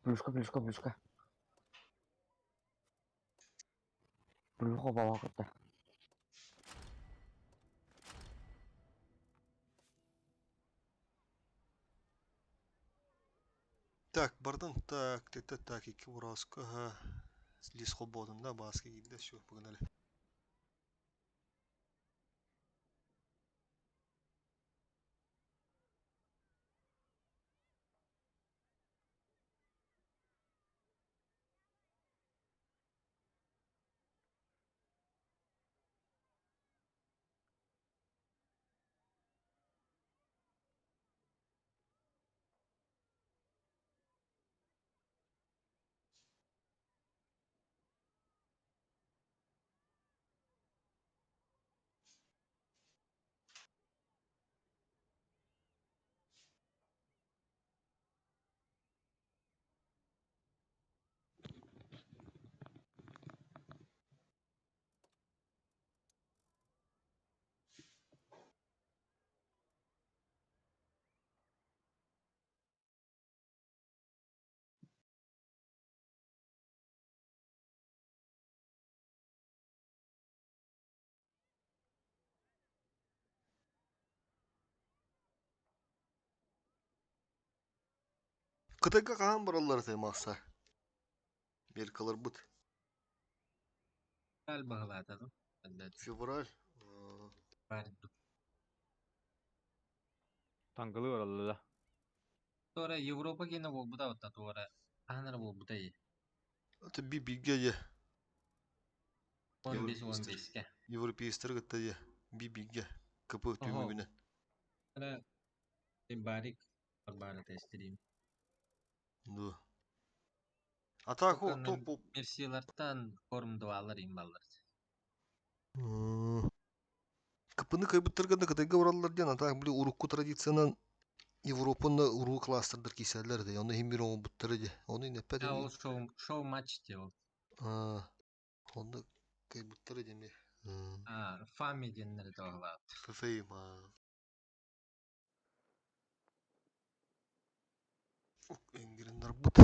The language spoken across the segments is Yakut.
Плюшка, плюшка, плюшка. Плюха балаҕата. Так, бардын так, так, так, икки борооску, ага. Лис холбоотун да, бааска киирдэ, все, погнали. Кытайга хаһан бараллар этэй Мааса? Америкаларбыт. Февраль баҕалаата дуу? Февраль. Тангылы бараллара. Туора Европа киэнэ буолбута оттон туора хаһан эрэ буолбута дии. Это би-бигэ дьэ. 15 15-кэ. Европейстары кытта дьэ. Би-бигэ. КП түмүгүнэн. Барик барбаары тестерим. Да. А так о, топ Мерсилартан корм двалар им баллар. КПны кайбыттарга да Кытайга бараллар диэн, а так били урукку традициянан Европаны уруу кластердар киисэллэр этэ. Ону иһин бир оҥорбуттара дии. Ону инэппэт Ол шоу, шоу матч дии ол. Онно кайбыттара дии эмиэ. А, Фами диэннэри тоҕолаат. Фейм. Энгириннарбыт.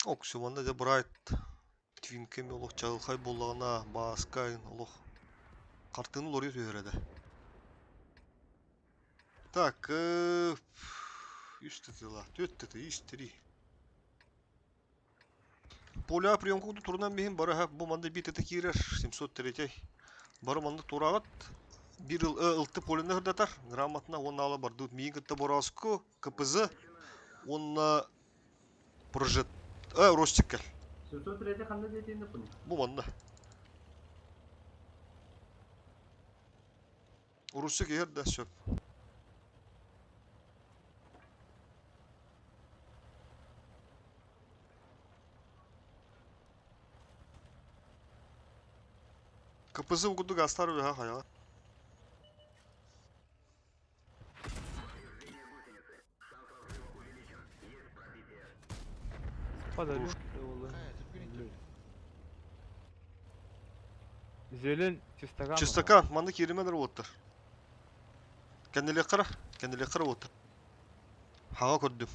Оксю манна дьэ Брайт Твинкэми олох чаҕылхай буоллаҕына Бааскайн олох хартыыны уларыйа түһэр этэ. Так, үс тытыла, түөрт тыты, үс три. Поля приемку турунан биһин бары бу манна биир тыты киирэр 703 бары манна тураҕыт биир ылты полины ырдатар грамотно уонна ала бардыбыт миигин кытта борооску КПЗ уонна прожет Ростик кэл. 703 ханна диэтиин пун? Бу манна. Рустик иһэр да сөп. КПЗ курдук астар үөһэ хайаҕа. Подожди. Зелен чистакан. Чистакан, манна кииримэн эрэ уоттар. Кэннилиэххэ кэннилиэххэ уоттар. Хаҥа көрдүм.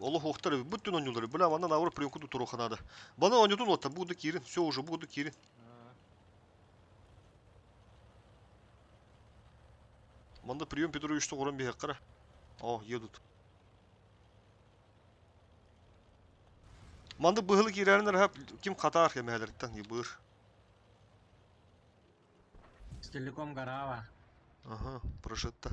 Олох уохтар эбит. Бүттүн оонньуулар. Бля, манна наоборот приемку туруохха наада. Баны оонньутун уоттар. Буду киирин. Все уже, буду киирин. Манна прием Петровичты оҥорон биһиэххэ О, едут. Маннык быһылы киирэрин эрэ ким хатаар кэмэһэлэриттэн ебыр. Телеком Гарава. Ага, прошитто.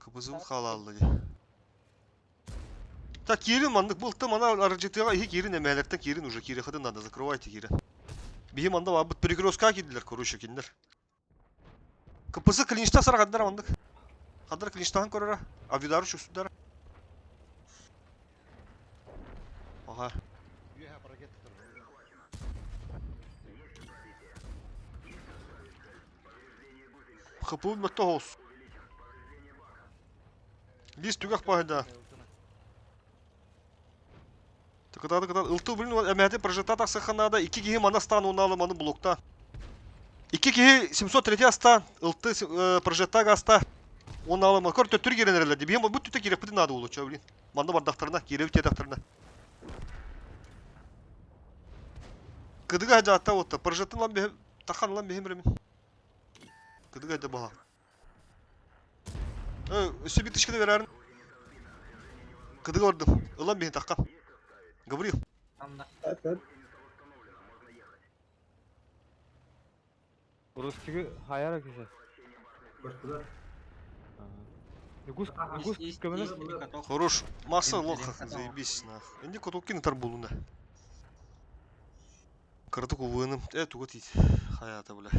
КПЗ хаалаалла дии. Так, киирин маннык был мана аржытыга иһи киирин эмээлэртэн киирин уже киирэхитин надо закрывайте киирин. Биһи манда баабыт перекрестка киирдилэр короче кинилэр. КПЗ клинчта сарахаддар маннык. Хаддар клинчтахан көрөрө. Авидару чувствуйдара. Ага. ХПУ мөттө хоус. Лист түгэх баһыда. Кытааты кытаат. Ылты блин эмээти прожекта тахсыахха наада. Икки киһи мана стан унаалы маны блокта. Икки киһи 703 аста, ылты прожекта аста. Он алыма көр төттүр киирэн эрэллэр дии. Биһим бу түтэ киирэппитин наада буолуо, чё, блин. Манна бардахтарына, киирэбит диэтэхтэринэ. Кыдыга дьаатта уотта. Прожектын лан биһим, тахан лан биһим ремин. Кыдыга да баха. Өссө bir тышканы верәрин. Кыдыга бардым. Ылан биһин таххан. Гаврил. Русские хаяра кисе. Көстүлэр. Нугус нугус көмөлөс. Хорош. Масса лоха, заебись нах. Инди котулкин тар булуна. Кырдык увыным. Туга тиит. Хаята бля.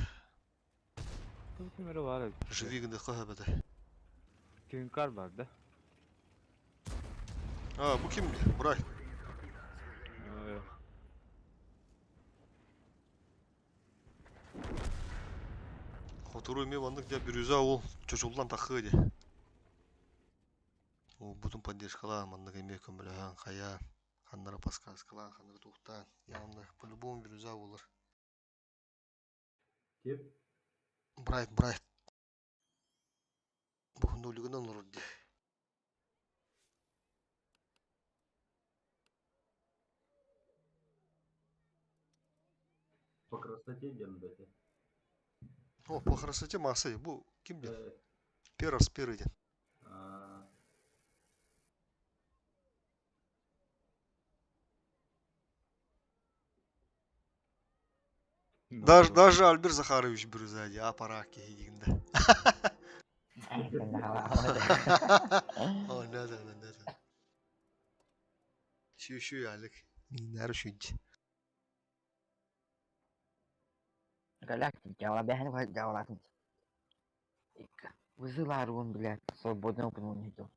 Кемере бар. Живи гынды хабада. Тинкар бар да. А, бу ким? Брай. Хотуру эме маннык дьэ бүрүзэ ол чочуллан тахыы дии. Ол бутун поддержкалаан маннык эмиэ көмөлөһөн хайаан ханнара подсказкалаан ханнара туохтаан явно по-любому бирюза буолар. Кип. Брайт Брайт бу нулигынан олорор дии. По красоте диэн бэти. О, по красоте масса бу ким диэн? Перс первый диэн. Даже, даже Альберт Захарович бирюза дии, аппарат киһи диигин да. О, да, да, да, да. Шү-шү алык. Миннәр шүнч. Галактик, жала жалатын. Вызывар он, блядь, свободно не то.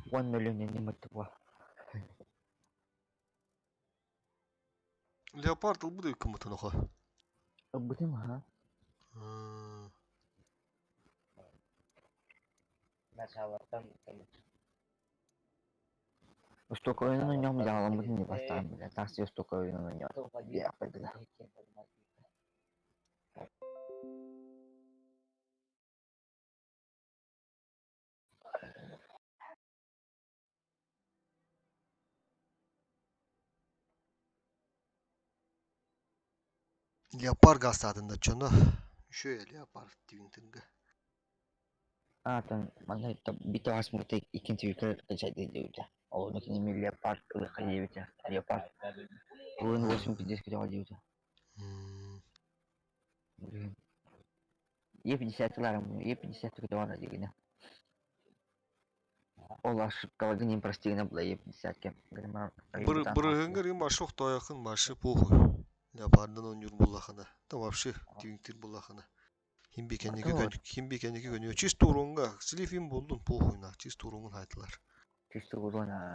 1 миллион не мытыва. Леопард ылбыт кымытын оха. Ылбытым ха. Столько на нем взяла, мы не поставим, блядь. Так все столько на нем. Я пойду. Леопард гастадында чоно. Еще леопард твинтинга. А, там, манна бито асмурты икинчи юкер качайды деуте. Ол ними леопард выходите. Леопард. Уровень 8 50 хотел деуте. Блин. Е50 ларым, Е50 хотел на дигне. Ол ошибка не простигна была Е50. Бырыгынгар им ашох тоякын машы похуй. Леопардын он буллахана. Там вообще твинтир буллахана. Химби кенеки көн, химби кенеки көнү. Чисто уронга, слифим болдун похуй на, чисто уронгун айтылар. Чисто урона.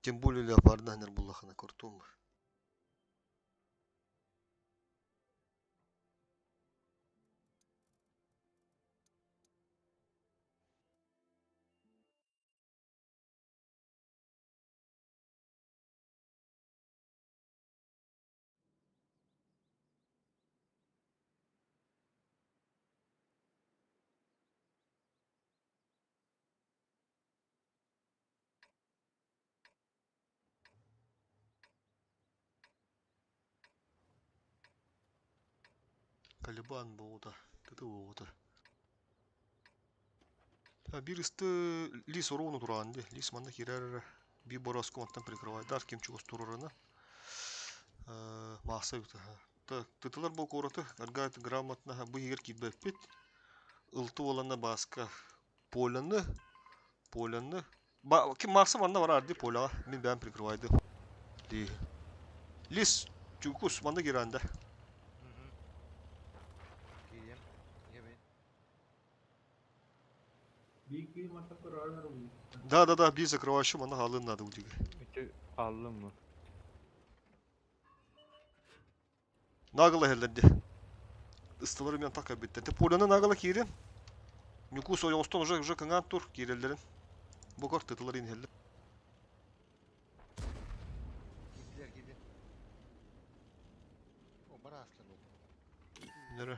Тем более леопардын ханер буллахана кортум. Калибан болута. Тыты болута. Бир исты лис уровну тураанди. Лис манна кирер би бороску маттан прикрывай. Дар ким чугас турарына. Маса юта. Тытылар бол кораты. Аргат грамотно бу егер кибеппит. Ылты оланна баска поляны. Поляны. Ба ким маса манна бар арди поляга. Мен бәм прикрывайды. Ди. Лис чукус манна киранда. Да, да, да, би закрывающий манна халын надо удиге. Алдым mı? Нагыла хелленди. Ысталары мен так кэлбиттэр. Те поляны нагала киирин. Ньукуус ойоҕостон уже уже кыҥаан тур киирэллэрин. Бу көр тытылар иһэллэр. Киирдилэр киирдилэр. О, бараастар буолла. Нөрө.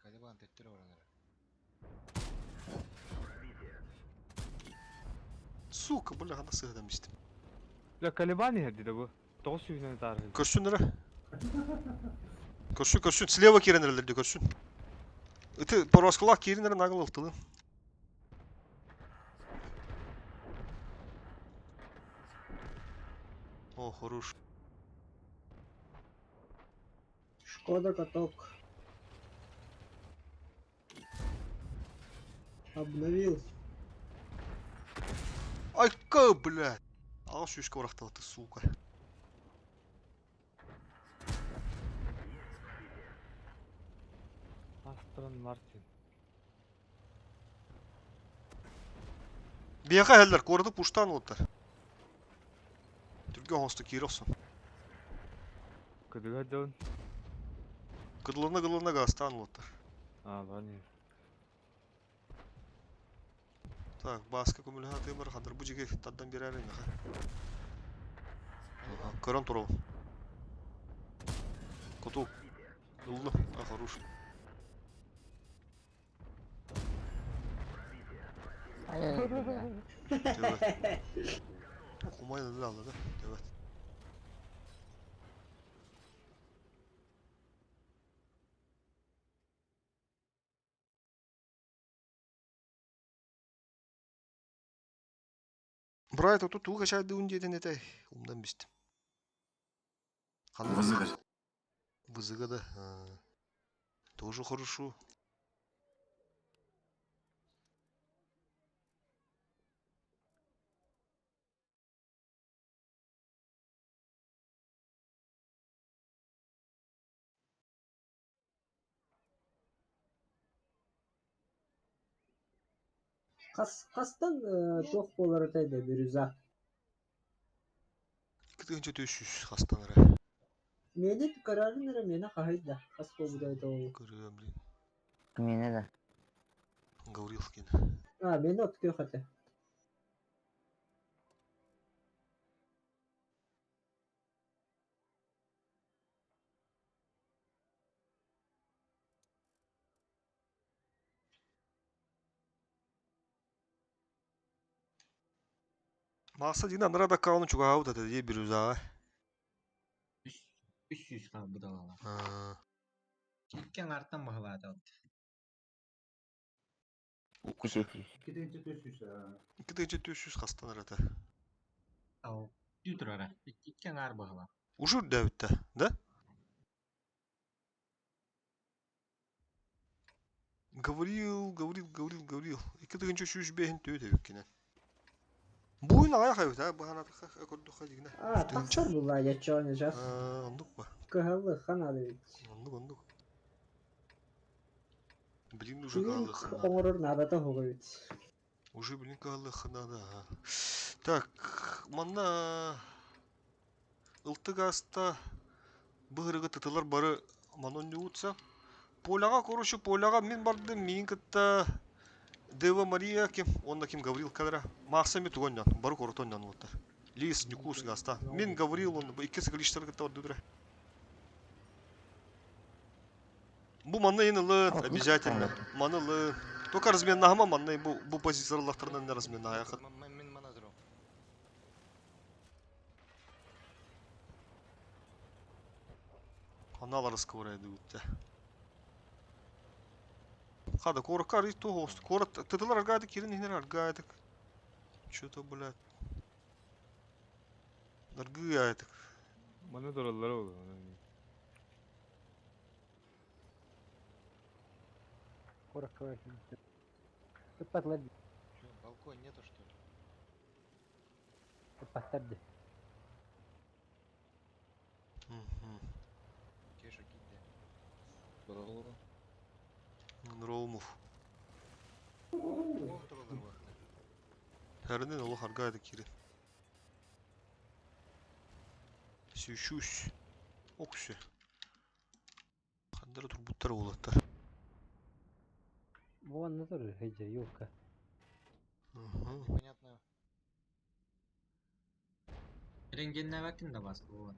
Калибан төттөрү баран эрэр. Сука, бля, хана сыһыдан бистим. Бля, Калибан иһэр дии да бу. Тоҕус сүүһүнэн ытаарыһы. Көрсүн эрэ. Көрсүн, көрсүн. Слева киирэн эрэллэр дии көрсүн. Ыты пороскалаах киирин эрэ нагыл ылтылын. О, хорош. Шкода каток. Обновился. Айка, блядь. Аҕыс сүүскэ бырахтыбыт, сука. Астон Мартин. Биһиэхэ иһэллэр, куораты пуштаан ылыттар. Түргэн оҥосто киирэ охсон. Кыдыга дьон. Кыдылына-кыдылына гаастаан ылыттар. Аа, баран иһэр. Так, Бааска көмөлөһө атыыбар хадыр бу дьиги тардан биэрээр миэхэ. Көрөн турабын. Куту. Ыллым. А, хорош. Ай, бля. Tövbe. Okumayı da aldı да. Evet. Брайт оту туга чайдыын диэтин этэй. Умдан бистим. Ханна Вызыга. Вызыга да. А, Тоже хорошо. Хас хастан туох буолар этэй да бирюза. 2400 хастан эрэ. Миэнэ көрөөрүн эрэ миэнэ хаһый да хас буолбута эбитэ ол. Көрүөм блин. Миэнэ да. Гаврилкин. А, миэнэ от күөх этэ. Мааса дин анара да кауну чугаабыт этэ дии бирюзаҕа. Үс үс сүүс хаалбыт алалар. Аа, Икки аҥаартан баһылаата. Укусетий. 2 400 а. 2400 хастан эрэ этэ. Ал түү турара. Икки аҥаар баһылаа. Уже үрдээбиттэ, да? Говорил, говорил, говорил, говорил. 2305 төт эбиккинэн. Буйун аҕайах эбит, а быһаанатахха көрдөххө дигинэ. А, тахсар булла яччоне жас. Аа, оннук ба. Кыһаллы ханады ведь. Оннук, оннук. Блин, уже Күн кыһаллыахха наада. оҥорор наадата суох эбит. Уже, блин, кыһаллыахха наада. аха. Так, манна ылтык ааста быһырыгы тытылар бары манон ньуутса. Поляҕа, короче, поляҕа мин бардым, миин кытта Дева Мария ким, онно ким Гаврил кэлэрэ. Маахса эми тугу онньоон, бары куораты онньоон уоттар. Лис, Ньукуус, Гаста. Мин Гаврил, он икки сыгылиштары кытта бардыдыра. Бу манна ин ылын, Вот, обязательно. Маны ылын. Только разменнаһыма манна бу, бу позицияларынан разменнаһаахыт. Мин мана турам. Аналар сковорайдыбытта. Хада, куоракка арый туох Куорат тытылар аргаадык, кирин иһинер аргаадык. Что-то, блядь. Аргыы аятык. Маны тураллар ол. Куракка Ыппатылар Чё, балкон нету, что ли? ыппаттар дии. Мгм. Кеша киирдэ. Роумов. О, тураллар буолла. Хэринен олох аргаадык кирин. Свечусь. Оксю. Хандара турбуттар уолаттар. Вон на тоже хэджер, ёлка. Угу. Непонятно. Рентгеннээбэккин да баска буолан.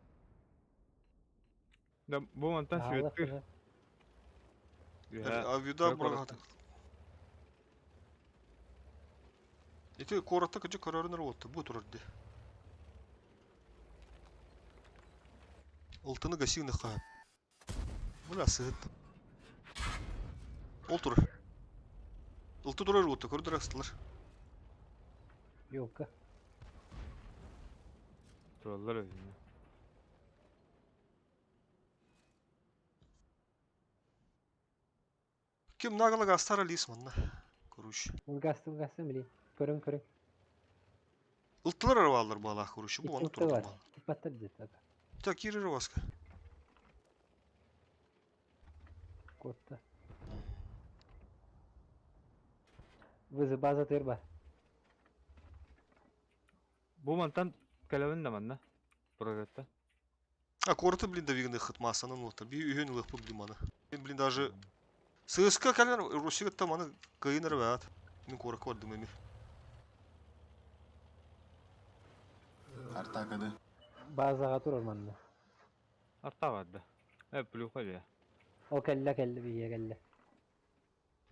Да бу мантан светтыр. А вида брагата. Ити куоракка кыдьык көрөрүн уолта бу турар ди. Алтыны гасины хаап. Бля сыһыт. Ол турар. Ылты турар уолта көрдөр астылар. Ёлка. Тураллар өзүнө. Ким нагло гастара лис манна. Короче. Ылгастым, ылгастым, блин. Көрүн, көрүн. Ылтылар арабалар баалаах, короче, бу онно Икки турар бар. баал. Типаттар где-то. Так, киирер васка. Котта. Вызов база тырба. Бу мантан кэлэбин да манна. Прорытта. А корты, блин, давигны хытмасанын улаттар. Би үйін ылықпы, блин, маны. Мен, блин, даже... ССК кэлэн Русигытта маны кыйыныр бәт. Мин коракка бардым эми. Артакады. Базаға турар манна. Арта барды. Э, плюха дия. Ол кэллэ кэллэ бийэ кэллэ.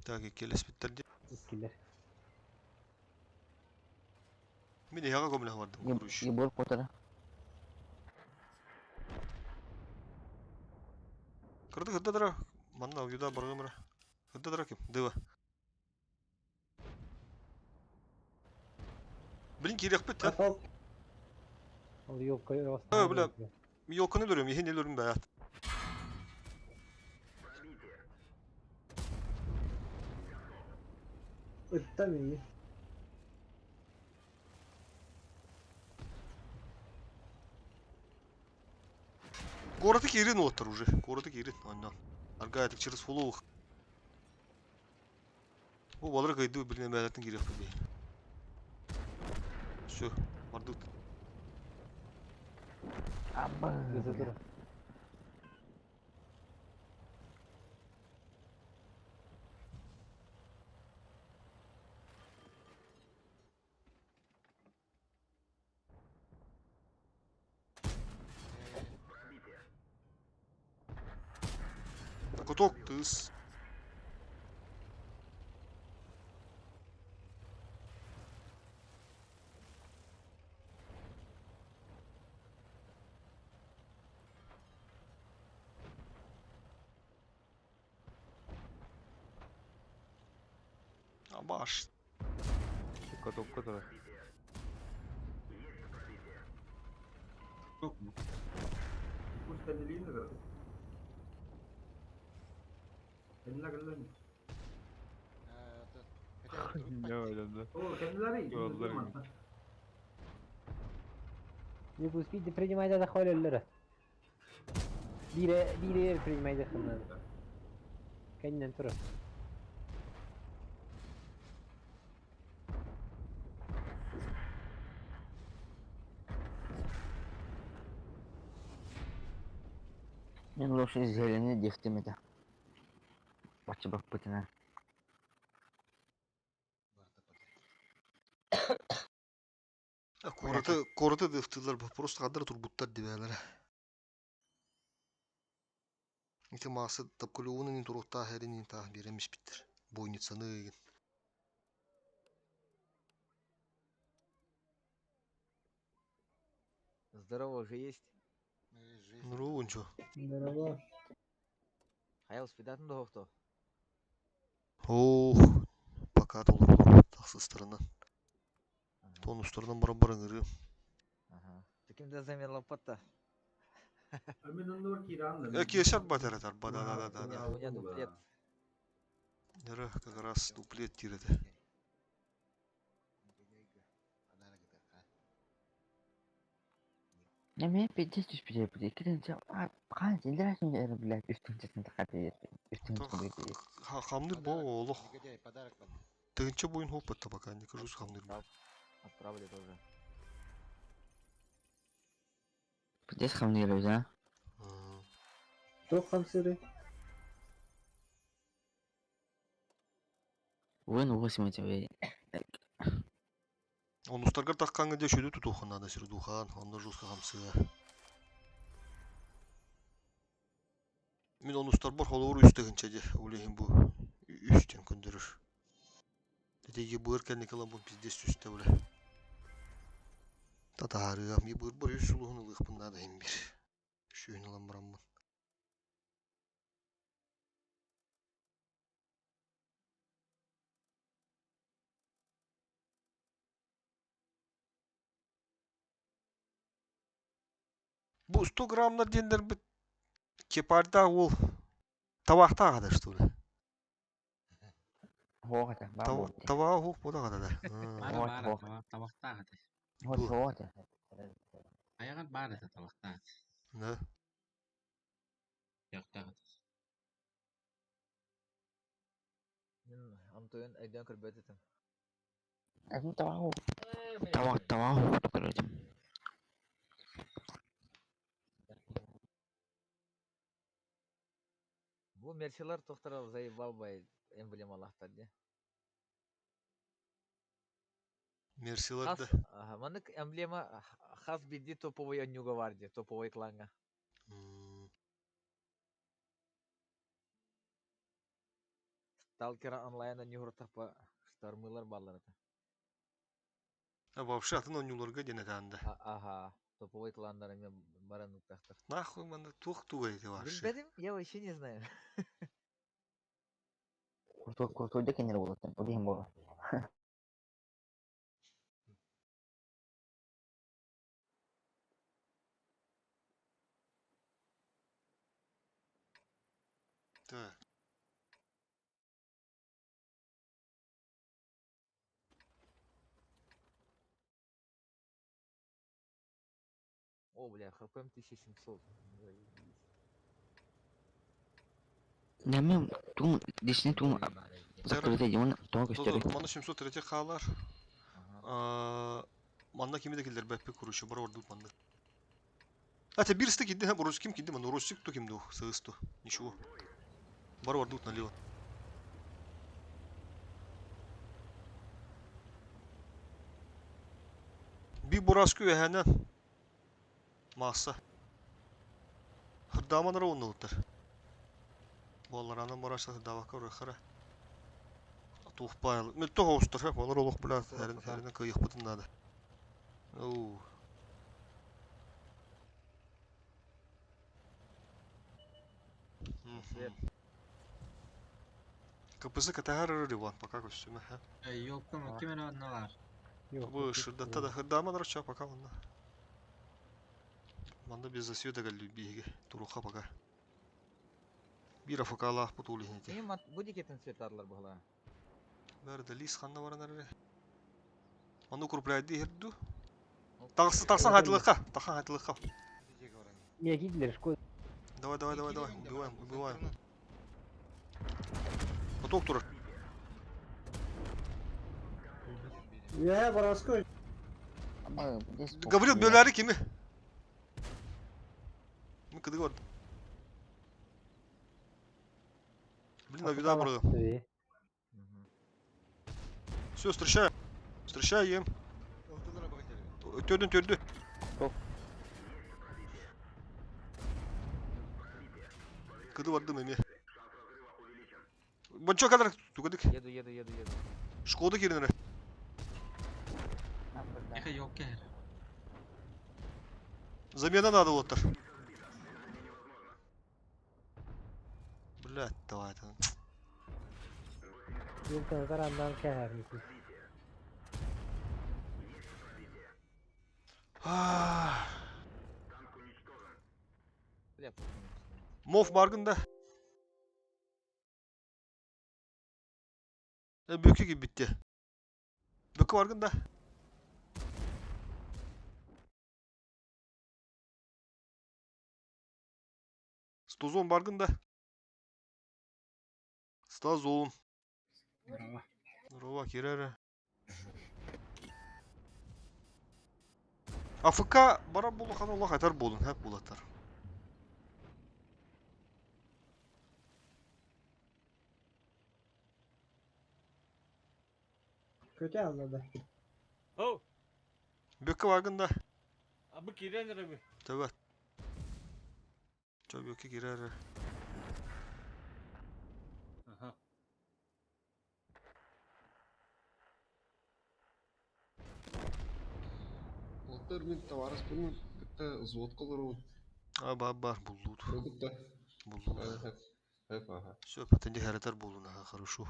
Так, келеспиттер ди. Иккилер. Мин эһэҕэ көмөлөһө бардым, короче. Ебор котара. Кырды кырдадыра. Манна уюда баргымыра. Кырдадыра ким? Дыва. Блин, кириэхпит та. Ол ёлка Э, бля. Ёлканы өлөрүм, иһин өлөрүм бәят. Ытта мии. Город киирин уоттар уже. Город киирин. Оннан. Аргаятык через фулух. Бу балыр кайды блин бәятын кириэхпит бей. Все, бардык. Абы. Вызов турар. Куток тыс. Абаш. Котокко турар. Çok mu? Пусть кандилин играет. Кандила кандила. А, это- Хотя вдруг Не подтянет. ойлонду. О, кандилары. Yollar Не успейте принимать это холлера. Бире, бире принимать это Кэннен турар. Мен лошадь зеленый дефтем это. Бачы бак бытына. Барда пока. Кораты, кораты дыфтылар, просто кадр турбуттар дибәләр. Ити масы тапкылуунун турукта хәрин та биремиш биттер. Бойницаны еген. Здорово, уже есть. Жизнь. Нуру ончо. Здорово. Хаял спидатын дохто. Ох, пока толур тахсыстарынан. Тонустарынан бара барыңыры. Ага. Ты ким да замер лопата? Э, кесер батар ба да да да да. У меня дуплет. Нера как раз дуплет тиреді. Подарок это, а? Я меня пиздец успели, блядь. А, хан, сендер блядь, үстін чесін тақат үстін Хамныр бо олох. Негодяй, подарок под. Тыгынча бойын хоп пока не кажусь хамныр. Отправили тоже. Пиздец хамныыр а? Туох хамсыырый? Вон 8 тебе. Онустаргар таххаҥҥа дьэ сүдү тутуохха наада Сирдухаан, онно жестко хамсыа. Мин онустарбар холобур үс тыһыынча дьэ, ол иһин бу үс диэн көрдөрөр. Итиги быар кэнники ылан бу пиздец түстэ бля. Татаарыам, и быырбар үс сулуһун ылыахпын наада иһин биир. Үсүһүн ылан бараммын. Бу 100 граммнар диэннэрбит кепардаах уол табаахтаах ата что ли? Суох этэ, баар буолуо. Табаҕа уһук буолах ата да. Баара Суох, баара суох. табахтаах этэ. Суох, суох этэ. Айаҕар баар этэ табахтаах этэ. Да. Көхтөөх этэ. Мин Антон өйдөөн көрбөт этим. Этим табаҕа табах табаҕа уһук көрөтүм. Бу мерсилар тохторо заебал бай эмблемалаахтар дии. Мерсилар Хас да. аха, маннык эмблема хас биирдии топовой онньууга баар дии, топовой клаҥҥа. Сталкера онлайн онньууһуртахпа штормылар бааллар этэ. А вообще атын оонньууларга диэн этаан да. Аха, топовой кланнар эмиэ баран ыттахтар. Нахуй манна туох тугай это вообще? Билбэтим, я вообще не знаю. Крутой, крутой да кенер буолуттан, ол иһин буолуо. Так. О, бля, ХПМ 1700. Заебись. Нэмэ тугун дишни тугун закрыта дион тоҕо көстөрүй? Манна 703 хаалар. Ага. Манна кими да киллэрбэппит короче, бары ордук манна. А те бирсты кидди, ха, Рус ким кидди, манна Русик ту ким ду, сыыс ту. Ничего. Бары ордук налево. Би бураску үөһэнэн маасса. Хырдааман ара оннулуттар. Буолларанан бараса хырдаабакка урахара. Туох баайыл. Мөлтөх оҕустар, олор олох бля, хэрин хэринэн кыайыахпытын наада. Оу. Свет. КПЗ катаһар Иван, пока көстүмэ. Ёлка, ким эрэ онно баар. Бу шырдатта да хырдааман арача пока онно. Манна без засвета кэлли биһиги туруха пока. Биир афыкалаах бут улиһинити. Им бу дикетин цветарлар була. Бәрі да лис ханна баран эрэ. Ону укрупляйды иһэрду. Тахса тахсан хатылыкка, тахан хатылыкка. Не, Гитлер, шкода. Давай, давай, давай, давай, убиваем, убиваем. Поток турар. Үөһэ Боровской. Гаврил бөләри кими? Мы кыдыгы бар. Блин, авида бұрғы. Все, встречаем. Встречаем. Төрдүн төрдү. Кыды бардым эми. Бончо кадр тугадык. Еду, еду, еду, еду. Шкода киринere. Эхэ, ёлка эр. Замена надо вот. Блять, давай это. Юлтан тарандан кәһәр. Бля, похуй. Мов баргын да. Бөкү gibi bitti. Бөкү баргын да. Стозон баргын да. Стазон. Браво. Рова кирere. АФК барар буоллаххына олох этэр буолун, һэп буолаттар. Kötü anladı. Оу, Бүккэ баргын да. а бу киирэн эрэби. Төбө. Чө бүккэ киирэр. Аха. Олтар мин товарыспын кытта взводка олоробун. А бар бар буллут. Кытта. Буллут. Хэп аха. Все, потенди харатар болун, аха, хорошо.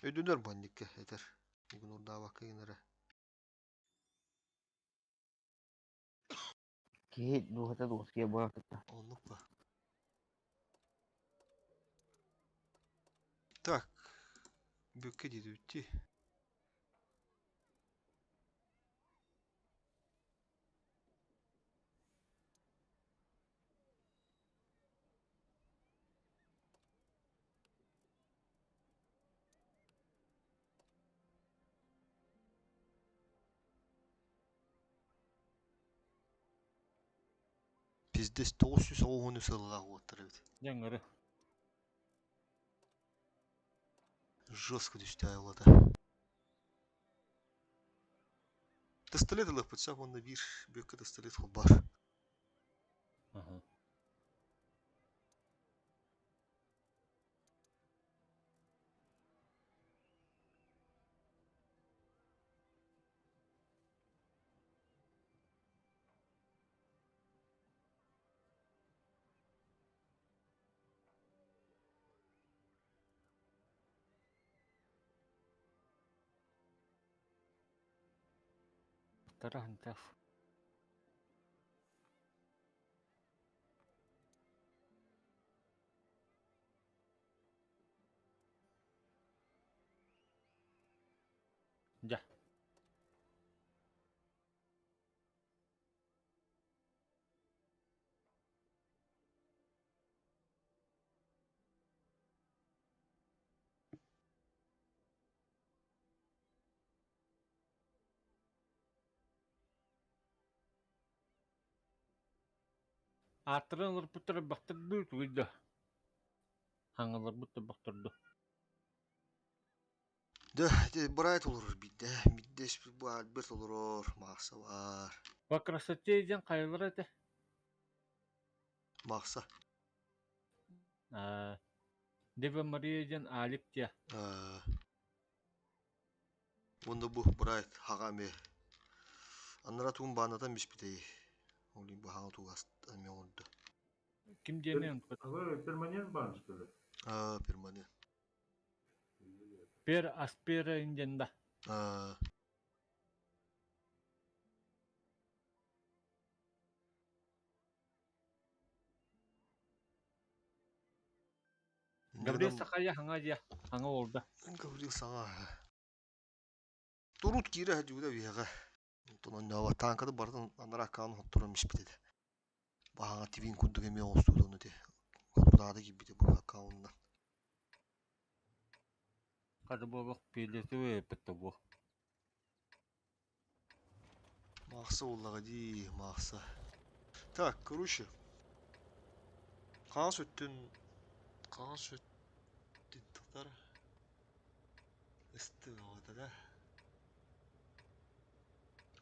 Өйдөнөр бандикке этер. Бүгүн урдаабакка генере. Киһи дууһата дуоскуйа буолар кытта. Оннук ба. Так. Бүккэ диэбитти. Пиздец 910 сыллаах уоттар эбит. Дьаҥҥары. Жестко түстэ айыллата. Пистолет ылыппыт сап онно биир бүккэ пистолет холбар. Аха. Тарахантас. Дьэ. Ааттарын олорбуттара бахтырдыы тугуйда. Хаҥаларбыт да бахтырды. Дэ, ити Брайт олорор биирдэ. Биирдэ бу Альберт олорор, Маахса бар. По красоте диэн хайалара этэ? Маахса. Аа, Дева Мария диэн Алик диэ. Аа. Уонна бу Брайт хаҕа эмиэ. Аннара туун баанатан биспитэй. Ол бу хаҥа тугас эмиэ оҥордо. Ким диэни А вы перманент бан, что ли? Аа, перманент. Пер Аспера диэн да. Аа. Гаврил Сахая хаҥа диэ. Хаҥа олда. Гаврил саҥа. Турут киирэ сылдьыбыта биһиэхэ. Онтон оннооҕор тааҥканы барытын анараа аккаан хотторон испит этэ. Баһаҥа тибиин курдук эмиэ оҥостубут ону ити. Хотурдаата киирбитэ бу аккаунунан. Хата буолуох фиолетовый эппит буо. Маахса буоллаҕа дии, Маахса. Так, короче. Хаҥас өттүн хаҥас өттүн тутар ыстыаҕыта да.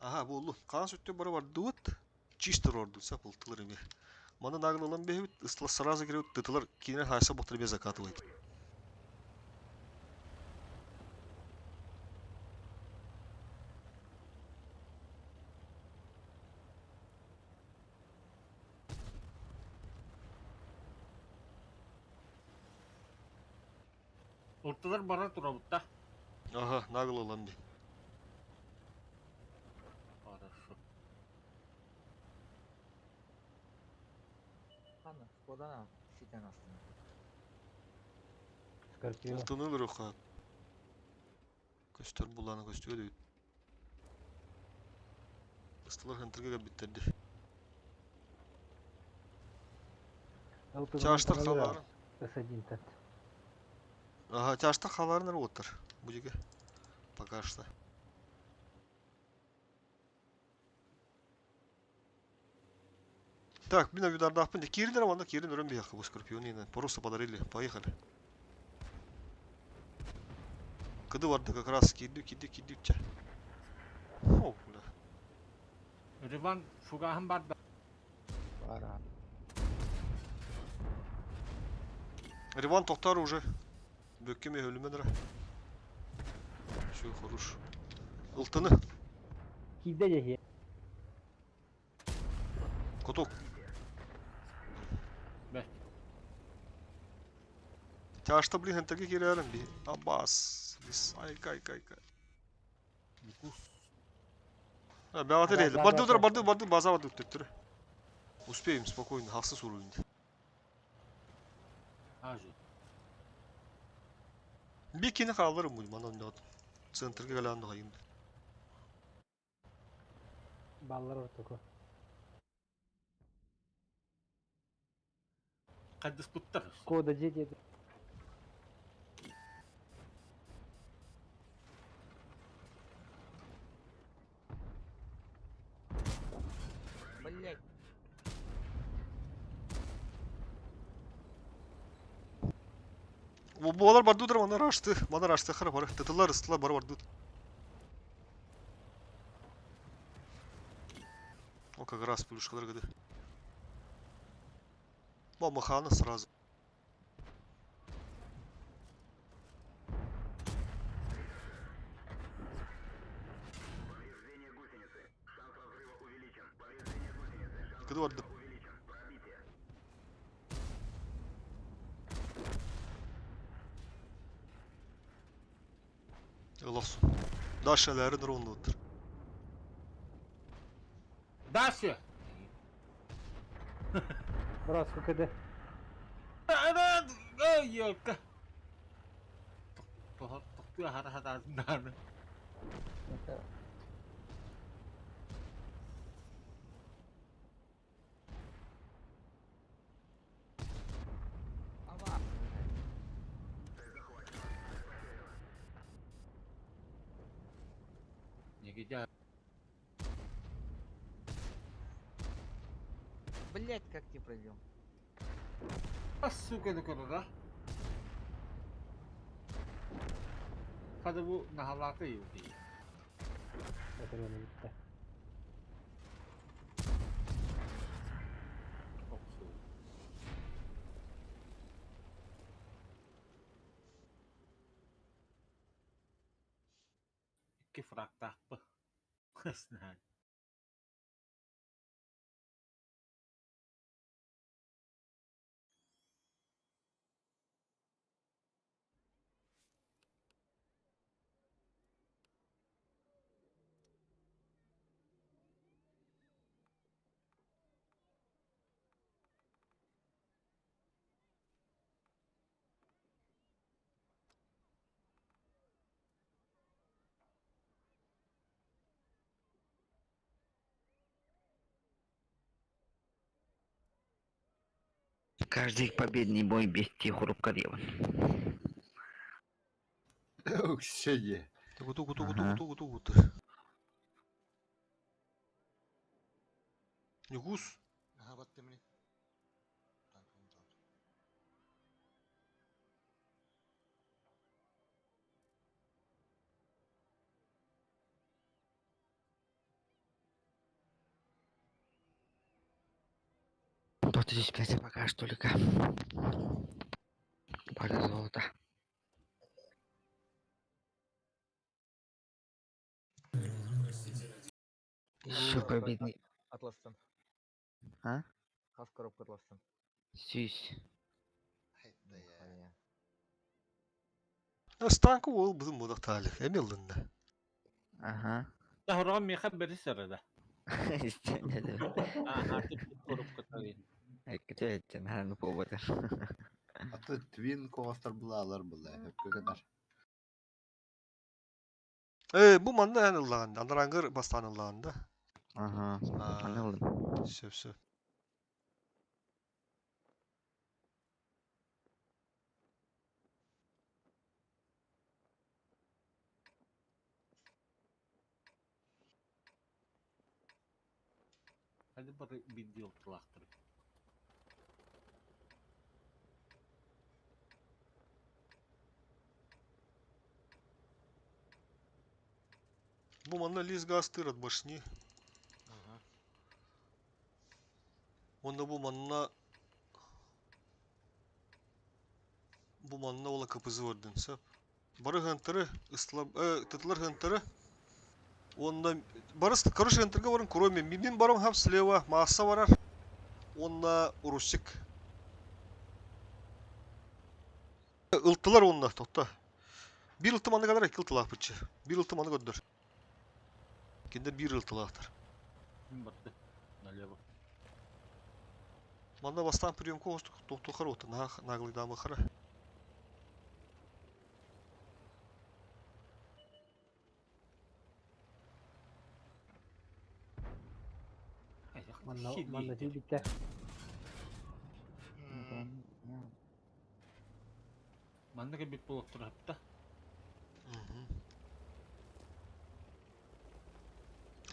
Аха, буоллу. Хаҥас өттүн бары бардыбыт. Чисто ордут сапылтылар эмиэ. Маны нагыл ылан биһибит, ыстыла сразу кириэбит, тытылар киинэ хаайса буттар эмиэ закатывает. Орталар бара турабытта. Аха, нагыл ылан би. Хорошо. Ханна, Шкодана ситэн астына. Скорпион. Алтыны өлөрөххө. Көстөр булааны көстүгө дэбит. Ыстылар хантырга кэлбиттэрди. Алтын Чаштар халаарын. С1 тат. Ага, чаштар халаарын уоттар. Бу жеке. Пока что. Так, мин авидардаахпын. Киирин эрэ манна киирин өрөн биһиэхэ бу Скорпионы просто подарили. Поехали. Кыды барды как раз киирди киирди киирди чэ. О, бля. Риван фугаһын барда. Бара. Риван тохтар уже. Бөккеме өлүмэн эрэ. Все, хорош. Ылтыны. Киирдэ дьэһиэ. Кутук. Бэт. Тяжта блин хентеге киирэрим би. Абас. Бис айка айка айка. Букус. Бәғатыр Да, еді. да, Барды да, удара, да. барды, барды, база барды өттүрі. Успеем спокойно, хақсыз уровень. Ажы. Бикини қалырым бұл, манан не Центрге кәләнді қайымды. Баллар ортоку. Кадыс буттар. Кода же деді. Блять. Буалар барды удара, мана рашты, мана рашты, хара бары. Тытылар, ыстылар, бары барды. О, как раз плюшкалар гыды. Мама хана сразу. Кыды барды. Олаф. Дашаларын ровно отыр. Дальше. Брас ККД. Елка. Тохтуя хара хара наны. Ама. Негидя. Блять, как не пройдем. А сука ну да? Хады бу нахалаты юки. Батареяны бітті. Оксу. Икки фрактааппы. Знаю. Каждый победный бой без хрупка реван. Өкседе. Тугу тугу тугу Ага. тугу тугу тугу. Нюгус. Ага, вот ты мне. Так, он там. Тут здесь пока что ли Пара золота. Еще победный. Атластан. А? Хас коробка атластан. Сюсь. Это я. Станку ол бұдым мұдақ талық. Эмелдінді. Ага. Тахром меха берисер да. Истинно. Ага, ты коробка тави. Эккете наверное, повода. А то твин коостар булалар була. Хөккө Э, бу манна ән ыллағанда, анараңгыр бастан ыллағанда. Ага. Анылдым. Все, все. Hadi бары биирдии ылтылаахтар. Бу манна лис газ тыр от башни. Ага. Онно бу манна ола КПЗ орден сөп. Бары хантары ыстла тытлар хантары. Онно бары, короче, хантарга баран кроме мин барам хам слева масса барар. Онна Русик. Ылтылар онна тохта. Бир ылты манны кадар икки ылтылаах быччы. Бир ылты манны көрдөр. Киндер бир ылтылаахтар. Мин барды. Налево. Манна бастаан приемка остук тоқтухар оты наглыйдаамы хара. Манна манна тиийбиттэр. Манна кэлбит буолуохтара хапта.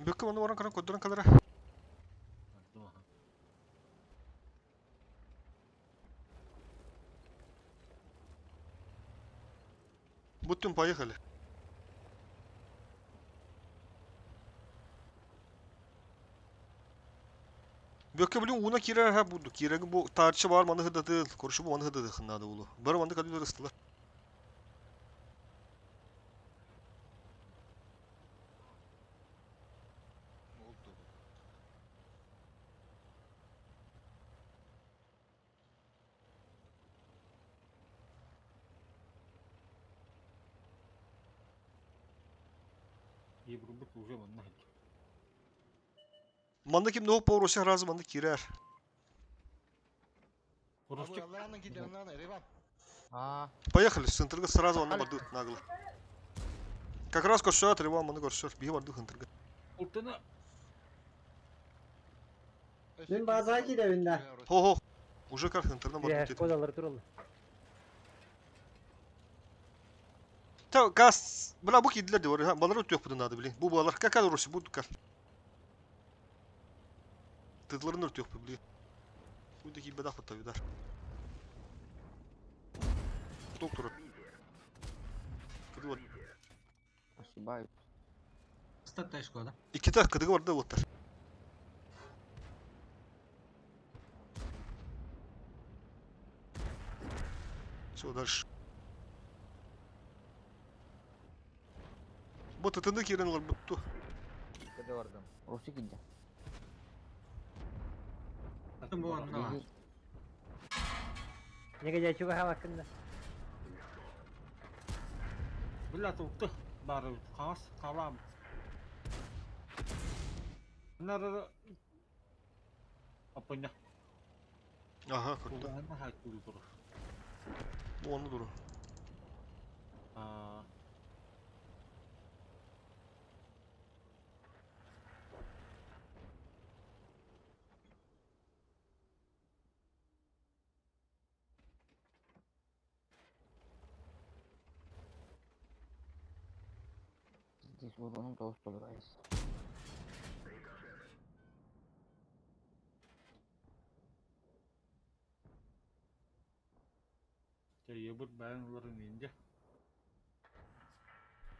Бүккө манна баран каран көрдөрөн калара. Будем поехали. Бөккө билин уна кирер ха буду. Кирegi bu tarçı var manı hıdadı. Koruşu bu manı hıdadı hınnadı ulu. Бары манды кадылар ыстылар. Oldu. Евробут уже манна хит. Манды ким не по Руся разы манды кирер. Рустик Аа. Поехали, с центрга сразу анна барды нагло. Как раз көрсө треба маны көрсөр. Бии барды хынтырга. Ултына Мин базаға кииребин да. Хо-хо. Уже кар хынтырдан барды Иә, кетти. кодалар тураллар. Та газ бля бу кидилер де бар. Балар өтөк будун надо блин. Бу балар как Руси бу кар. Тыдларын өтөк блин. Бу дики беда хатта видар. Доктор. Кыды бар. Ошибаюсь. Статтай шкода. Икки та кыдыгы бар да оттар. Все, дальше. Бу тытынды кирен олар бутту. Кыды бардым. Русик иди. Бу онна. Неге жайчуга хавакында. Бля толты бары қағаз қалам. Нары Апыня. Ага, круто. Улаана хайкулу турur. Бу онны дуру. Аа. Здесь уроном тоже собираюсь. Жайыбыр бәйін оларын инде.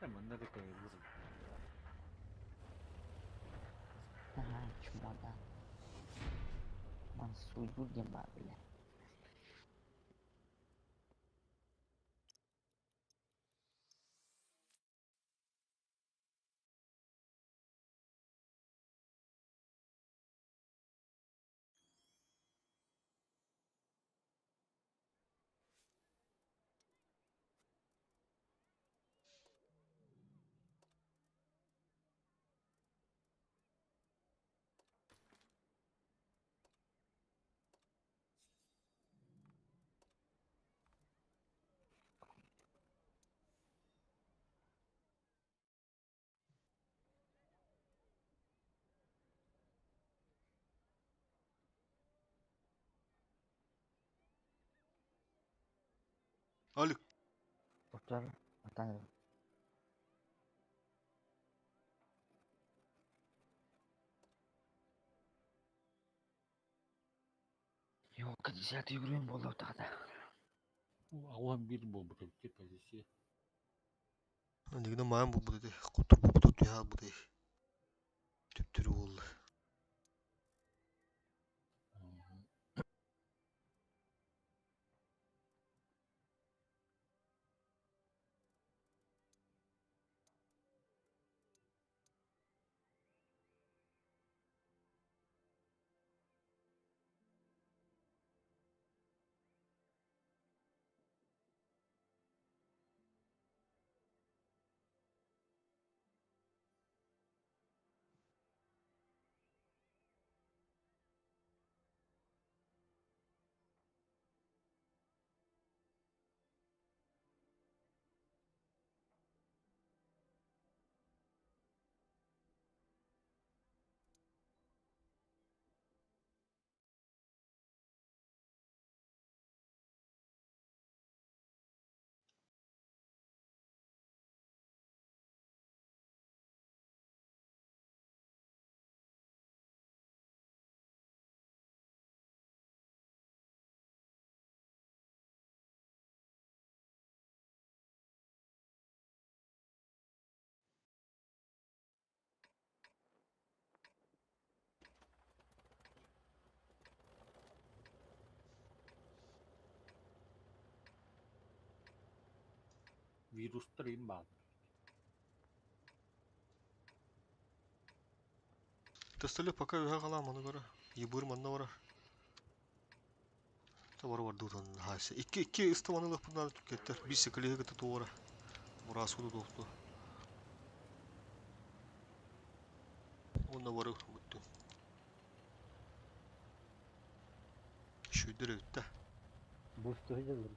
Манна да кайылыр. Ага, чемодан. Мансуйду демба, бля. Алик. Повтор. Отан. Йока, десятый уровень буолла утаҕата. 81 буолбут эбит позиция. Дигинэ маан булбут ити. Кутур түһэ албыт Түптүрү буолла. Вирустар им баар. Тестеле пока үһэ халаам ону көрө. Ебыр манна барар. Табары бардыытын хаайса. Икки икки ыстаманы ылыахпын түккеттер. Биир секлиһи кытта туора. Бураасуну туохту. Онно бары бутту. Шүйдер өттө. Бусту дьылыр.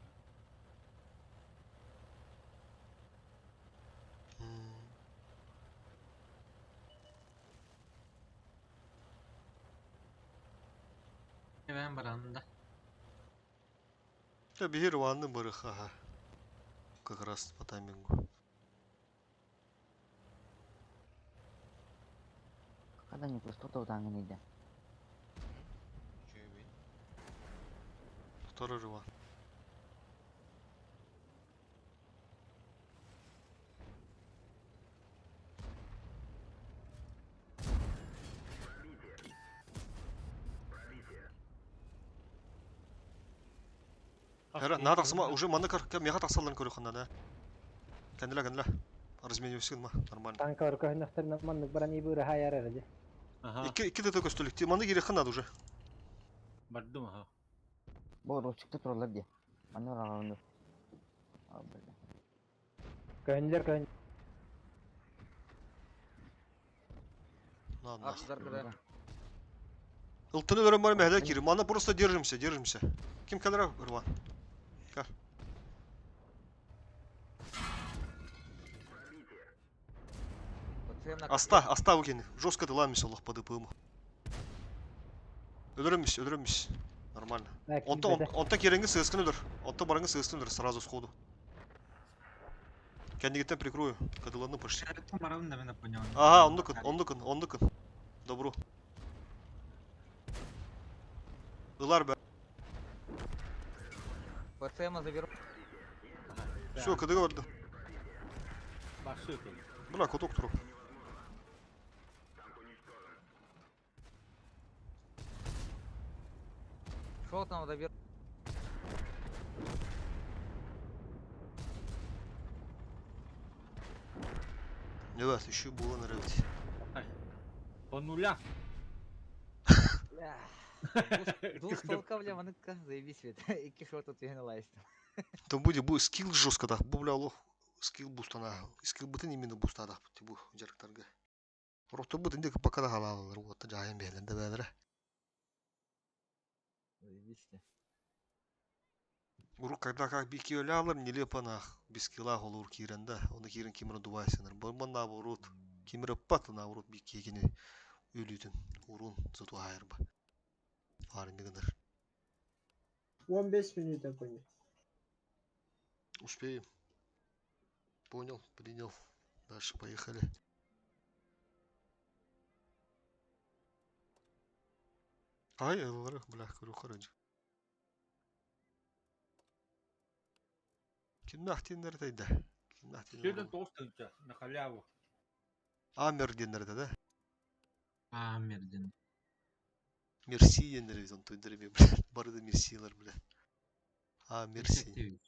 Ben baranda. Да бихер ванны бары ха. Как раз по таймингу. Когда не просто утаҥын иде. Второй рыван. Хара, на тахсыма уже манны кар, меха тахсалларын көрө ханна да. Кәнділә, кәнділә. Разменився ма, нормально. Танкалар көһүнөхтөрүнэн маннык баран ибыра хаяр эрэ. Аха. Икки икки ДТ көстөлүк. Манны кире ханна уже. Бардым аха. Бу ручикта туралар дии. Манна бараҕын. А, бля. Көһүнлэр көһүн. Ладно. Артызар кыра. Ылтыны өрөн бар мәһлә кире. Манна просто держимся, держимся. Ким кәлерә Рван? Кәл. Аста, аста укени. Жестко дыламис Аллах по ДПМу. Өлөрөмүс, өлөрөмүс. Нормально. Онта онта кереңги сыскын өлөр. Онта барыңы сыскын өлөр сразу сходу. Кәндигеттен прикрою. Кадыланны почти. Барабын да мен понял. Ага, оннукун, оннукун, оннукун. Добро. Ылар бә. ПЦМ заберу. Все, кадыга барды. Башы екен. Бля, куток туруп. Шел там заберу. Evet, еще было нравится. По нуля. Бля. Двух стволка, бля, маныкка, заебись ведь. Икки шорта түһэн ылайыстым. Там будет будет скилл жестко да, бу бля лох скилл бустана. Скилл бутын именно буста бу жарыктарга. Ротто бут инде пока да халалар вот жайын бейлен да бәлере. Заебись. Урук когда как бики өлялар нелепо нах без скилла холур кирен да. Оны кирен кимир дувайсыныр. Бу наоборот кимир пат наоборот бики кини өлүтүн урун зату хайырба. Фармигнер. 15 минут кони. Успеем. Понял, принял. Дальше поехали. Ай, бля, көрү қарады. Кимнээх диэннэр этэй да? Кимнээх диэннэр Сүүрдэн 9 тыһыынча на халяву. Амер диэннэр этэ да? Амер диэн. Мерси диэннэр эбит онтуйдар эмиэ, бля. Бары да мерсилар, бля. А, мерси.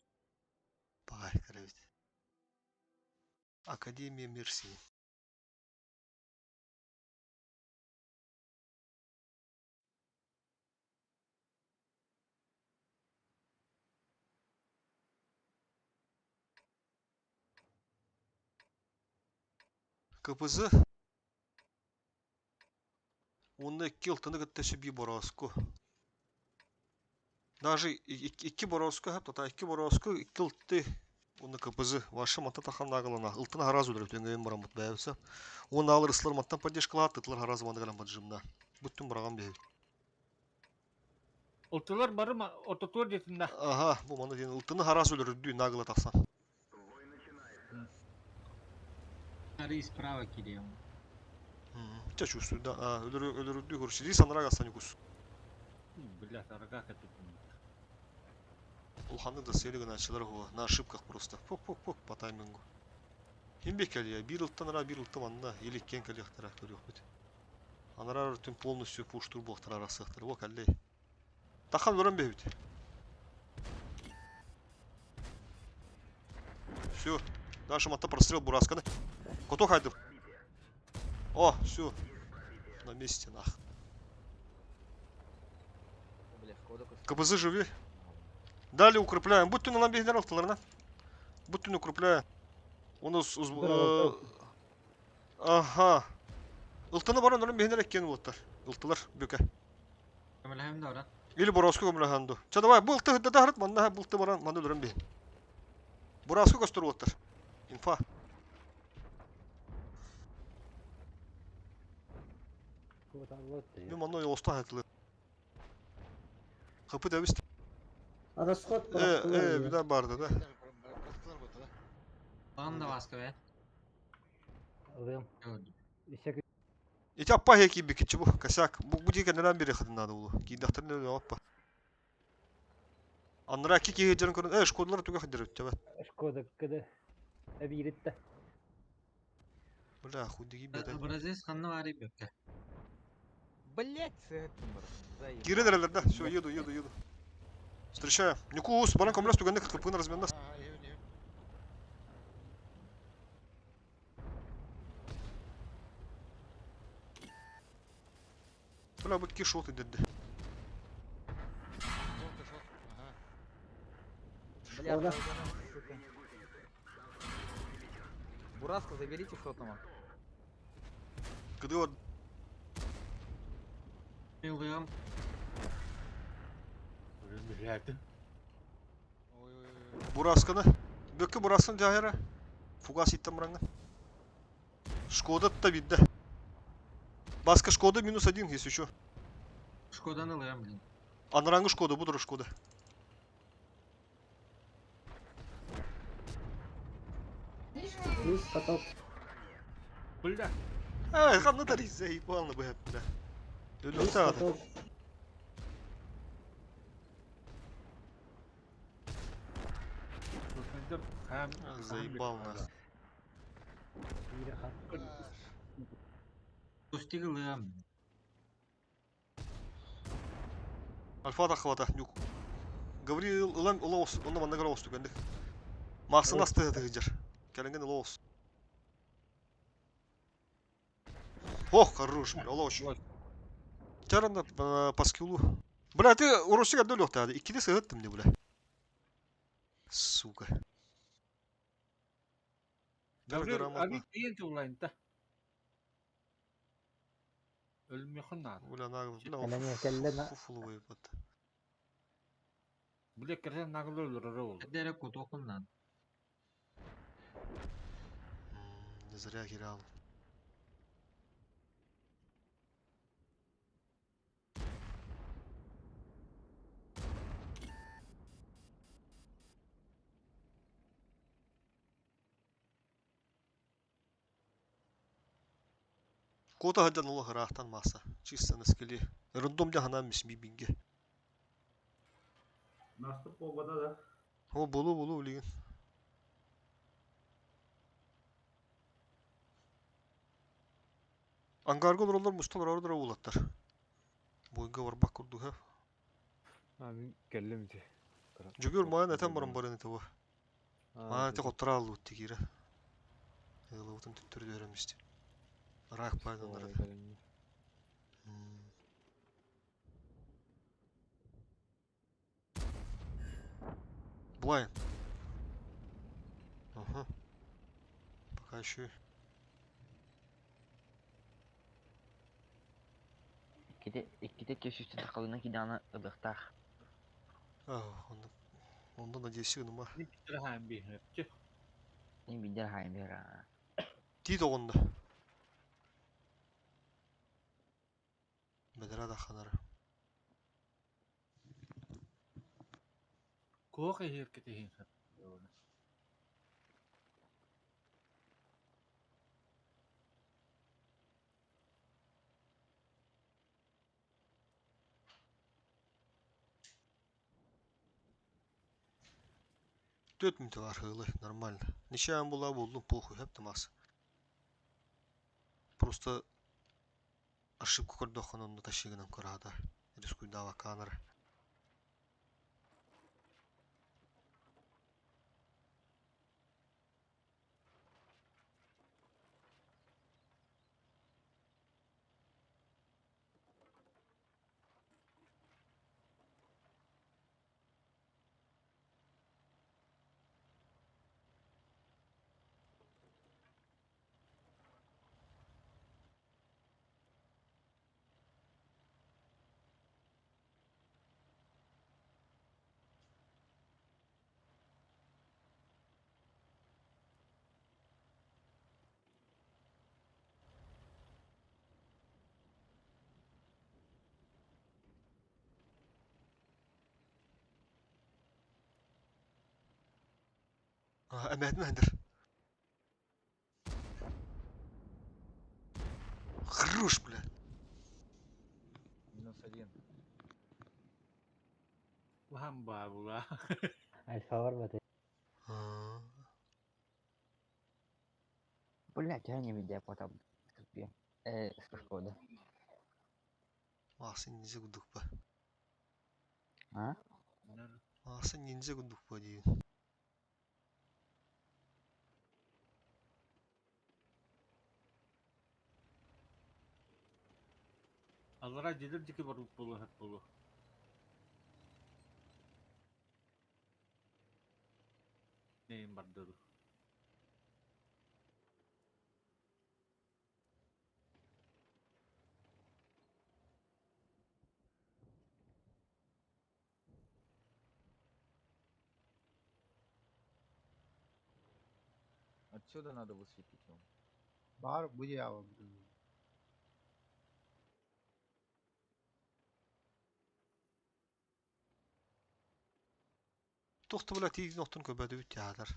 Баҕай эбит. Академия Мерси. КПЗ уонна икки алтаны кытта сөбүү борооску. Даже икки борооску хап тата икки борооску икки ылты уонна КПЗ ваша манта тахан наагалана ылтын харазы өлөрөт өҥөйөн бараммыт бэйэбитсэ. Уонна алыр ыслар маттан поддержкалаат тытлар харазы манна кэлэн поджимна. Бүттүн быраган биһи. Ылтылар бары ортотуор диэтиннэ. Аха, бу манна диэн ылтыны хараас өлөрүрдүү наагыла тахсан. Ары справа кирием. Ча чувствую, да. А, өлөрүрдүү көрүш. Рис анараг асан юкус. Бля, арга кэтит. Улханы да сели гыначылар на ошибках просто. Пук-пук-пук по таймингу. Химбе кэлиэ, биир ылтан ара, биир ылтан манна, или иккиэн кэлиэхтэрэ көрүөхпүт. Анараа өртүн полностью пуштур буохтара арахсыахтара. О, кэллэй. Тахан өлөрөн бэһибит. Все. Дальше матта прострел бурасканы. Кото хайдым. О, все. На месте, нах. КПЗ живи. Далее укрепляем. Будь ты на ламбе генерал, Будь ты укрепляем. У нас... Ага. Ылтыны баран өрін бехинер эккен болуттар. Ылтылар бүке. Көмөлөһөм да ора. Или Бороску көмөлөһөнду. Ча давай, бұл ылты хыдда харыт, манна бұл ылты баран, манна өлөрөн бехин. Бороску көстөр болуттар. Инфа. Мен манна оста хатылы. Капы да бис. Расход Э, bir барды да. Ан да баска бе. Ылыам. Ити аппа хеки бикичи бу косяк. Бу бу диге нелен бири хадын улу. Кийдахтар не аппа. Аннара ки ки жерин көрөн. Э, шкодалар туга хадыр өттө. Шкода кыды. Эбииритте. Бля, худиги беде. Образец ханна бары бөккө. Блять, сыһыттым бар. Заебал. Кире да. Все, еду, еду, еду. Встречаю. Никус, баран комляс тугандык кыпын разменна. Бля, бу кишоты деди. Бля, Шкода. сука. Бураска, заберите шотного. Кыды вот Ылыам. Блядь. Бурасканы. Бөккө бурасканы жахера. Фугас иттем бұраңа. Шкода та бидде. Баска Шкода минус один, если еще. Шкоданы ылыам, блин. Анраңы Шкода, будур Шкода. Рис потоп. Бля. Ай, ханна да рис, заебал бля. Рис Өлөктө ады. потоп. Заебал нах. Тустиг ылыам. Альфа да хвата, нюк. Гавриил ылан улоос, онна манна гроос түгендик. Максын асты тыгыжар. Келенген улоос. Ох, хорош, бля, улоос. Чаранда по скиллу. Бля, ты урусига дөлөктө ады. Иккиде сыгыттым не, бля. Сука. Гаврил, аби клиент улайын да. Өлмөхүн наар. Бля, нагыл, бля, Кэлэн кэллэ фуфловый бат. Бля, кэрэн нагыл өлөрөр ол. Дерек кутокуннан. Не зря кирал. Кота хаджан улах рахтан маса. Чисто на скеле. Рандом жаханан мис бибинге. Настып болбада да. О, болу болу билген. Ангарга олороллор мустан олорор уолаттар. Бойга барбак курдук һэ. А мин кэллим ити. Дьөгүөр маан этэн баран баран ити бу. Маан ити хоттора аллыбыт тигиирэ. Ыалыбытын төттөрү түһэрэммисти. Ыраах баайданнар. Блайн. Ага. Пока еще. Икките икките кесүстэн тахалына кидана ылыахтаах. А, онно онно надеюсь гыныма. Хаан биһөпчү. Мин бидер хаайын бера. Тиит оҕунна. Бэдэрэ да ханара. Куох иһир кэтиһин сөп. Төрт мүнтэ архыылы, нормально. Ничем була булдум, похуй, хэп тамас. Просто ошибка көрдөххүнэ онно тащигынан көрөөтө. Рискуйдаабакка анара. Эмээтин хандыр. Хорош, бля. Минус один. Уһан баабыла. Альфа барбат. А, Блять, я не видя потом. Э, шкода. Масын ниндзя курдук ба. А? Масын ниндзя курдук ба диин. Аллара дедер дики барып болу хеп болу. Нейин бардыры. Отсюда надо высветить его. Бар бу блин. Тохта, бля, тиигин охтон көбөдүбүт театр.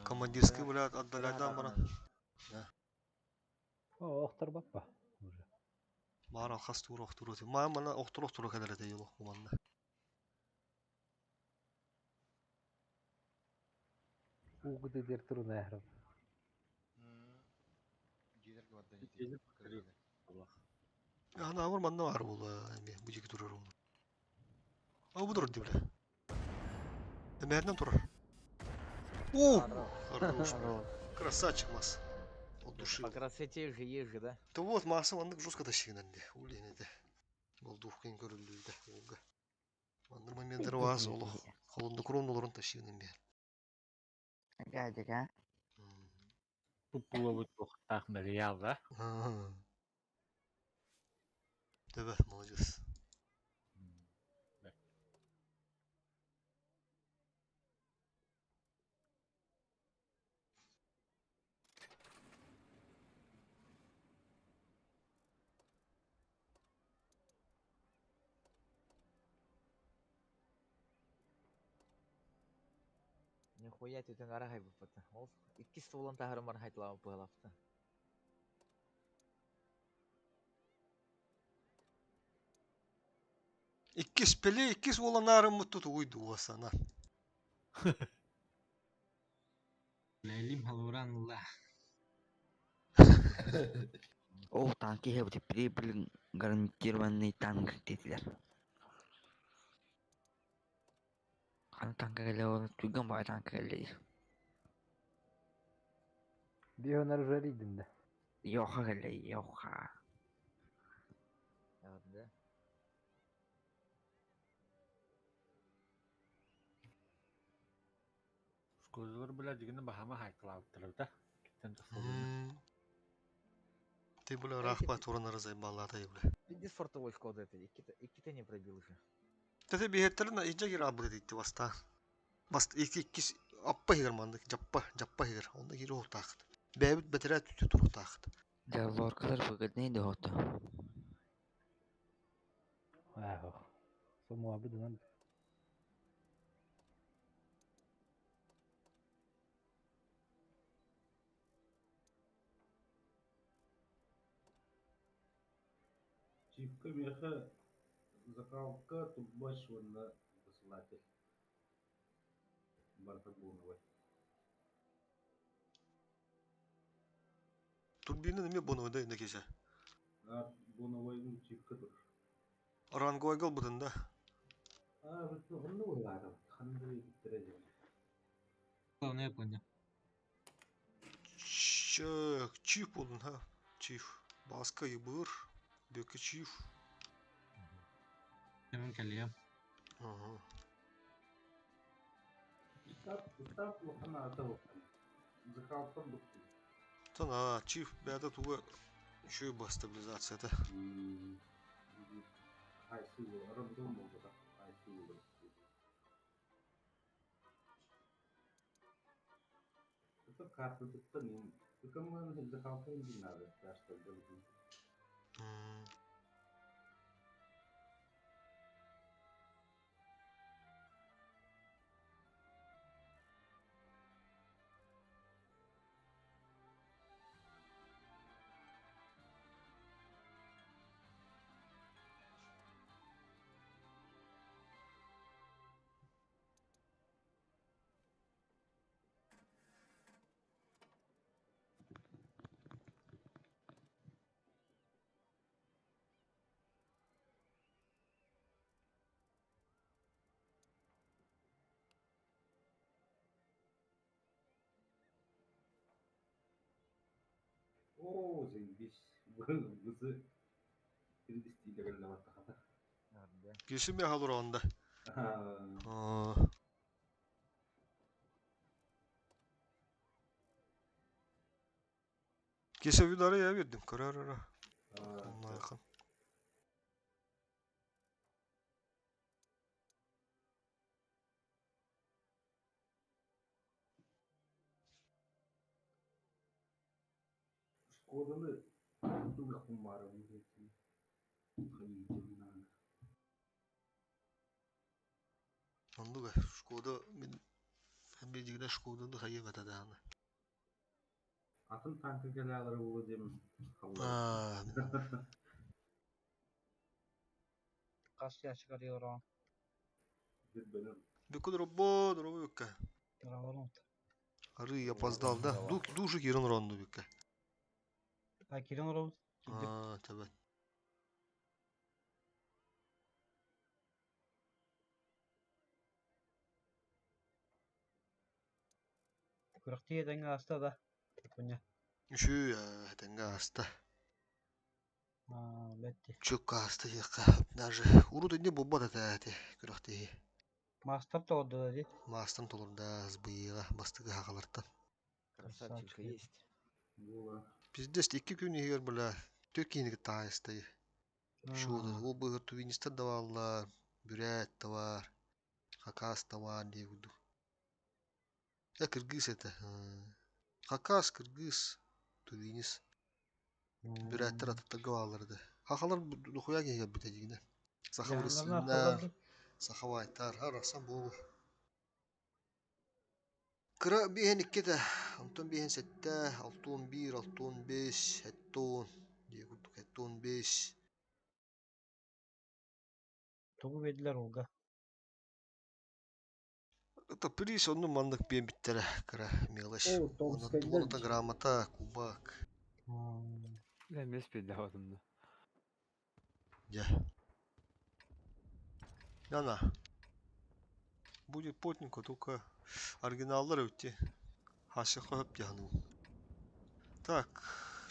Командирский, бля, отдалядан баран. О, охтор баппа. Уже. Маар алхас туура охтура. Маа мана охтура охтура кэлэрэ юлох куманна. Угды дер туруна яхрап. Ана амар манна бар була эми бу жеки турар ол. А бу турар бля. Эмэрнен турар. О, хорош. Красавчик мас. От души. По красоте же есть же, да? Да вот маса маннык жестко тащигнанды. Улин это. Ол дух кин көрүлдү олга. Манныр моменттер ваз олох. Холонду крон олорун тащигнан бер. Гадик, а? Пуппула бут тохтах материал, да? Төбө, молодец. Нихуя ты арахай буппата. Ол икки столон тахары мархайтлаан пыһалапта. Иккис пеле, иккис уоланаарым мутту тугуйду уасана. Лелим халуран ла. Ол танки иһэбит прибыль гарантированный танк диэтилэр. Ханна танка кэллэ ол түргэн баҕайы танка кэллэ дии. Биһонар уже рейдим да. Йоха кэллэ йоха. Да. Школалар бля дигини баһама хайкалаабыттар да. Киттен тахсаллар. Ты бля рахпа туран разайбаллата бля. Пиздец фортовой Шкода это. Икките не пробил уже. Тete биһэттерин ижа кир абыт итти баста. Баст икки иккис аппа хигер мандык жаппа жаппа хигер. Онда кири охтаахыт. Бэбит бетере түтү туруктаахыт. Да лоркалар выгоднее дохото. Ах. Сому абыдынан. Чипка меха закалка туббаш уонна посылатель. Барыта буоновай. Турбина неме боновайда инде кесе. А буоновай чипка тур. Ранговайгал бутын да. А, онно буолаата. Ханды киттэрэ дьэ. Главное, я понял. Чиф болдун ха. Чиф. Баска ебыр. Бөкө чиф. Hemen кэлиэм. Ага. Устап, устап улахан аата улахан. Закалка букты. Тана чиф бәдә туга еще и стабилизация да. Хайсы рандом болду. Хайсы болду. Это карта туттан Кымын закалка инди надо, что О, заебись. Вызы перевести хата. Да. Кесим я халур онда. Кесе vidara ya verdim. Karara. Онна yakın. Шкоданы туга хумара выйти. Хайдем Онду Шкода мен бежигде Шкоданы хайы бата. Атын танка келалары болу дем. Аа. Қас ящик арıyor. Бүкүн робо, робо бүккә. Ары опоздал, да? Душу кирен ронду бүккә. А кирен робот. Аа, табат. Күрәктие дәңгә аста да. Күнә. Үшү, тәңгә аста. Аа, бәтти. Чөккә аста якка. Даже урут инде бобба да тәте күрәктие. Мастер толды да ди. Мастан толурда сбыйга бастыгы хагалартан. Красавчик есть. Пиздец, 2 күн егер бля, Түркияны таайстай. Шуды, ол быгыр тувинистер да баллар, бүрәт да бар, хакас да бар деп буду. Я кыргыз это. Хакас, кыргыз, тувинис. Бүрәттер ататтарга балларды. Хакалар духуя кегер бите дигине. Саха вырысыннар, саха вайтар, арасан бу. Кыра биһен икките, онтон биһен сетте, 6-11, 6-15, хеттон, дие курдук, хеттон 5. Тугу бедилер олга. Это приз онну мандык биен биттере, кыра мелочь. О, Томскайда Оны грамота, кубак. Мен спиддаватым да. Дьэ. Яна. Будет потненько, только оригиналлар эбит Хасиха хөп дьаһаныым. Так,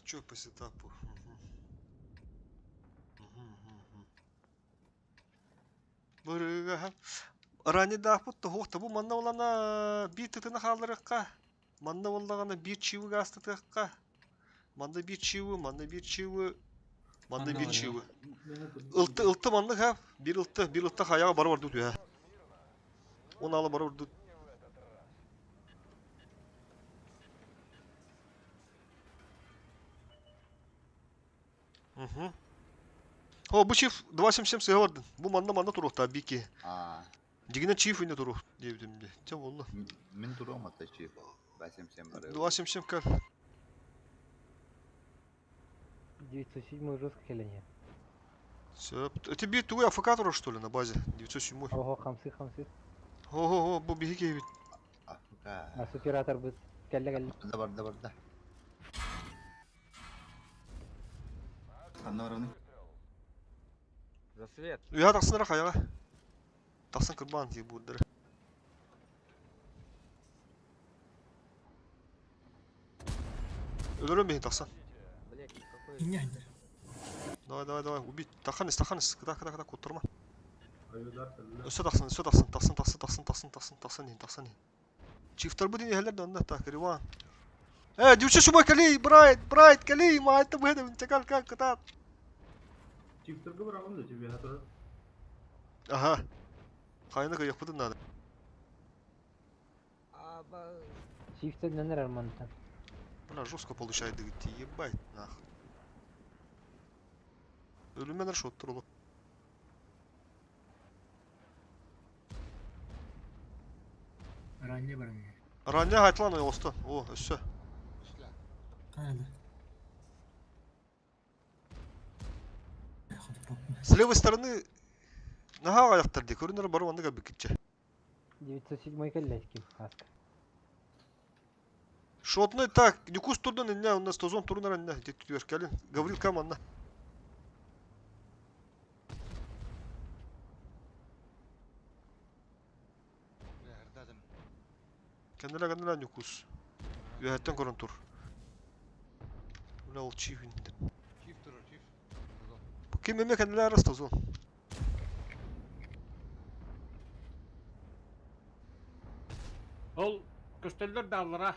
чё по сетапу? Бырыга. Ранедаахпыт тоһуох табу манна улана биир тытына хаалларыахха. Манна буоллаҕына биир чивы гаастатыахха. Манна биир чивы, манна биир чивы, манна биир чивы. Ылты, ылты маннык ха. Биир ылты, биир ылты хайаҕа бары бардыы түһэ. Он ала бары бардыы. Угу. О, бу чиф 277 сыһа бардын. Бу манна манна туруохтаа бики. Аа. Дьигинэн чиф инне туруох диэбитим дии. Чэ буолла. Мин туруом ата чиф. 277 бары. 277 кэл. 907 жестко келение. Сөп. Это биир тугуй АФК турар что ли на базе? 907. Ого, хамсы, хамсы. Хо-хо-хо, бу биһи киһибит. АФК. А суператор быт. Кэллэ кэллэ. Барда барда барда. Ханна барабыный? Засвет. Үһэ тахсан эрэ хайаҕа. Тахсан кырбаан тиий буурдары. Өлөрөн биһин тахсан. Блять, какой... Давай, давай, давай, убить. Таххан ис, таххан ис. Кыта, кыта, кыта, куттарма. Өссө тахсан, өссө тахсан, тахсан, тахсан, тахсан, тахсан, тахсан, тахсан иһин, тахсан иһин. Чифтарбыт иһэллэр да онно так, Риван. Э, дюча шума калей, Брайт, Брайт, калей, маайта быһа чакал как кытаат. Чифтерге быраҕын да тебе хатырар. Аха. Хайны кыйахпытын надо. Чифтер нер армантан. Бля, жестко получает дэгити, ебать, нах. Өлүмэн эр шоттур олох. Ранне баран. Ранья хайтлан ойоҕосто. О, өссө. С левой стороны наһаа аҕыйахтар дии, көрүнэр бары маннык эбиккитчэ. 907 кэллэ ким хаска. Шотный так, Нюкус турдан инне, у нас тозон турунар инне, түтүөр кэлин. Гаврил кам анна. Кэннилэ кэннилэ Нюкус. Үөһэттэн көрөн тур. Бля, ол чиф инде. Чиф турар, чиф. Ким эме кэннилэ арас тозон. Ол көстөллөр дааллара.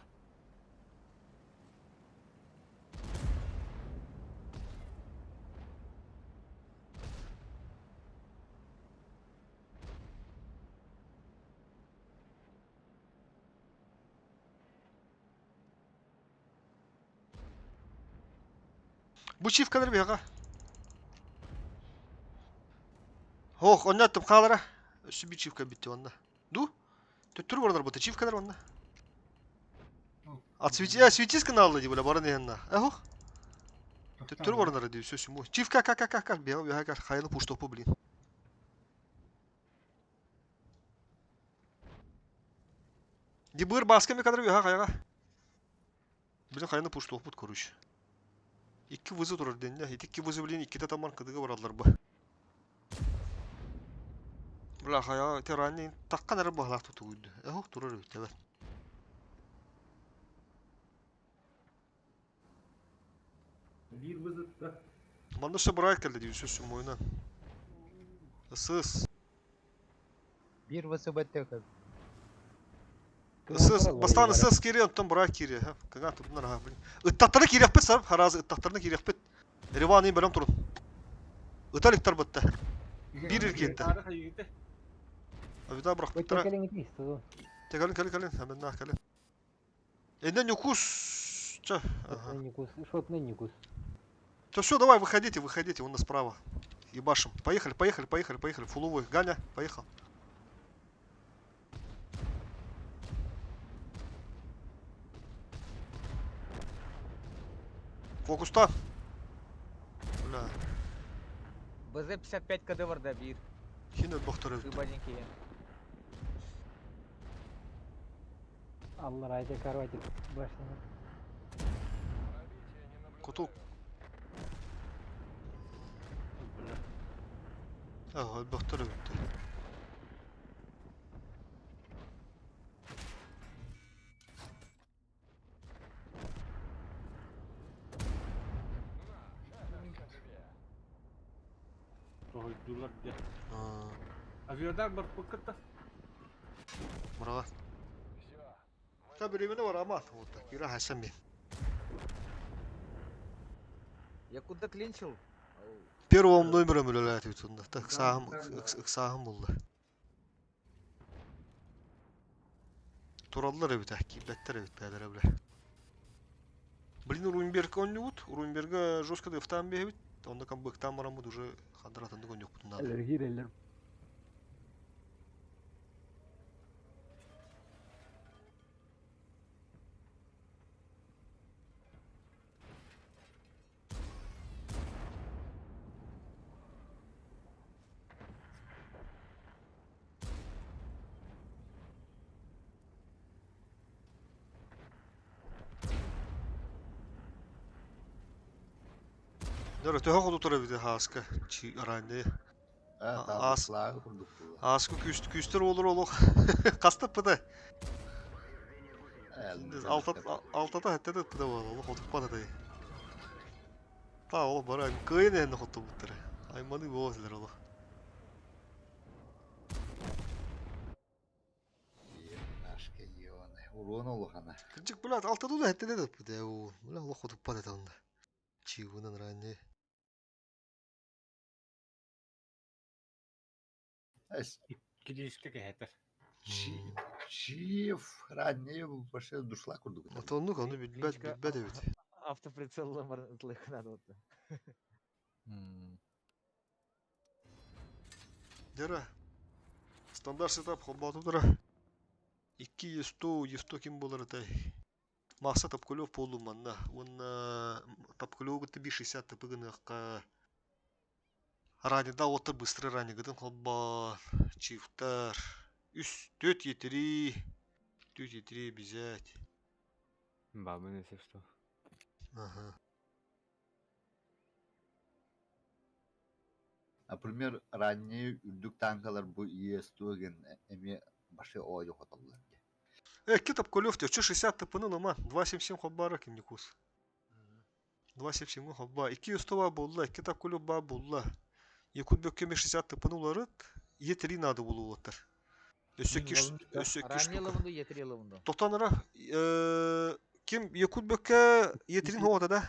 Бу чиф кэлэр биһиэхэ. Ох, онно аттым хаалара. Өссө биир чиф кэлбитти онно. Ду? Төттөрү баранар бута чиф кэлэр онно. Отсвети, осветись каналы дии, бля, баран иһэнна. Эх, Төттөрү баранар дии, все сюму. Чиф ка ка ка ка ка, бега бега ка, хайны пуштопу, блин. Дибыр баска ми кадр бега хайга. Блин, хайны пуштопут, короче. Икки вызов турар дэннэ. Ити икки вызов, блин, иккитэ тамар кыдыга бараллар бу. Бля, хайа, те ранее таккан эрэ баһылаах тутугуйду. Эх, турар эбит, эбэт. Биир вызытта. Манна өссө быраат кэллэ дии, өссө муйунан. Ысыс. Биир ВСБ Ысыс, бастаан ысыс киириэ, онтон быраат киириэ. Кыҥаан турдунар аха, блин. Ыттахтарына киириэхпит сарып, харазы ыттахтарына киириэхпит. Риван иин бэлэм турун. Ыта иликтэр бытта. Биир иргиэтэ. Авида бырахпыттара. Те кэлин, кэлин, кэлин, аминнаах кэлин. Инна Нюкус. Чё? Ага. Нюкус, шотный Нюкус. Все, все, давай, выходите, выходите, он нас справа. Ебашим. Поехали, поехали, поехали, поехали. Фуловый. Ганя, поехал. Фокуста. Бля. БЗ-55 КД барда биир. Хин өлбөхтөр Сыбаденький. Аллар айда карватик башына. Кутук. Элбэхтэр эбиттэр. Тоһуйдулар дьэ. Авиадар барбыккыта. Браво. Та беременна барамат. Вот так. Ира хасан мен. Я куда клинчил? Первым номером үлэлээтибит сонда. Так сааһым ыксааһым булла. Тураллар эбит, киирбэттэр эбит бээлэрэ бile. Блин, Румберг онньубут. Румберга жестко дыфтаан биэһэбит. Онно камбыктаан бараммыт уже хандар атыннык онньукпутун наада. Эллер киирэллэр. Дөрө төһө хотутар эбит хааска чи араанньы. Аас Ааска күүстэр олор олох хастаппыта. Алтата хэттэ ыппыта буолла олох хотуппат этэй. Та ол бара кыайын эһэнне хоттубуттара. Айманы буола силер олох. Уруон улахана. Кырдьык блядь, алтата да хэттэ да ыппыта уу. Бля олох хотуппат этэ онно. Чигунан ранее. Килиискэ кэһэтэр. Чиев ранее вообще душла курдук. Отоннук ону билбэт билбэт эбит. Автоприцелла баран ытылык надо вот. Дера. Стандарт сетап холбооту 2 100 100 ким буолар этэй? Махса Топкулев буоллум манна. Уонна Топкулеву кытта 560 тп гыныахха. Ранеда оттор быстро ранегытын холбоон. Чифтар. Үс, төрт етири. Төрт етири взять. Бабын если что. Ага. Например, ранее үрдүк танкалар бу ЕС-2 эми башы ойу хотоллар. Э, Топкулев, ты 60 тпны лома. 277 холбара ким кус. 277 холба. 2 100 булла, 2 Топкулев ба булла. Якут бөккеме 60 тпны уларыт. Е3 надо булуоттар. Өссө өссө Ранее лавынду, Е3 лавынду. Тотанара ким Якут бөкке Е3 хода да?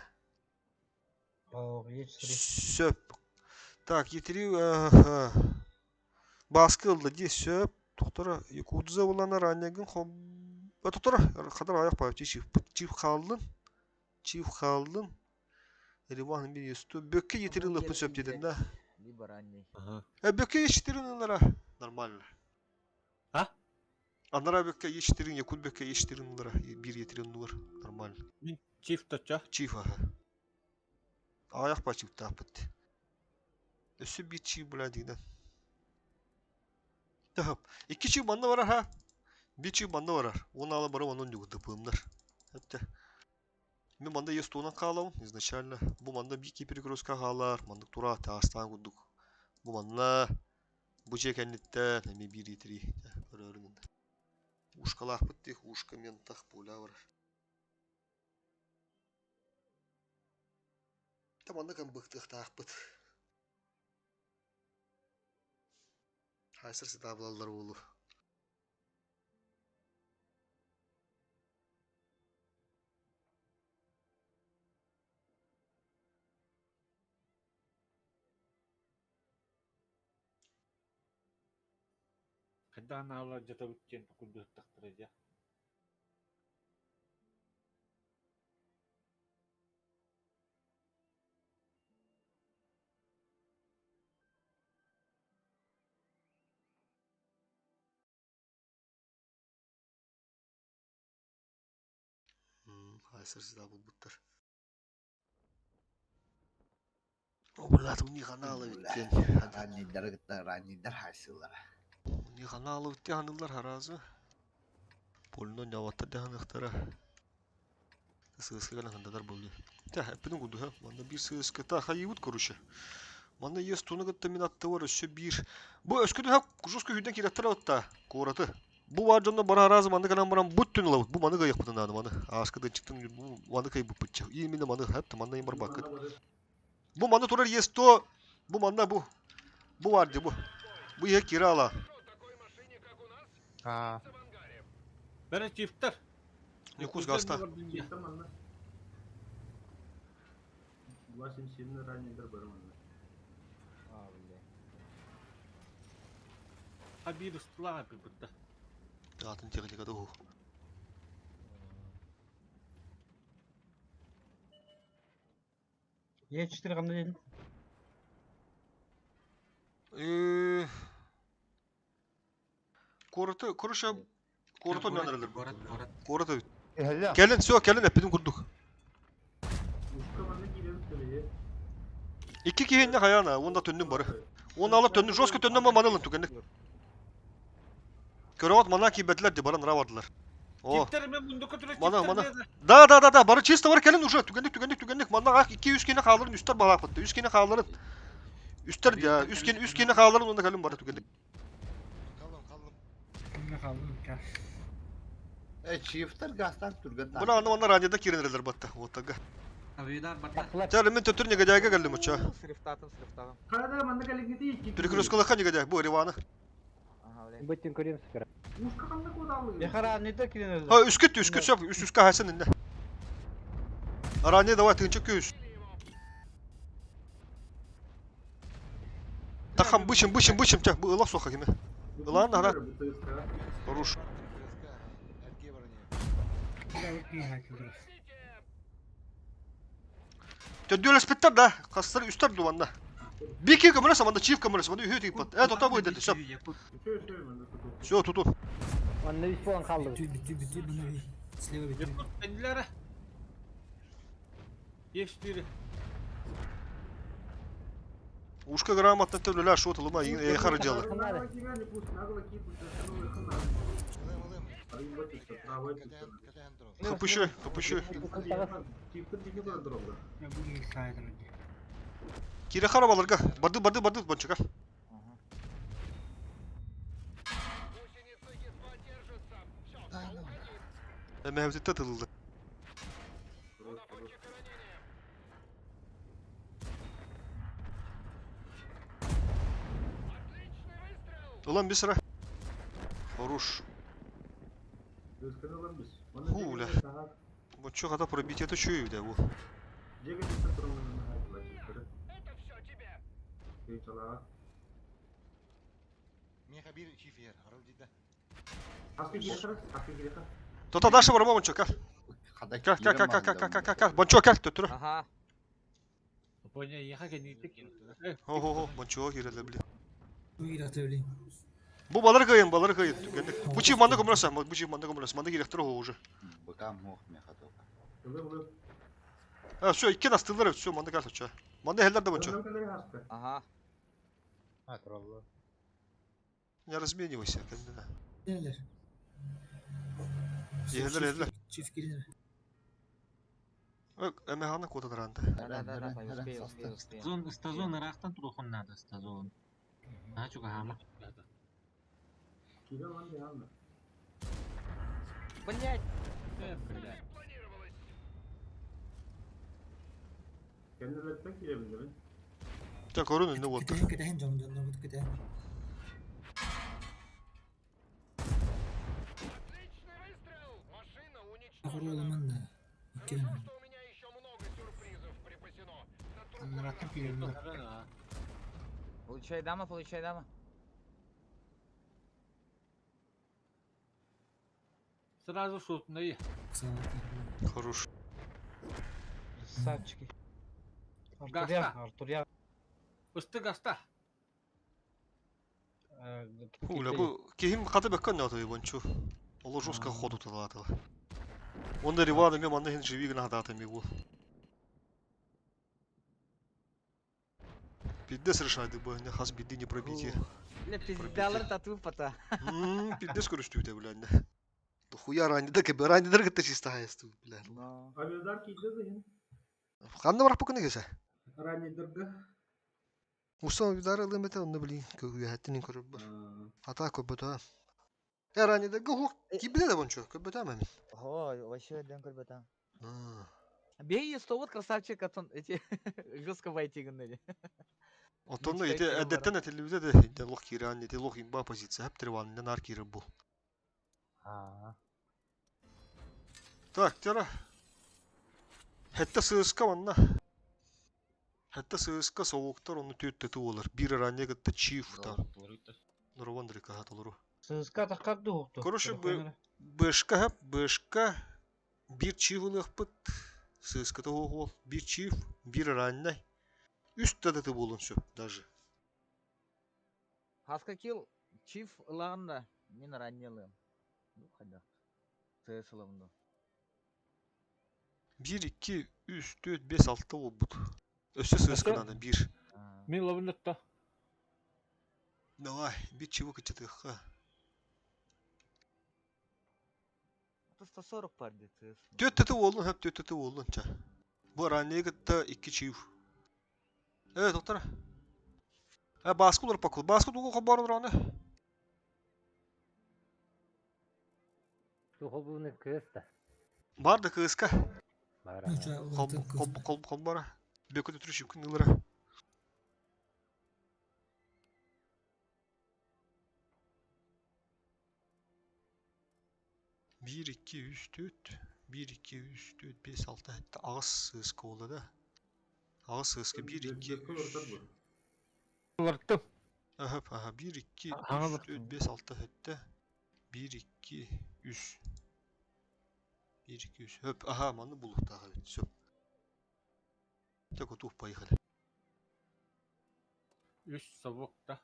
Сөп. Так, Е3 баскы ылды ди сөп. Тоқтора Якутза булана ранегин хоб. Тоқтора хадар аяк па чиф чиф халдын. Чиф халдын. Риван bir юсту. Бөкке Е3 лыпын сөп дедин да. Либо ранний. Э, бөкке Е4 ылара. Нормально. А? Анара бөкке Е4, Якут бөкке Е4 ылара. Bir Е3 ылар. Нормально. Чиф точа. Чиф аха. Аяк па чиф тапыт. Өссө bir чиф бля дигден. Тахап. Икки чиф манна барар ха. Bir чиф манна барар. Оны ала барам онун югу тыпымдар. Өттө. Мен манда ес туунан хаалабын изначально. Бу манда бики перекрестка хаалар, мандык тура таастаан курдук. Бу манна бу же кэнниттен эми бир итири көрөрүнүн. Ушкалаахпыт дии, ушка ментах пуля барар. Та манна кам быктыахтаахпыт. Хайсыр сыта булаллар буолу. Когда она ала где-то үттен курдуктактыр дия. Хайсыр сыта булбуттар. О, блядь, у них аналы үттен. Раннийдар кытта раннийдар хайсылар. У них аналы үттен ханылар харазы. Полно няватта деханыхтара. Сыскыгана хандадар болды. Та, эппин куду, ха. Манда бир сыскы та хайыбыт короче. Манна ес туну кытта мин аттыбар өссө биир. Бу өскөтүн хап жестко хүдэн кииреттер отта куораты. Бу бар дьонно бара аразы манны канан баран бут түн ылабыт. Бу маны кыйыппытын наада маны. Ааскы дынчыктын бу маны кыйбыппытча. Именно маны хап манна им барбаккыт. Бу манна турар ес то бу манна бу. Бу бар ди бу. Бу иһэ киирэ ала. Аа. Бәрі чифтер. Якутск гаста. Чисто манна. 277 ранее бары манна. А, бля. Абир ыстылаға бітті. Атын техникада ху. Е4 қандай дедің? Куораты, короче, куораты нөмерлер. Город, город. Куораты. Эхэллэ. Кэлин, все, кэлин эппитин курдук. Ушка манна кииребит төлөйе. Икки киһинне хаяна, онда төннүм бары. Оны алып төннү, жестко төннүм манылын түгенник. Көрөт мана кийбетилер ди баран равадылар. О. Чифтер мен мұнда көтірі Мана, мана. Да, да, да, да, бары чисто бар келин уже. Түгенник, түгенник, түгенник. Манна ак 200 кини хааларын үстер балапытты. 100 кини хааларын. Үстер я, 100 кини, 100 кини хааларын онда келин бары түгенник. Kaldım kaldım. Кімге қалдым? Э, чифтер гастан түрген Буна аны манна ранеда киренерлер батта. Вот тага. Авидар барда. Тахлар. Жары мен төтөр негодяйга келдим уча. Срифтатым, срифтатым. Карада манна калигити икки. Перекресткалаха негодяй, бу Ривана. Ага, бля. Бөттен көрем сікірі. Ушка қандай кодалы? Ha üsküt üsküt söp üst üskü hasen inne. Arane давай тынчы көз. Тахам бычым бычым бычым тя бу ылах соха кеме. Ылан ара. Хорош. Төдөлөс биттер да. Кастыр үстер дуванда. Бики көмөрөс аманда чиф көмөрөс аманда үхө тип бат. Э тота бу деди сөп. Всё туту. Онна үс болан қалды. Якут пенделері. Е4. Ушка грамотно төлөлөр шот ылыма э харжалы. Хапышы, хапышы. Кире харабаларга. Барды барды барды бончука. Мehmet'te tılıldı. Ulan bir sıra. Хорош. Хуля. Вот чё когда пробить это чую, да, во. Меха bir чиф ер. Арал дейді. Тота даша барма бончо, кал. Хада Кал, кал, кал, кал, кал, кал, кал, кал. Бончо, кал, төттүрө. Ага. Поня, еха кенитик. Хо, хо, хо, бончо киреле, блин. Бу балар кыйын, балар кыйын. Түгенник. Бу чиф манды көмөрөсө, бу чиф манды көмөрөсө, манды керектир го уже. Быка мох меха тока. А, всё, икки настылар, всё, манды кал, чё. Манды хеллер да бончо. Ага. Не разменивайся, кәндине. Ехелер, ехелер. Эмехана кода даранды. Да, да, да, да, успею, успею, успею. Стазон, стазон ырахтан турухан надо, стазон. А, чуга хама. Блять. Э, блядь. Та көрүн үнне болду. Получай дама, получай дама. Сразу шутный. Хорош. Красавчики. Гаста. Үсті гаста. Хуля, бу кихим каты бөккөн наты бончу. Оло жестко ходу талаты. Онда Ривана мен манды хин живи гына хататы ми бу. Пиздец решайды бу, не хас беды не пробитие. Бля, пиздалар тату пата. Пиздец көрүштү бля. Хуя ранди да кебе ранди дер кытты чисто хайсту, бля. Авиадар кийде да Ханна барак бу күнү кесе? Ранее дырга. Усан видары ылым этэ, онно билин үөһэттин көрөр. Ата көрбөтө. Эранеда гух кибиле да бончо көрбөтө мен. Ой, вообще ден көрбөтө. Бей вот красавчик, атын эти жестко войти гынны. Отонно ити эдеттен этилибите де инде лох киран ити лох имба позиция хеп треванны нар кирер бу. Так, тера. Хетте сыыска манна. Хетте сыыска совуктар оны түт төтү болар. Бир ранее гытта чиф там. Нурвандрика хатылыру. Сызка таккар дуһукту. Короче, бэшка хеп, бэшка бир чиф ылыахпыт. Сыыска тоҕуол. Бир чиф, бир раннай. Үс таты болун сөп даже. Хаска кил чиф ылаанда мен раннелым. Ну хада. ТС ылымды. 1, 2, 3, 4, 5, 6 болбут. Өссө сыыскананы 1. Мин лабыннатта. Давай, бир чего кычытыхха. 140 бар де ТС. Төт төтү болун, хөп төт төтү болун ча. Бу ранее гытта 2 чив. Э, доктор. Э, баскулар пакул. Баску дугу хабар раны. Тухол буны кыста. Бар да кыска. Бара. Кол кол кол кол бара. Бөкөтө түрүш күн ылара. Bir, iki, üç, dört. Bir, iki, üç, dört, beş, altı, hatta ağız sığıskı oldu da. Ağız sığıskı bir, iki, üç. Уларттым. Aha, aha. 1, 2, 3, Аңа 4, 5, 6, 7. 1, 2, 3. 1, 2, 3. Хөп, аха, маны булук тагы. Сөп. Так вот, поехали. Үс совок да.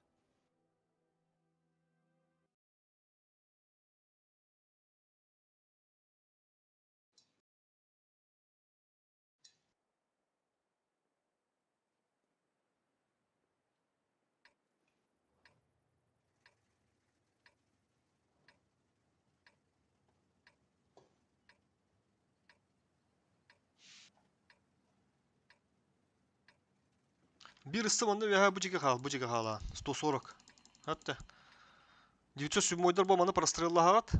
Bir ısımandı ve ha bu жеке хал, bu жеке хала. 140. Hatta. 907 бу маны простреллагат.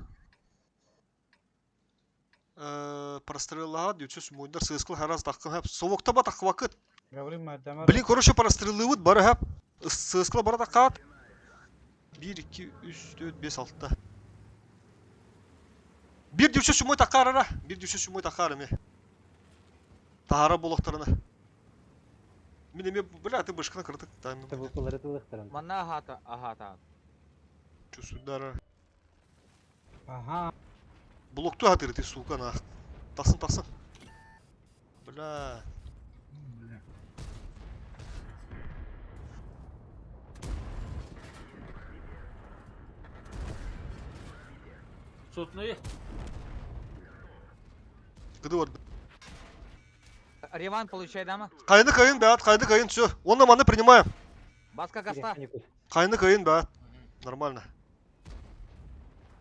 Простреллагат 907 сыскыл хараз таққын хап. Совокта ба тақ вакыт. Блин, короче, простреллывыт бары хап. Сыскыл бара таққат. 1 2 3 4 5 6. Bir 907 таққар ара. Bir 907 таққар ме. Тахара болақтарына. Мин эме бля, ты башканы кырдык. Тайм. Табукулары тылыктырын. Манна ахата ахата. Чусудара. Ага. Блокту хатыр ты, сука, нах. Тасын, тасын. Бля. Сотный. Кыды бар. Реван получай дама. Кайны кайын бәт, кайны кайын, все. Онна маны принимаем. Баска гаста. Кайны кайын бәт. Нормально.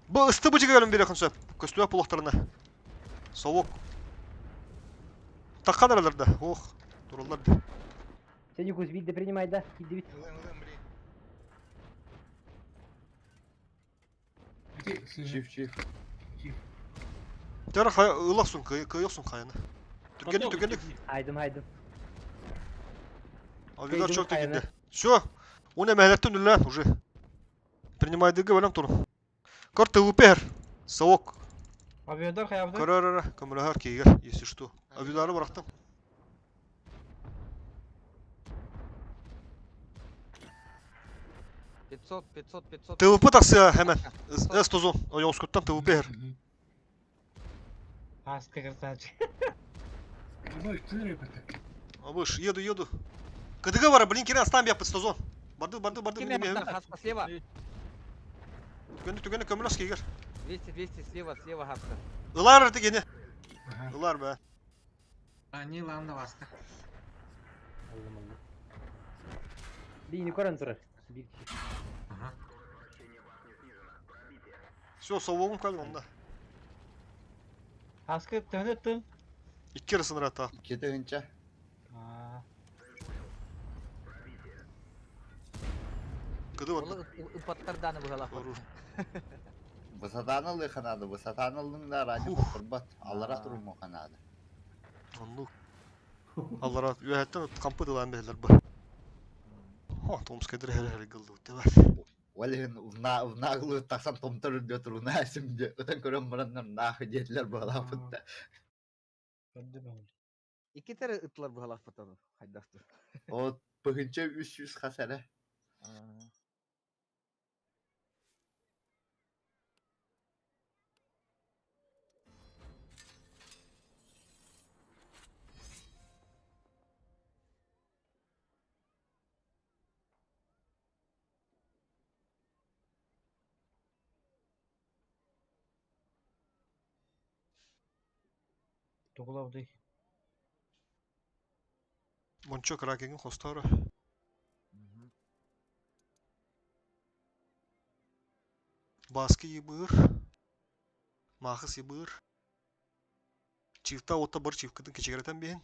Бу ысты бу жигерим бир якын сөп. Көстүбә булактарына. Совок. Таккан араларда. Ох, туралар. Сен юкус виде принимай да, кидибит. Чиф, чиф. Тара хай ылаксун, кыйыксун кайны. Түгенlik, түгенlik. Хайдым, хайдым. Авидар Кыйдым çok кайны. gitti. Все. Уне мехлеттен үллән уже. Принимайдыгы белән турun. Кор ТВП. Совок. Авиадар хаябды. Көрөр, көмөлөр кийгер, если что. Авидары бырактым. Пятьсот, 500, 500. ТВП таксы hemen. Эстозон. Ойоскуттан ТВП. Аска красавчик. Абыш, еду, еду. КДГ бар, блин, кирен астан бияппыт стозон. Барды, барды, барды, Киме мин бакта, хаска слева. Түгенlik, түгенlik көмөлөс кийгер. 200, 200 слева, слева хаска. Ылар дегени. Ылар бә. Они ланда баска. Аллым аллым. Бийни көрөн турар. Бир киши. Ага. Все, совогум калды онда. Аска төнөттүм. Икки арасында та. Икки тыгынча. Тыды Ол барда. ыппаттар дааны быһалаах. Высотаны ылыаха наада, высотаны ыллыҥ да ранее Фух. хотторбот, аллара турумуохха наада. Оннук. Аллара үөһэттэн хампы тылаан бэһэлэр бу. Хо, Томскайдар хэр хэр гыллыбыт бар. Ол иһин унаглы тахсан томтор үрдүө туруна симде ытан көрөн бараннар наахы диэтилэр быһалааппыт да. Көрдө бөҕө. Икки ыттылар быһалаахпыт ону. Хайдахтыр. От быһынча 300 хас эрэ. Тугулабытый? Мончо кракеҥин хосторо. Бааска ебыр. Маахыс ебыр. Чивта отта бар чивкытын кичигирэтэн биһин.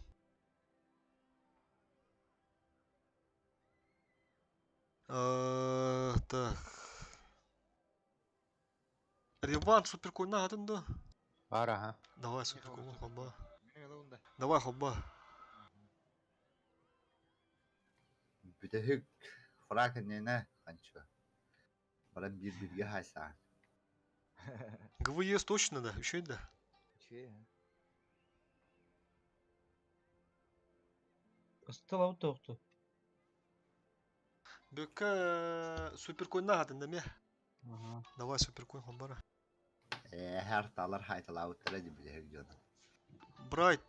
Так. Реван суперкойна атын да? Бар аха. Давай суперкойна хоба. Давай хоба. Бүтэһик фрак иннинэ ханча. Баран биир бирге хайсаан. ГВЕС точно да, еще да. Че? Ыстылабыт тоқту. Бөккә суперкойна атын да ме. Ага. Давай суперкой хобара. Ээ хэр талар хайталаабыттара ди бүтэһик дьоно. Брайт.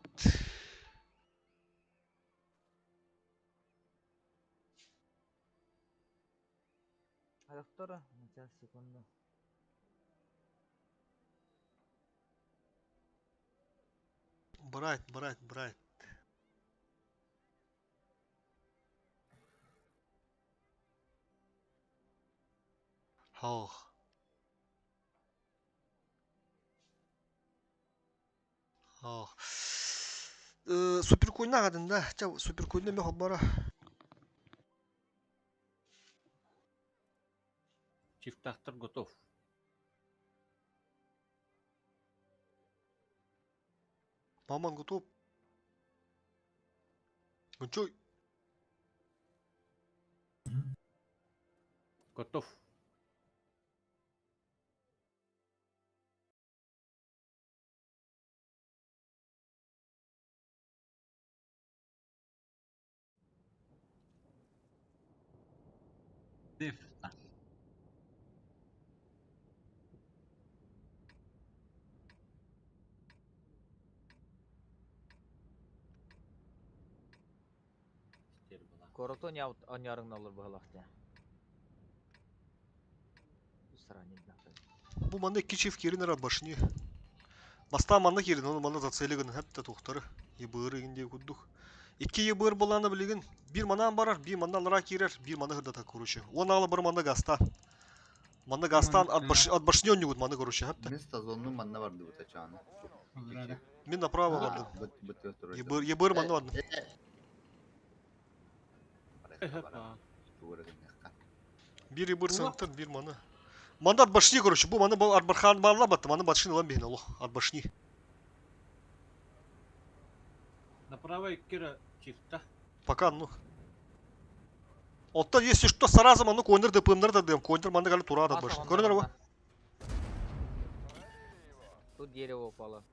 Доктора, сейчас, секунду. Брайт, Брайт, Брайт. Хаух. Хаух. Суперкойна атын да. Ча суперкойна ме хобара. Чифтахтар готов. Маман готов. Гончой. Готов. Деф. Коротон онярың алыр быһалаахта. Сранит Бу манна икки чиф кирин ара башни. Баста манна кирин, оны манна зацелигин хәтта тухтары. Ебыры инде куддук. Икки ебыр буланы билигин. Бир манан барар, бир манна лара кирер, бир манна хырдата короче. Он алы бір манна гаста. Манна гастан от баш от башни он манна короче хәтта. Мин стазонну манна барды бутачааны. Мин направо бардым. Быт быт турар. Ебыр ебыр манна бардым. Бир ебыр сантыр, бир мана. Манда от башни, короче, бу маны был арбархан балла батты, маны башни лам бихин, аллах, от башни. Направо иккира чифта. Пока, ну. Оттан, если что, сразу ману койнер ДПМнер да дэм, койнер маны гали тура от башни. Көрдөр бу? Тут дерево упало.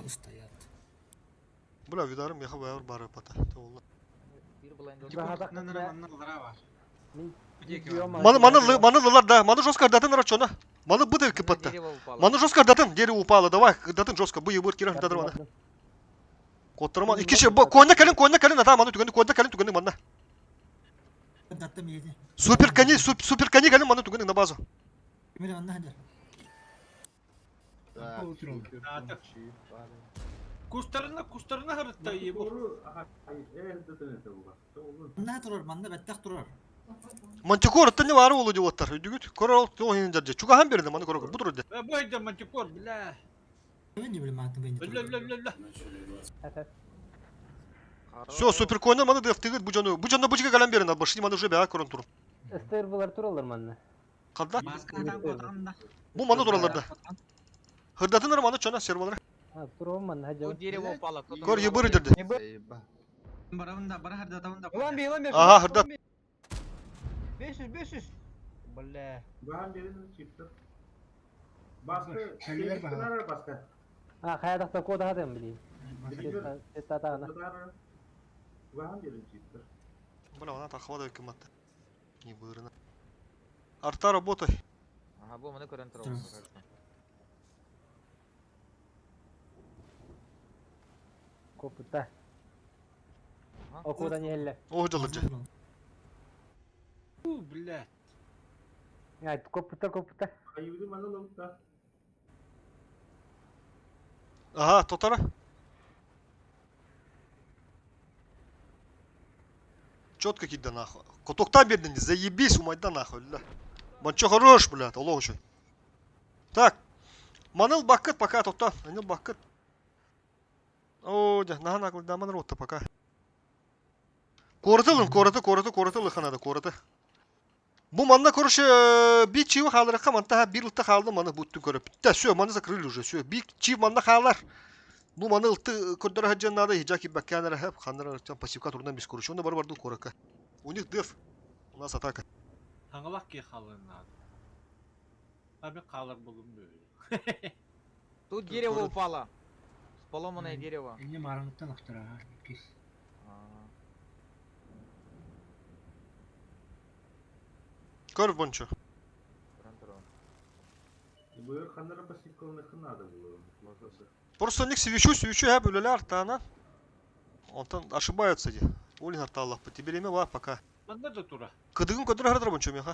Стоят. Бля, видарым, яха баяр бары пата. Бир булайын Маны маны маны лылар да, маны жестко датын рачона. Маны быды кпт. Маны жестко датын, дерево упало, давай, датын жестко, бу ебыр кирах дадыр маны. Коттырман, иккичи, койна калин, койна калин, ата маны түгенди, койна калин түгенди манна. Супер кони, супер кони калин маны түгенди на базу. Кустарына, кустарына харытта ебу. Мантикор, это не вары олу диоттар, үдүгүт. Корол, то хин жаржы. Чугахан берди, маны корол, бу турды. Бу мантикор, бля. Бля, бля, бля, бля. Все, суперкойна маны дефтыгыт бу жону. Бу жону бу жиге калам берин, башни маны уже баа көрөн турун. Эстер булар туралар манна. Калда? Маска там котан да. Бу маны туралар да. Хырдатынар маны чона сервалар. А, туром манна Тут хажа. дерево упало. кто-то Көр урвал ебыры дерево. дерди. Не бы. Заеба. Барабын да, бара хардатабын да. Ulan bir ulan bir. Aha, hırdat. 500 500. Бля. Бахан берин чиптер. Баска, Кәлелер баһа. баска. А, хаядакта код хадым били. Билер. Сеттатана. Бахан берин чиптер. Бля, она тахвада кыматты. Не бырына. Арта работай. Ага, бу маны көрөн туралар. Копута. Ага. Окуда не элле. О, жалыржы. У, блядь. Я копута копута. Айыбы маны лаута. Ага, тотара. Четко кида нахуй. Котоктан бердин, заебись, умайда нахуй, ля. Банчо хорош, блядь, Аллах очень. Так. Маныл бакыт пока токтан. Маныл бакыт. О, да, на на да маныл отта пока. Коротылым, короты, короты, короты лыханады, короты. Бу манна короче, bir чиви халырыкка манта bir ылта халды маны бутту көрөп. Да, все, маны закрыли уже, все. Bir чив манна халар. Бу маны ылты көрдөрө хаджан надо, хиджаки бакканара хеп, ханнара чан пассивка турдан бис короче. Онда бар барды корока. У них деф. У нас атака. Хаңалақ ке қалын надо. Аби қалар болым бөй. Тут дерево Город. упало. Поломанное дерево. Эне мараңыттан ақтыра, кес. Ага. Көр бончо. Көрөн туралар. Бу ханнара пассивкалны ханада было. Просто у них свечу, свечу, я бөлелер артана. Онтан ошибаются де. Олин арталлах. По тебе время ва пока. Манда да тура. Кыдыгын көдөрө хардыр бончо меха.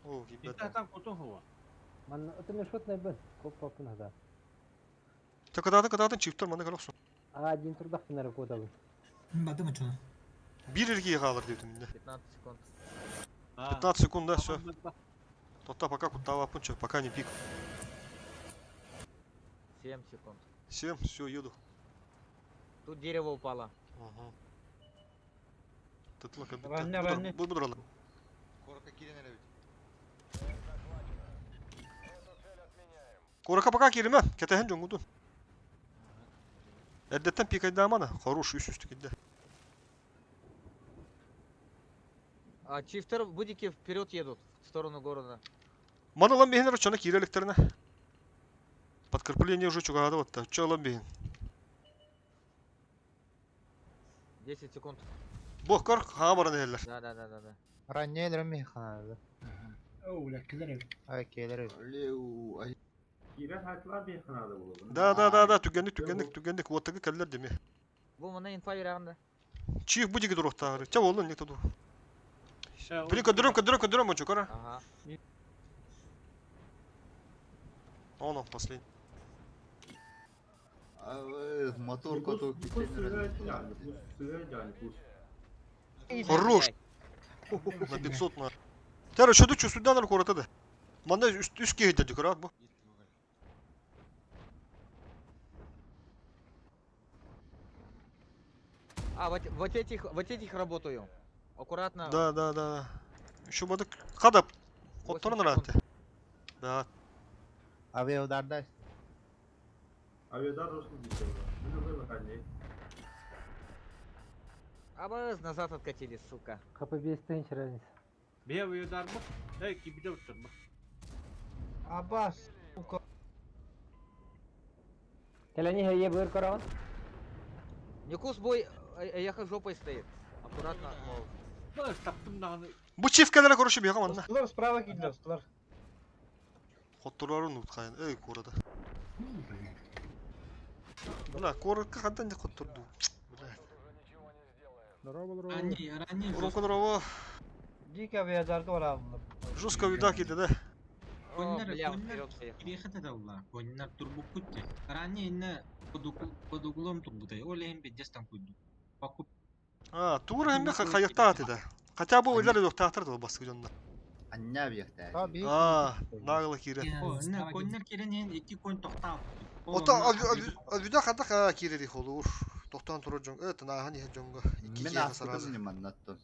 О, ебать. Итатан котон хуа. Манна өтөмө шот найбын. Коп попун хада. Та кадатын кадатын чифтер маны караксун. А, один турдак финары кодабы. Бады чона. Бир эрге халыр дейтим. 15 секунд. 15 секунд, да, все. Тота пока куттава пунчо, пока не пик. 7 секунд. 7, все, еду. Тут дерево упало. Ага. Тытла как Ранне, ранне. Бу будрала. Корка кирен эле бит. Корака пока кириме. Кетehen жоңгудун. Эрдеттен пик айдамана. Хорош үс үстү кидде. А чифтер будики вперед едут в сторону города. Маны лан бихин рочана кирелектерine. Подкрепление уже чугады вот. Чо лан бихин. 10 секунд. Бох кор хага баран эллер. Да, да, да, да, да. Раннелер ми ханады. Оу, бля, келер. Ай келер. Леу, ай. Кирен хайтлар бир ханада было. Да да да да түгендик түгендик түгендик вот келлер деме. Бу маны инфа берагында. Чих будиги дуруктагы. Ча болду не туду. Били көдөрөм көдөрөм көдөрөм бончо кора. Ага. Оно последний. Мотор коту Хорош. На 500 на. Тәрі шөді чөсүден ар коротады. Манда үст үске хедерди көрат бу. А, вот, вот этих работаю. Аккуратно. Да, да, да. Еще бадык кадап. Отторун раты. Да. Авиаударда. Авиадар русский дичи. Абыз назад откатились, сука. КП 5 тысяч разница. Бе удар бу. Эй, кибиде уттур бу. Абас, сука. Келени хeye быр караван. Никус бой, ехал жопой стоит. Аккуратно, мол. Бу таптым наганы. Бу чифкелere короче бияга манна. Устулар справа кидилер, устулар. Хоттурарын уткайын. Эй, корада. Бля, коротко хандан не хоттурду. Бля. Ранний, ранний. Руку дрова. Дико авиадарда орамлы. Жестко вида киде да. О, Коннор, бля, он Коннор. вперед поехал. Приехать это ула. Коннор турбу кутте. Ранний инне под углом турбутай. Оле им бедес там куйду. Покуп. А, тура hem хайыкта да. Хотя бы ойлар yok тактыр да баскы жонда. Ання бияқта. А, наглы кире. Коннор керен ен iki кон токтап. Ота авида хата кирери холур. Тохтоон турар дьон, э, тынааһын иһэр дьоҥҥо икки Мин киһиэхэ сразу. ааспытым ньыманнаттан.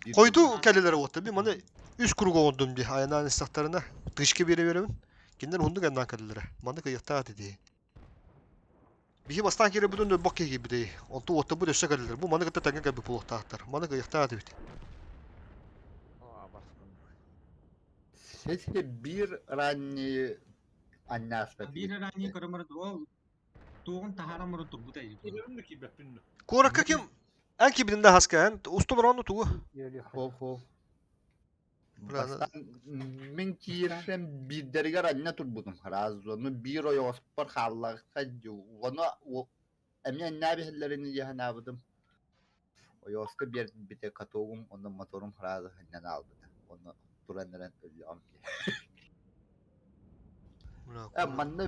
Биир Хойду курдук. кэлилэр уотта. Мин маны үс круг оҥордум дии. Айанаан истэхтэринэ тычка биэрэ-биэрэбин. Кинилэр уһуннук айаннаан кэллилэр. Маннык ыйыахтаах этэ Биһи бастаан киирэрбитин өлбөх киһи киирбитэй. Онту уоттарбыт өссө кэллилэр. Бу маны кытта тэҥҥэ кэлбит буолуохтаахтар. Маны кыайыахтаах этибит. О, баскын. Сети биир ранний анньааспат Биир ранний көрөмөр ол туоҕун таһааран баран турбута Киирэрим да киирбэппин да. Куоракка ким эн кимнин да хаска эн устун орону тугу? Хо-хо. Бастаан мин киирсэм биирдэригэр анньа турбутум разону биир ойоҕоспор хааллахха дии ону эмиэ анньаа биһэллэрин дии санаабытым ойоҕоско биэрбитэ катогум онно моторум сразу анньан хаалбыта онно туран эрэн өллөҕүм дии э манна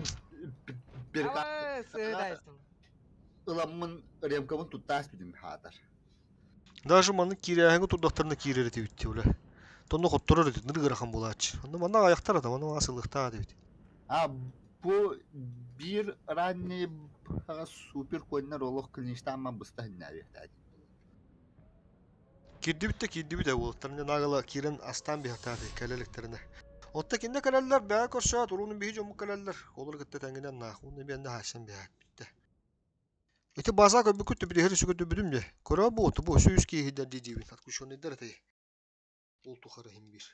ыламмын ремкабын тутта ааспытым хаатар Даже маннык киирээһиҥҥэ турдахтарына киирэр этибит дии бля. Тонно хотторор этит, ныр ыарахан буолааччы. Онно манна аҕыйахтар ата, манна маа сылыахтаах этибит. А бу биир ранний супер коннор олох клиничтаамман быста хиннээбиэхтээ Киирдибит да киирдибит ээ уолаттар наагала киирэн астаан биһахтааты кэлэ иликтэринэ. Отто кинде кэлэллэр, бэйэ көрсөөт, уруунун биһи дьоммут кэлэллэр. Олор кытта тэҥинэн наах, уонна биэннэ хаайсан биһааппиттэ. Ити база көрбүккүт түбүтүһэр үсүгү дии. Көрөө буоту бу сүүс киһидэр дии диибин отключенныйдар этэй. Ол тухары иһин биир.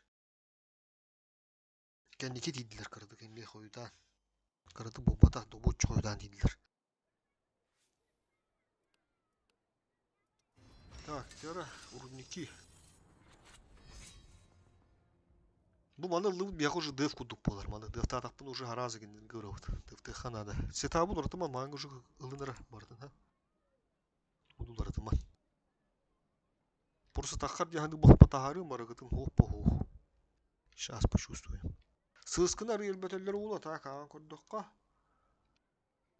Кэнники тиийдилэр кыратык эмиэ хойутаан. Кыратык буолбатах, добуоччу хойутаан тиийдилэр. Так, Тера, рудники. Бу маны ыллыбыт биһиэхэ уже дыв курдук буолар. Маны дывтаатахпын уже араас гиннэргэ ырабыт. Дывтыахха наада. Сетабын уратыман маҥҥа уже ылынара барытын ха. Буду уларытыман. Просто таххар дьаһаны бохпо таһаарыы марыгытын хуох поһуох. Сейчас почувствуем. Сыыскын арый өлбөтөллөр уола так аан көрдөххө.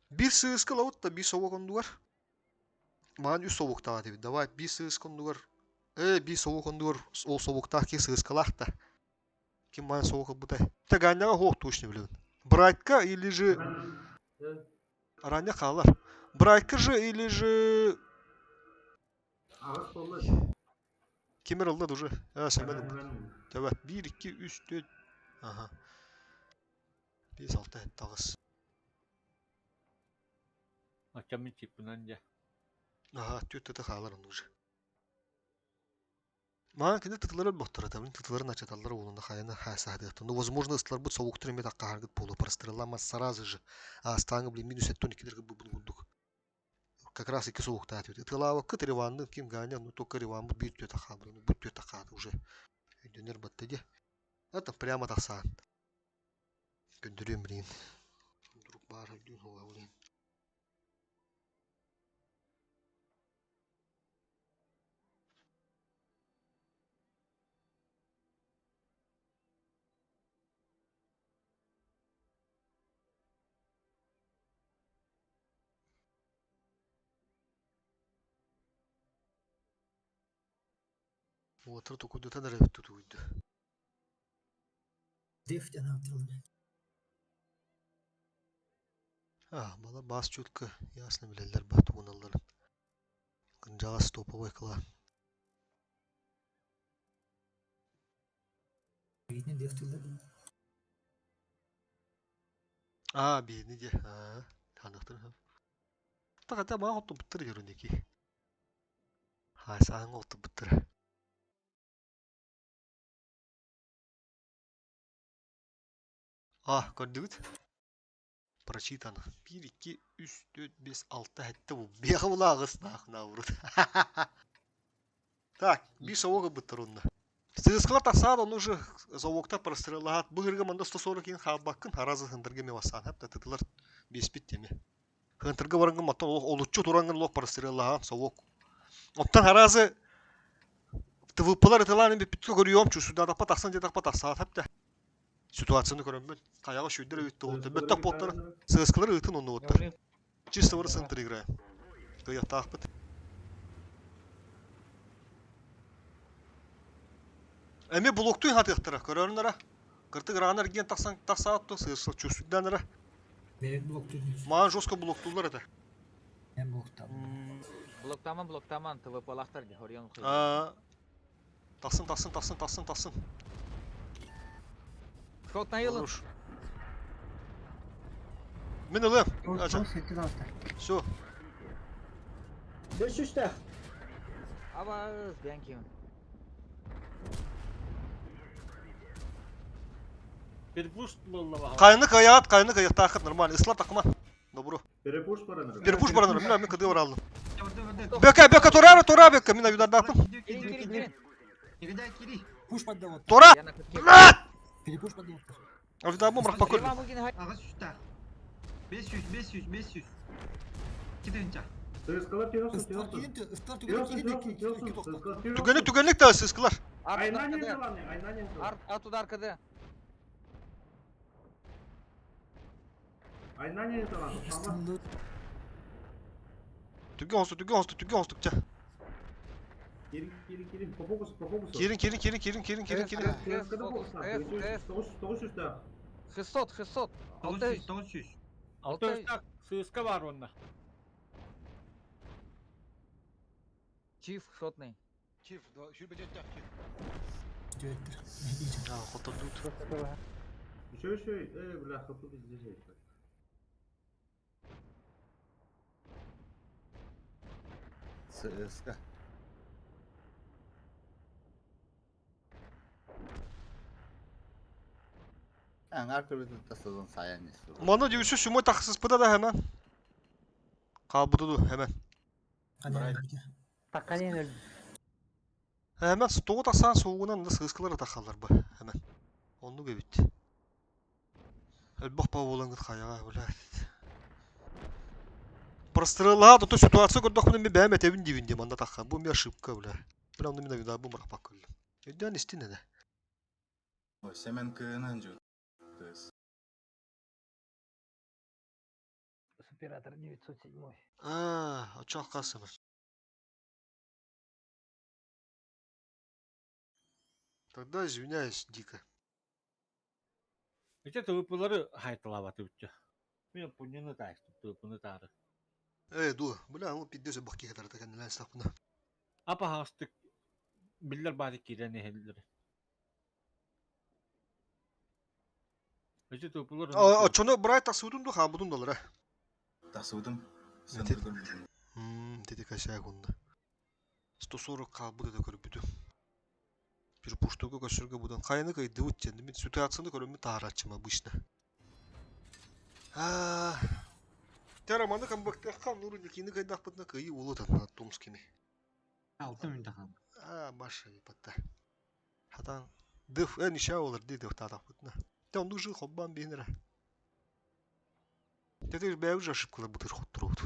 Биир сыыска ылабыт да биир совок оннугар. Маан үс совоктаах этибит. Давай биир сыыска оннугар ээ биир совок оннугар ол совоктаах киһи сыыскалаах да. Ким маан совок ылбытай? Таганняга хуох точно билэбин. Брайтка или же Араанньа хаалар. Брайтка же или же Ким эрэ ылла да уже. Ээ Сэмэн ылбыт. Төбө. Биир, икки, үс, түөрт. Аха. Биэс, алта, таҕыс. Оччо мин чиппынан дьэ. Аха, түөрт тыта хаалар оннук же. Маан кини тытылары өлбөхтөр этэ. Тытыларын ачаталлар уолуна хайана хаасаһадыахтан. Ну, возможно, ыстыларбыт совуктар эмиэ таккаһаргыт буолуо. Простреллама сразу же. Аастааҥы, блин, минус 72 быбын курдук. Как раз икки совуктаат эбит. Ытылаабаккыт Риванны ким Ганя, ну только Риван биир түөтэ хаалбыт. Ну, бу түөтэ хаата уже. Өйдөнөр батта дии. Это прямо тахсаан. Көрдөрүөм билигин. Вдруг баар өйдүүн хуга блин. Уотра тукуйдутан эрэ тутуйду. А, бала бас четко ясно билэллэр ба тугуналларын. Кырдьаҕас топовой клан. Аа, биһини диэ. Аа, ханыахтарын сөп. Тахата маа оттубуттар еруники. Хаасааҥҥа оттубуттара. А, көрдүгүт? Прочитано. Биир, икки, үс, түөрт, биэс, алта, сэттэ бу. Биэҕэ була аҕыс наах наоборот. Так, биир совок ылбыттар онно. Сыыскалар тахсаат, ону уже заводтар простреллаһаат. Бу ырга манда 140 киин хаалбаккын, аразы хынтарга эме бассаан хап да тытылар биэспит теме. Хынтарга барангын маттан олуччу турангын лох простреллаһаан совок. Оттон аразы ТВПлар ытылаан бүппүткэ көрүөм, чусудатаппа тахсан диэтахпа тахсаат хап да. Ситуацияны көрөммүн, хайаҕа сүүрдэр эбит туһуттан бөттөх буоттар сыаскалар ыытын оннубуттар. Чисто выр центр играем. Кыайыахтаахпыт. Эми блоктуй хатыахтара, көрөрүн Кыртык ыраҕан эргиэн тахсан тахсаат то сыырсыл чувствуйдаан эрэ. Маан жестко блоктууллар этэ. Мен блоктаабын. Блоктаман, блоктаман, ТВП-лахтар ди, Орион хуй. Аа. Тахсын, тахсын, тахсын, тахсын, тахсын. Шот на Хорош. Мин ылыам. Ача. Все. 500-тээх. Абас, бянки. Перепуш буолла баҕа. Кайны каяат, кайны каяктаахыт нормально. Ысла такма. Добро. Перепуш баран. Перепуш баран, мин мин кыды баралым. Бөкө, бөкө, тора, тора, бөкө, мин аюдардаахтым. Кирин, кирин, кирин. Никогда кири. Пуш поддават. Тора! Я на катке. Перепуш поддават. Авдабым рахпа көрдүм. Иван Лугин, Аҕыс сүүстээх. 500, 500, 500. Китинча. Сыскалар тиосун, тиосун. Тиосун, тиосун, тиосун. Түгэнник түгэнник да сыскылар. Арт Айна не удар КД. желание, айна не желание. Арт, арт удар КД. Айна не желание. Сама. Түгэн хосту, түгэн хосту, түгэн хосту ча. Кири, кири, кири. По фокусу, по фокусу. Кирин, кирин, кирин, кирин, кирин, кирин, кирин. Сыскада фокус. С, С. 900-тәэх. 600, 600. 900, 900. Алта үстак сыыска бар онна. Чиф, шотный. Чиф, сүүрбэ чиф. А, хотор тут. Еще, еще, бля, хапы здесь. Сыска. Аңар көрүтүн тасыдын саян иси. Маны дүйсү сүмө тахсыспыда да hemen. Калбыды hemen. Hemen тоҕу тахсан сугунан да сыскылар тахаллар бу hemen. Онну бит. Элбэх па болангыт хаяга бля. Прострела то ситуация көрдөхпүнэ мен бэм этебин дибин дим анда таха. Бу ми ошибка бля. Бля онну мен да бу марапак көрдүм. Өйдөн истин эде. Семен кыынан жу. Тыс. Оператор 907. А, очох касымыр. Тогда извиняюсь дико. Ити ТВП-лары хайталабаты үтчө. Мен пуньюну таайстым, ТВП-ны таары. Э, ду, бля, ол пиддесе бакки хатар такен лэн сапна. Апа хастык биллер баары кирен эхеллер. Ити ТВП-лар А, чоно брай тасудун ду хабудун долара. Тасыдым. Эти- Сындырдым. Деди кашая гунда. 140 калбыды да көрбүдү. Бир пуштуга көшүргө будан кайны кай дыбыт женди. Мен ситуацияны көрөмүн таарачым обычно. А. Тера маны камбактакка нуру никини кайдак бытна кыйы улу татна томскими. Алты минут хаалла. А, Маша патта. Хатан дыф э ниша олар ди дыф татак бытна. Те он нужы хоббан бинера. Тетер бәү ошибкалар бутыр хоттурут.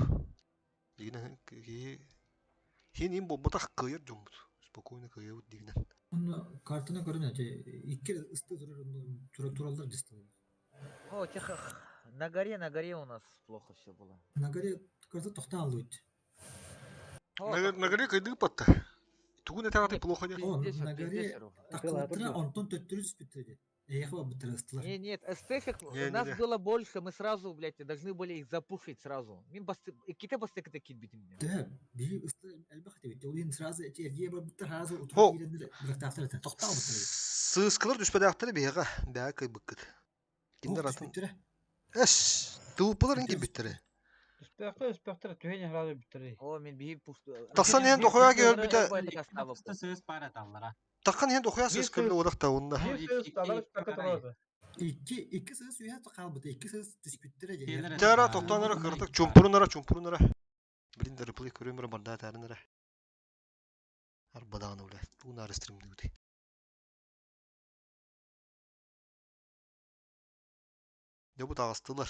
Дигинен ки хин им боботах кыйыр жумбут. Спокойно кыйыр дигинен. Оны картына көрүнө же икки ысты тура туралдар жысты. О, тихо. На горе у нас плохо все было. На горе карта токтан алып. О, На горе кыйды патта. Тугун это ты плохо не. О, Пиздец, на пиздец, горе Серега. такылтыра онтон төттүрүз бүтүрдү. Эхо бүтүрү ыстылар. Не, нет, СТшек Не, не, нас не. было больше, мы сразу, блядь, должны были их запушить сразу. Мин басты, ките басты ките кит битим. Да, би ысты элбэх деп. Олин сразу эрге бар бүтүр сразу Хо. утуруп кирендер бирактафтар токтоо бүтүрү. Сыскылар түспәдәктер бега, бәга кыйбыккыт. Киндер атын. Эс, тупылар инки биттере. О, мен би пуш. Тақсан енді дохуя кел бите. Сыз пара таллара. Таққан енді дохуя сыз көлле одақта онда. Икки икки сыз үйә калбыты, икки сыз түспүттер же. Тара тоқтанара кыртык чумпурунара чумпурунара. Блин, да реплей көрөмөр барда тарынара. Арбадан уля. Унары стримди ути. Не бу тагыстылар.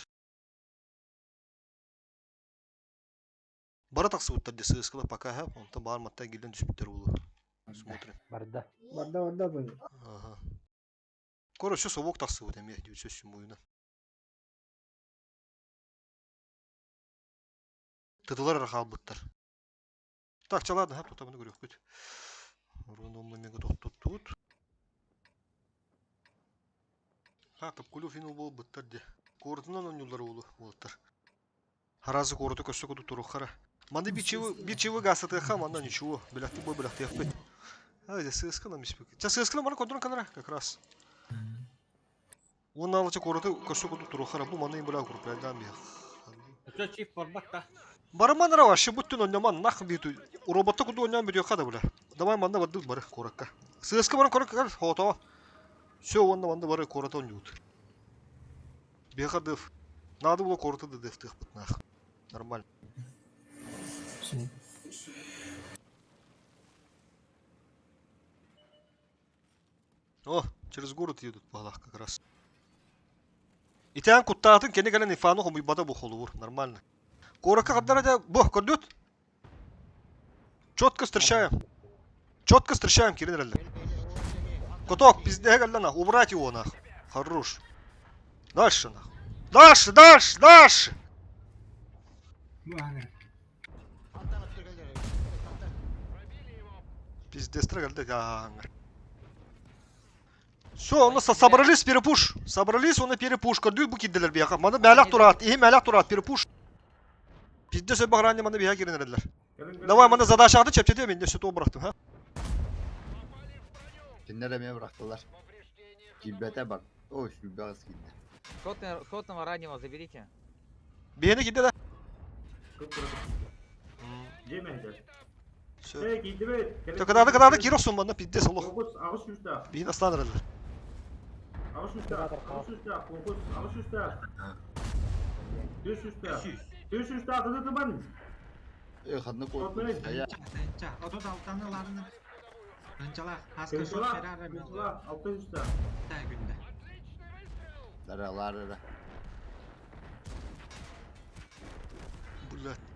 Бара таксы буттар десе ыскыла пока ха, онта бар матта келден түспүттер улу. Смотрим. Барда. Барда барда бу. Ага. Короче, совок таксы бут эме, дүйсө сүмуйна. Тытылар рахал буттар. Так, чаладны, ха, тута маны көрөк күт. Рандомно мега токтоттут. Ха, тапкулю финал бол буттар де. Коротунан онюлар улу болуттар. Харазы короту көссө куду турухара. Манна бичевы гасатыха, манна ничего. Беляхты бой беляхты яппыт. А, здесь ССК нам испек. Сейчас ССК нам контроль канара как раз. Уонна алыча куораты көрсө курдук туруохара бу манна бля укрупляйдаан биһэх. Өтө чип барбат да. Барыман ра вообще бүттүн онньоман нах биту. Роботта курдук онньоон бүтүөххэ да бля. Давай манна бардыбыт бары куоракка. ССК баран көрө хоотоо. Все уонна манна бары куората онньуут. Биһиэхэ дыф. Надо было куораты да дыфтыахпыт нах. Нормально. О, через город едут балах как раз. Итэн куттаатын кини кэлэн Ифаны хомуйбата бу холубур, нормально. Куоракка хардара дьэ, бу, көрдүт? Четко встречаем. Четко встречаем, кирин эрэллэр. Куток, пиздеһэ кэллэ нах, убрать его нах. Хорош. Дальше нах. Дальше, дальше, дальше! Пиздец, кэллэ ааҥҥар. Все, у нас собрались перепуш. Собрались, он и перепуш. Көрдүү бу кирдилер биһиэхэ. Маны мээлэх тураат, иһи мээлэх тураат, перепуш. Пиздец өбө ранее маны биһиэхэ кирин эрэллэр. Давай, маны задачаҕыты чэпчэтиэ мен все то бырахтым, ха? Кинилэр эмиэ бырахтылар. Киирбэтэ бар. Ой, сүүрбэҕис киирдэ. Сотного раннего заберите. Биһиэни киирдэ да? Все. Кытааты кытааты киир охсун манна пиздец олох. Биһин астаан эрэллэр. Э, ханна куоппут? Хайа. Отут алтаны ыларын Ынчалаах, хаска шот Феррара мен Та күндэ. Лара лара. Блядь.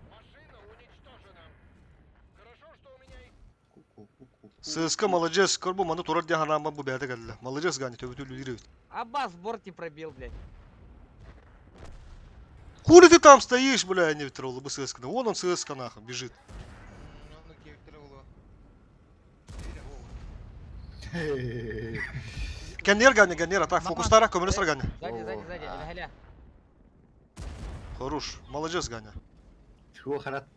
ССК молодец, көрбу маны турар диэн ханааммар бу бэйэтэ кэллэ. Молодец Ганя, төбөтү үлүлүүр эбит. Аббас борт не пробил, блядь. Хули ты там стоишь, бля, не троллы бы ССК. Вон он ССК нахуй бежит. Генер Ганя, Генер, а так фокустара, көмөлөс Ганя. Сзади, сзади, сзади, Халя. Хорош, молодец Ганя. Чего харат?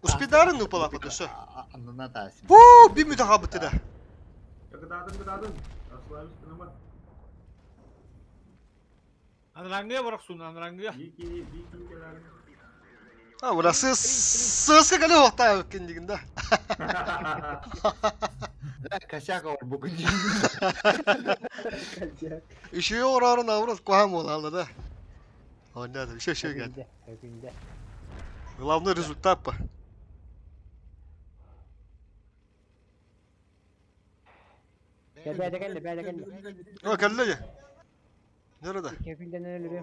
Успедарын упала потом все. Анна тас. Бу, bir müdahale bitti de. Анраңгыя барахсун, анраңгыя. А, бля, ССК кэлэ уохтаа кэннигин да. Косяк ор бүгүн. Үшөө орорун аврал куһаан буолаалла да. Онда да, үшөө үшөө кэлdi. Главный результат по. Бэйдэ кэллэ, бэйдэ кэллэ. О, кэллэ же. Nerede? Кепилден өлөрү.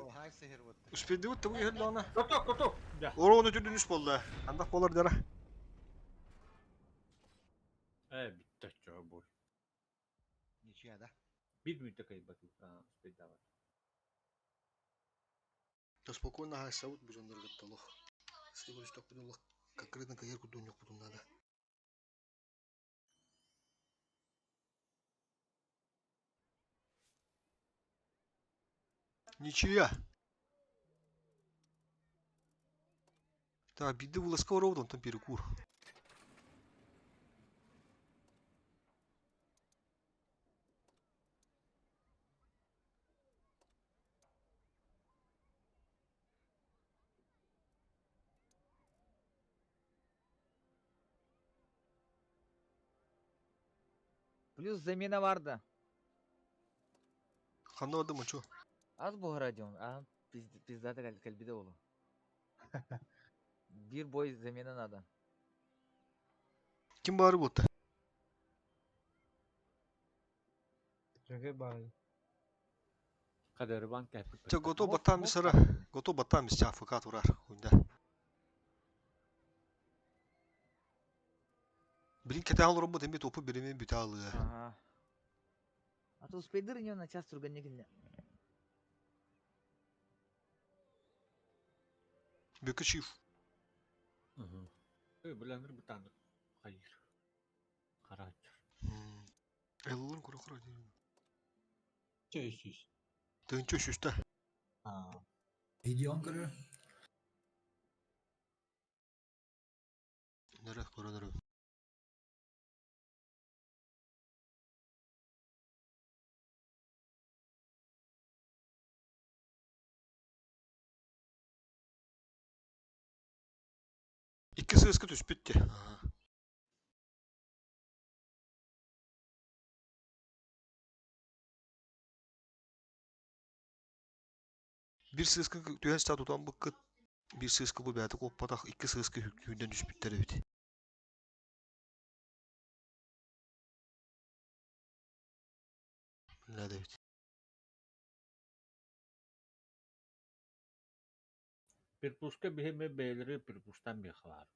Успейдибит тугу иһэллэ она. Коток, коток. Да. Орону түрдүн үс болла. Андах болар дара. Э, битте чоо бу. Ничья, да? Бир мүнөттө кайбат. А, успейдабат. Да спокойно хайсабыт бу дьоннор кытта олох. Сибир үстөкпүн олох конкретно кайыр курдук ньокпутун надо. Ничья. Так, биде вылазка ровно, там перекур. Плюс замена Варда. Ханна адымы, чё? Аз бу радион. А, пиздата кальбиде олу. Бир бой замена надо. Ким бары бұтты? Жөкө бар. Кадыры банк кәпик. Чё, готов баттан бисара. Готов баттан бис ча ФК турар. Хуйда. Блин, кете ал робот эми топу беремен бүте алы. Ага. А то успейдыр не на час турган не Бөкө чиф. Э, биланыр бутаны. Хайыр. Карач. Эллын куру куру. Чөй сүз. Тынчы сүстә. Видеон көрөр. Нөрө көрөн өрөбүн. Икки сыыска түспүт дии. Биир сыыска түһэн саа тутан быккыт, биир сыыска бу бэйэтэ куоппатах, икки сыыска сүүрдэн түспүттэр эбит. Наада эбит. Перепуска биһиги бэйэлэри перепустан миэхэ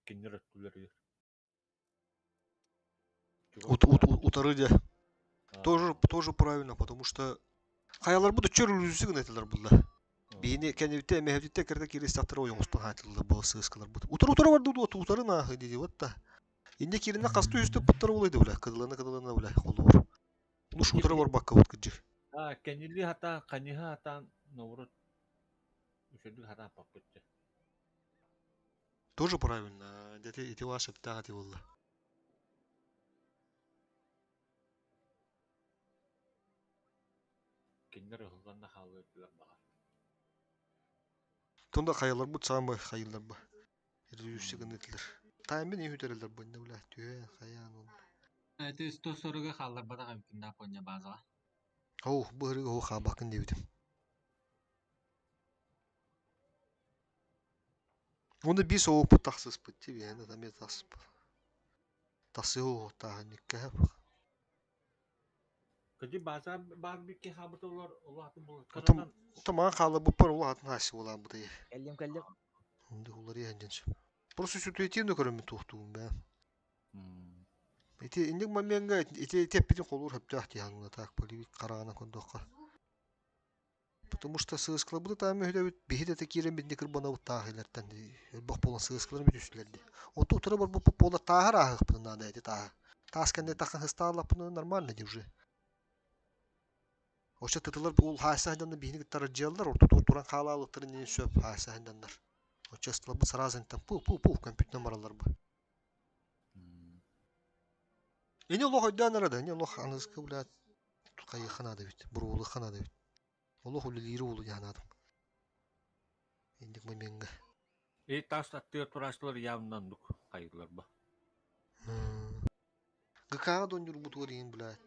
Кинилэр өттүлэригэр. Утары дьэ. Тоже, тоже правильно, потому что хайаларбыт үччөр үлүсү гына этилэр булла. Биһини кэннибитте эмэһэбитте кэрдэ кииристэхтэрэ ойоҥостон хаатыллар бу сыыскаларбыт. Утары утары барды дуо утары нааһы диди вот та. Инде киринне хастыы үстү пыттар улайды бля, кыдылана кыдылана бля, холуур. Луш утары барбакка вот кыджы. А, кэннили хатаан, ханиха хатаан, наоборот, үчүгдүк хатаан паппытча. Тоже правильно. Дьэ ити ваш сөптөөх ити буолла. Кинилэр ыһыллан да хаалыа баҕар. Тунда хайаларбыт саамай хайылларба. Ревюсі гыннытылар. Таймын иһи үтэрэллэр бу бля түһэ хайаан ол. Это 140 хаалларбатах эбиккин да поня базаҕа. Оу, бу ырыга оу хаабакын диэбитим. Уонна биир ооппут тахсыспыт дии биһиэнэ эмиэ тахсыспыт. Тахсыһы уоттааһынньыкка Кыдьы база баар бикки хаабыт олор улаатын буолар. Отон маҥан хаалларбыппар улаатын хаассы буолаабытай. Кэллим кэллим. Онду уларыйан дьэн сөп. Просто ситуативно көрөммүн туохтуум бээ. Ити инник момеҥҥа ити ити эппитин холуур сөптөөх дии саныыбын так полевик хараҕынан көрдөххө. Потому что сыыскаларбыт таамы үһүдэбит биһи да киирэн битини кырбанабыт тааһыйлартан элбэх буолан сыыскаларын бүт үстүлэрди. Оту утары барбыппыт буола тааһар ааһыахпытын наада эти тааһы. Таас кэннэ таххан хыстааллаппын нормально ди уже. Оччо тытылар ол хаайса сылдьаннар биһини кытта аралдьыйаллар, ортотугар туран хаалаалыктарын иһин сөп хаайса сылдьаннар. Оччо ыстыларбыт сразу пу-пу-пу көмпүтүнэн бараллар бу. Ини олох өйдөөн эрэ да, ини олох аныгыскы блядь хайыахха наада эбит, буруолуохха наада эбит. Олох үлэлиири уолу дии санаатым. Инник момеҥҥа. И тас аттыгар турааччылар явно оннук хайыылар ба. ГК-ҕа донньурбутугар иһин блядь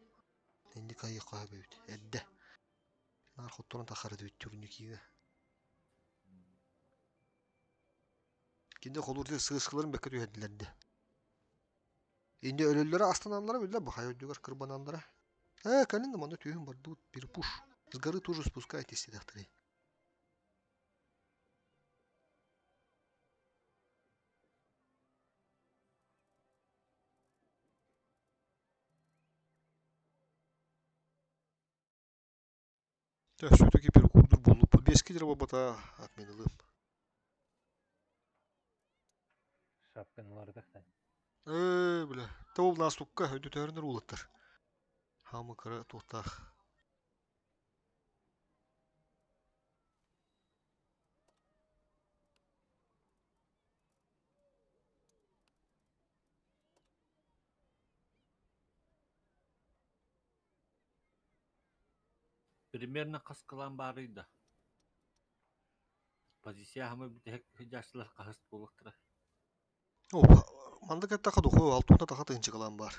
инник хайыахха сөп эбит. Эрдэ. Наар хотторон тахсар этибит турникига. Кинини холуур сыыскаларын бэккэ түһэрдилэр дии. Инде өлөллөрө астаналлара биллэр бахай үрдүгэр кырбаналлара. Ээ, кэлин да манна түһүн бардыбыт перепуш. С горы тоже спускайтесь диэтэхтэрэй. Дьэ, все-таки перекурдур буоллуппут. Биэскэ диэри буолбата отменылыым. Шапканы уларытахтан. Ээ, бля. Та ол настукка өйдөтөөрүнэр уулаттар. Хаамы кыра туохтаах. Примерно хас кылаан баарый да? Позиция аһамай бүтэһик сылдьааччылар хаһыс буолуохтара? О, маннык эттэххэ духуо алтуна таха тыһыынча баар.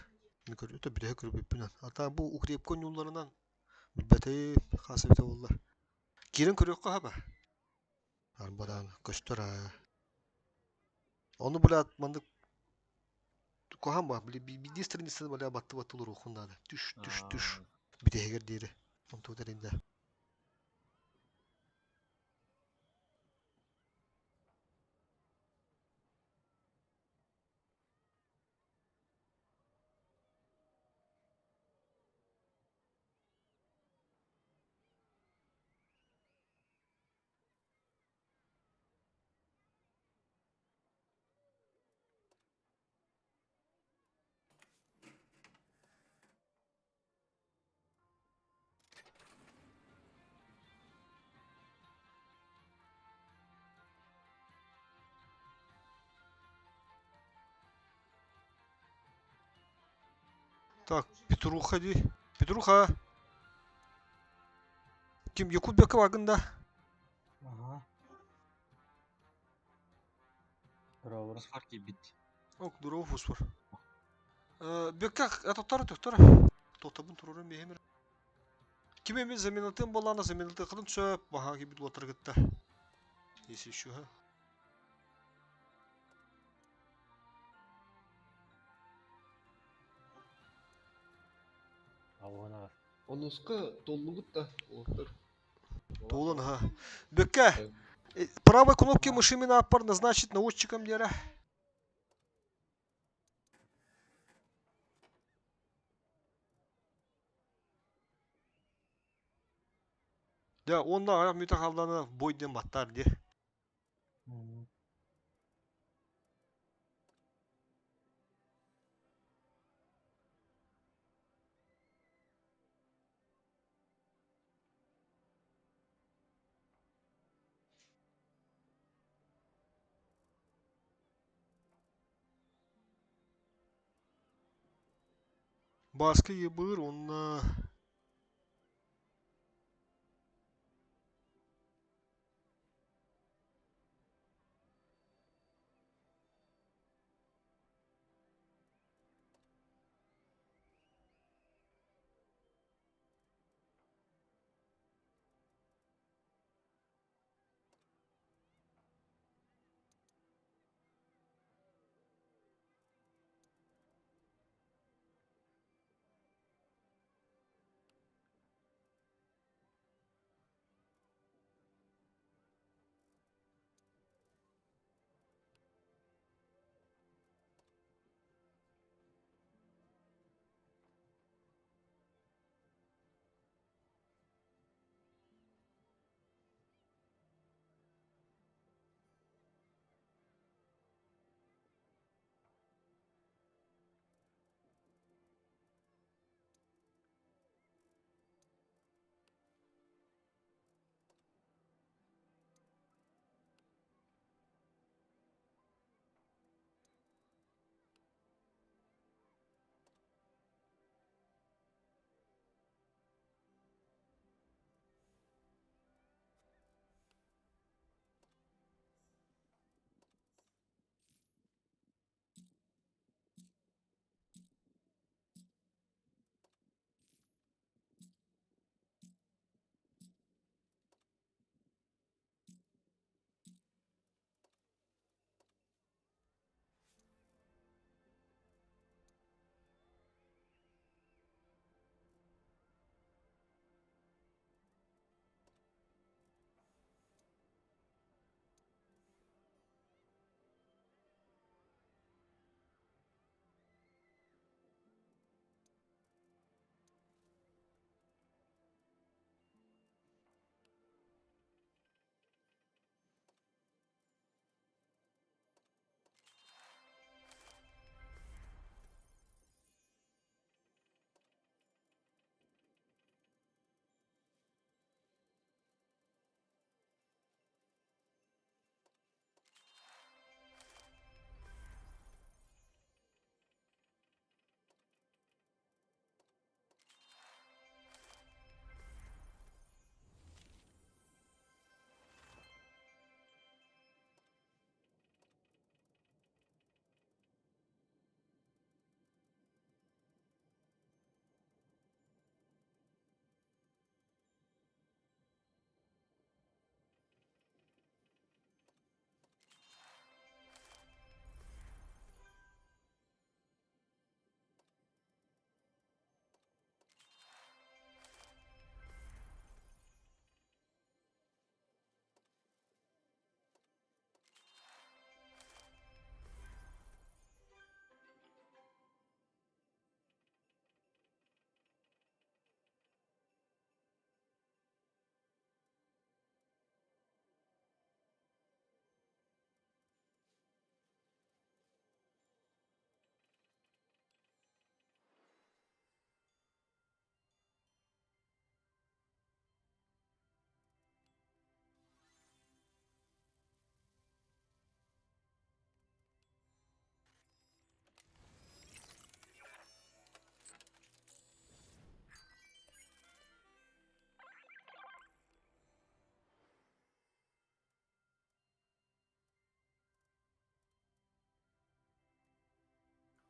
Мин көрбүтэ бүтэһик көрбүппүнэн. Ата бу укрепка ньуулларынан билбэтим хас эбитэ буоллар. Киирэн көрүөххэ хаба. Арбадаан көстөр аа. Ону блядь маннык куһаҕан баар били биирдии страницаны бля батты-батты олоруоххун наада. Түш түш түш бүтэһигэр диэри. Онту тэриннэ. Так, Петруха дии. Петруха! Ким Якутбека бааргын да? Ага. Фосфор киирбит. Ок, здорово, фосфор. Бекка, атоттара төхтөр. Тохтобун турурун биһимир. Ким эми заменатын боллаана заменаты кытын сөп баха кибит уотар кытта. Если еще, ха. Алгынаҕас. Онуска толлубут да уолаттар. Туолан ха. Бекка, правой кнопки мыши аппар назначить наводчиком дера. Да, онна аяқ мүтә халданы бой ден баттар де. Баска ебыр, онна...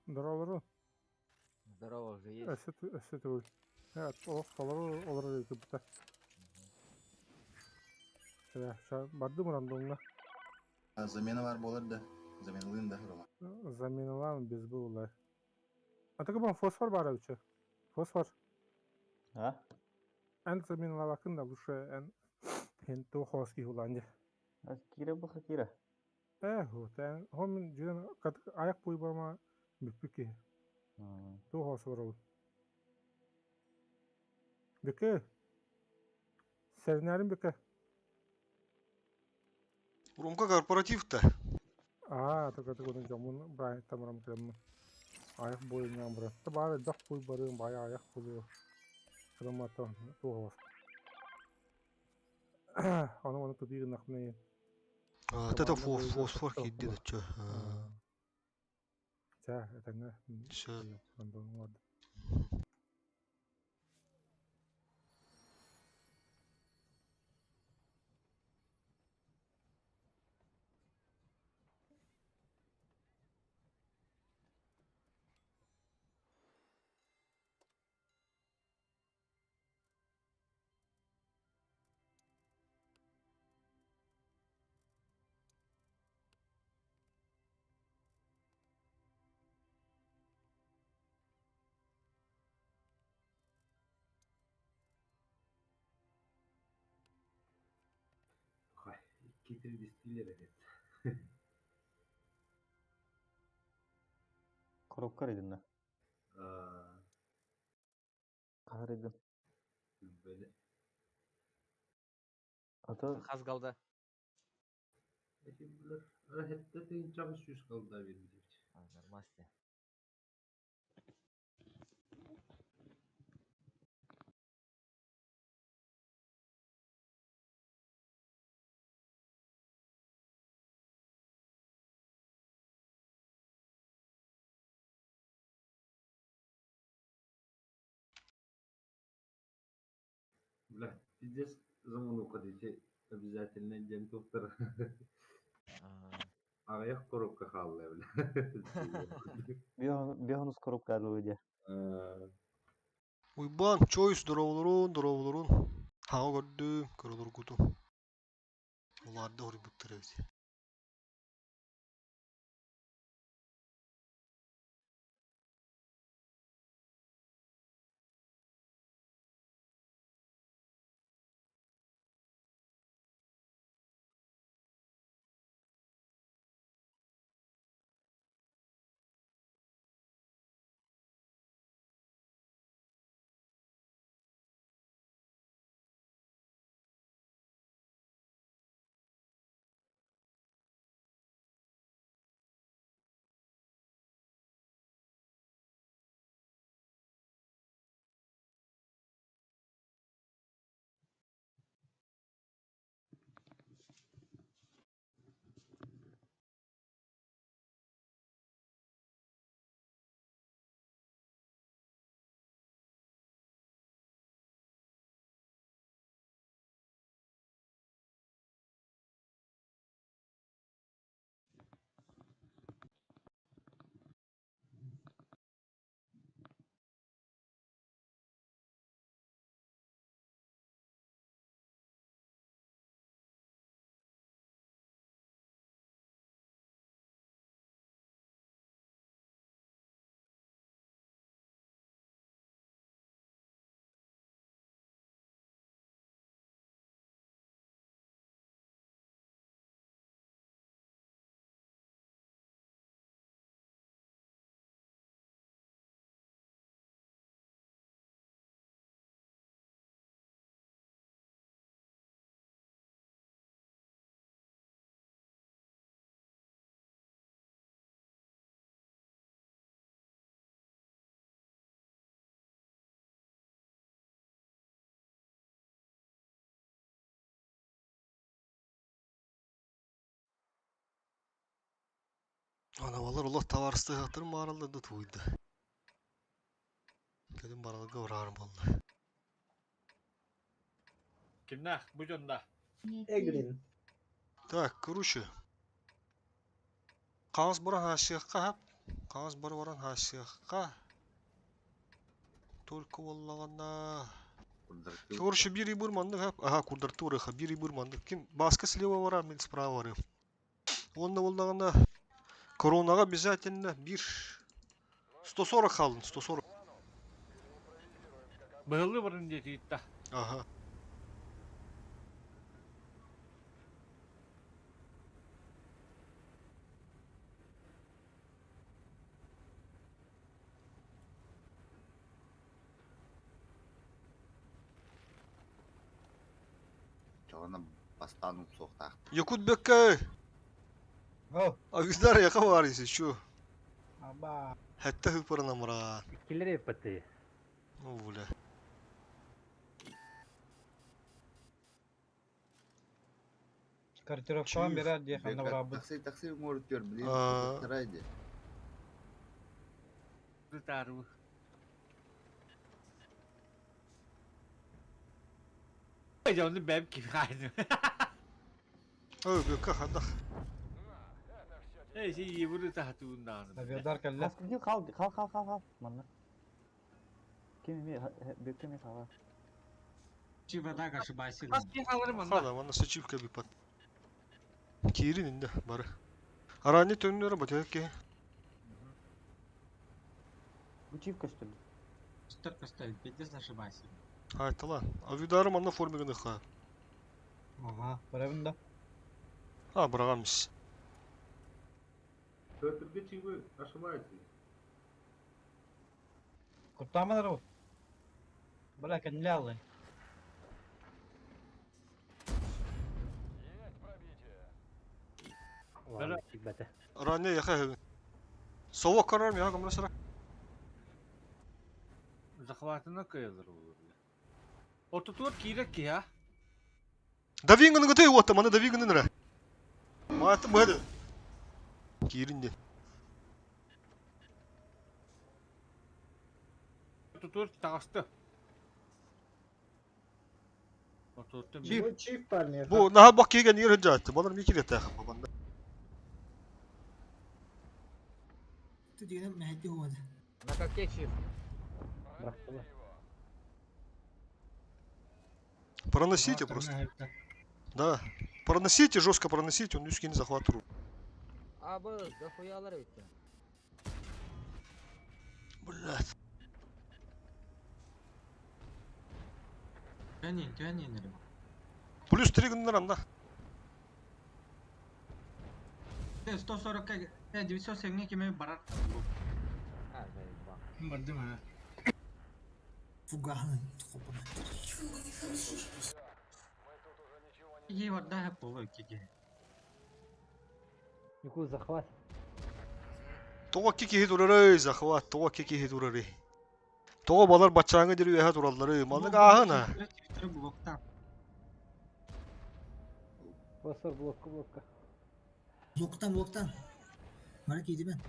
Здорово. Здорово, уже есть. Өссө өссө төгүл. Олох толору олорор ыытыбыта. Бардым рандомҥа. Замена бар буолар да. Заменалыын да Рома. Заменалаан без буолар. А так бан фосфор бар эбиче. Фосфор. А? Эн заменалаабаккын да лучше эн хин туу хоос киһи улаан дьэ. Кира бу кира. Ээ, вот эн хомун дьүөн аяк буйбама бүппүт киһи. Туу хоос олоробун. Бүкэ. Сэринээрин бүкэ. Румка корпоратив-то. Аа, только только дьоммун бырааһынньыктан баран кэлэммин. Айах буойуннаан баран. Баара элбэх буй барыым, баайа айах буолуо. Кыраммата туох Ону ону тутуу гыннахпына иһин. А, это фосфор киирдин оччо. Чэ, этэҥҥэ. Всё. Хай, икки бистилер эбит. Коробка арыйдын Аа, Арыйдын. Böyle. Ата Хас галда. Эти булар рахетте тыынча сүүс калда бербит. Нормасте. Бля, пиздец заман уходите. Обязательно день доктор. Аҕыйах коробка хаалла бля. Биохонус коробка адылы дия. Уйбаан, Чойс, дорооболорун, дорооболорун. Хаҥа көрдүм, көрөлөргутум. Улаарда хоруйбуттар эбит. Анабалар олох табаарыстыахтарын баараллар да тууйда. Кэлин баралга бараар буолла. Кимнээх бу дьонно? Эгрин. Так, короче. Хаҥас баран хааччыахха хап. Хаҥас бары баран хаасыахха. Только буоллаҕына. Короче, биир ыбыр маннык, ага, курдартыы барыаха, биир ыбыр маннык. Ким Баска слева барар, мин справа барыам. Уонна буоллаҕына, коронаҕа обязательно биир 140 хаалын, 140. Быһыллыы барын диэки ыытта. Ага. Чоҕуна бастаан умсуохтаах. Якут бэккэ! Агыздар яка бар если чё. Аба. Хәтта хыпырына мыра. Киллер еппаты. Ну, бля. Картировкаҕа берер диye ханна барабыт. Такси такси уҥуор түөр блин. Сарай ди. Ытаарбы. Дьэ, ону бэйэм ким хаайдым. Ой, бэккэ хадах. Эй, си ебуру таһатууннааны. Авиадар кэллэ. Хал хал хал хал хал. Манна. Ким эми бөккө эми хала. Чивадак ошибайся. Хас ким халары манна. Хала, манна сычивка бипат. Киирин инде бары. Арани төннөрө батык ки. Бу чип көстүр. Столько стоит, пиздец ошибайся. Айтала. Авидары манна формиганы ха. Ага, барабын да. А, бырагамыз. Петрге чивы ошибаетесь. Куттаман арабыт. Бля, кэнниле аллай. Ладно, кикбете. Ране яха. Сово карар я гамра сара. Захватына кыйылыр olur. Отутур киирек ки ha. Давинганы гыты вот мана давинганы нра. Маты бады. Киирин де. Отутур тагысты. Отутур Чип, чип парни. Бу наха бак киген ер жатты. Балар ми кирет тахым бабанда. Ты дегенем мәһәдди хуады. На какие чип? Бырахтылар. Проносите просто. Да. Проносите, жестко проносите, он үскин захват рук. Абы, дохуялар битти. Блядь. Тönин, тönин эрэ. Плюс 3 гыннар анда. 140 980 кеме барар. А, заебал. Бардым ha. Фуганы. Хопана. Ей барда болу кеге. Нику захват. Тоға кики турары захват, тоға кики турары. Тоға балар бачаңы дери өһә тураллары. Малык ахына. Блокта. Фосфор блокка блокка. Блоктан блоктан. Бара кийди мен.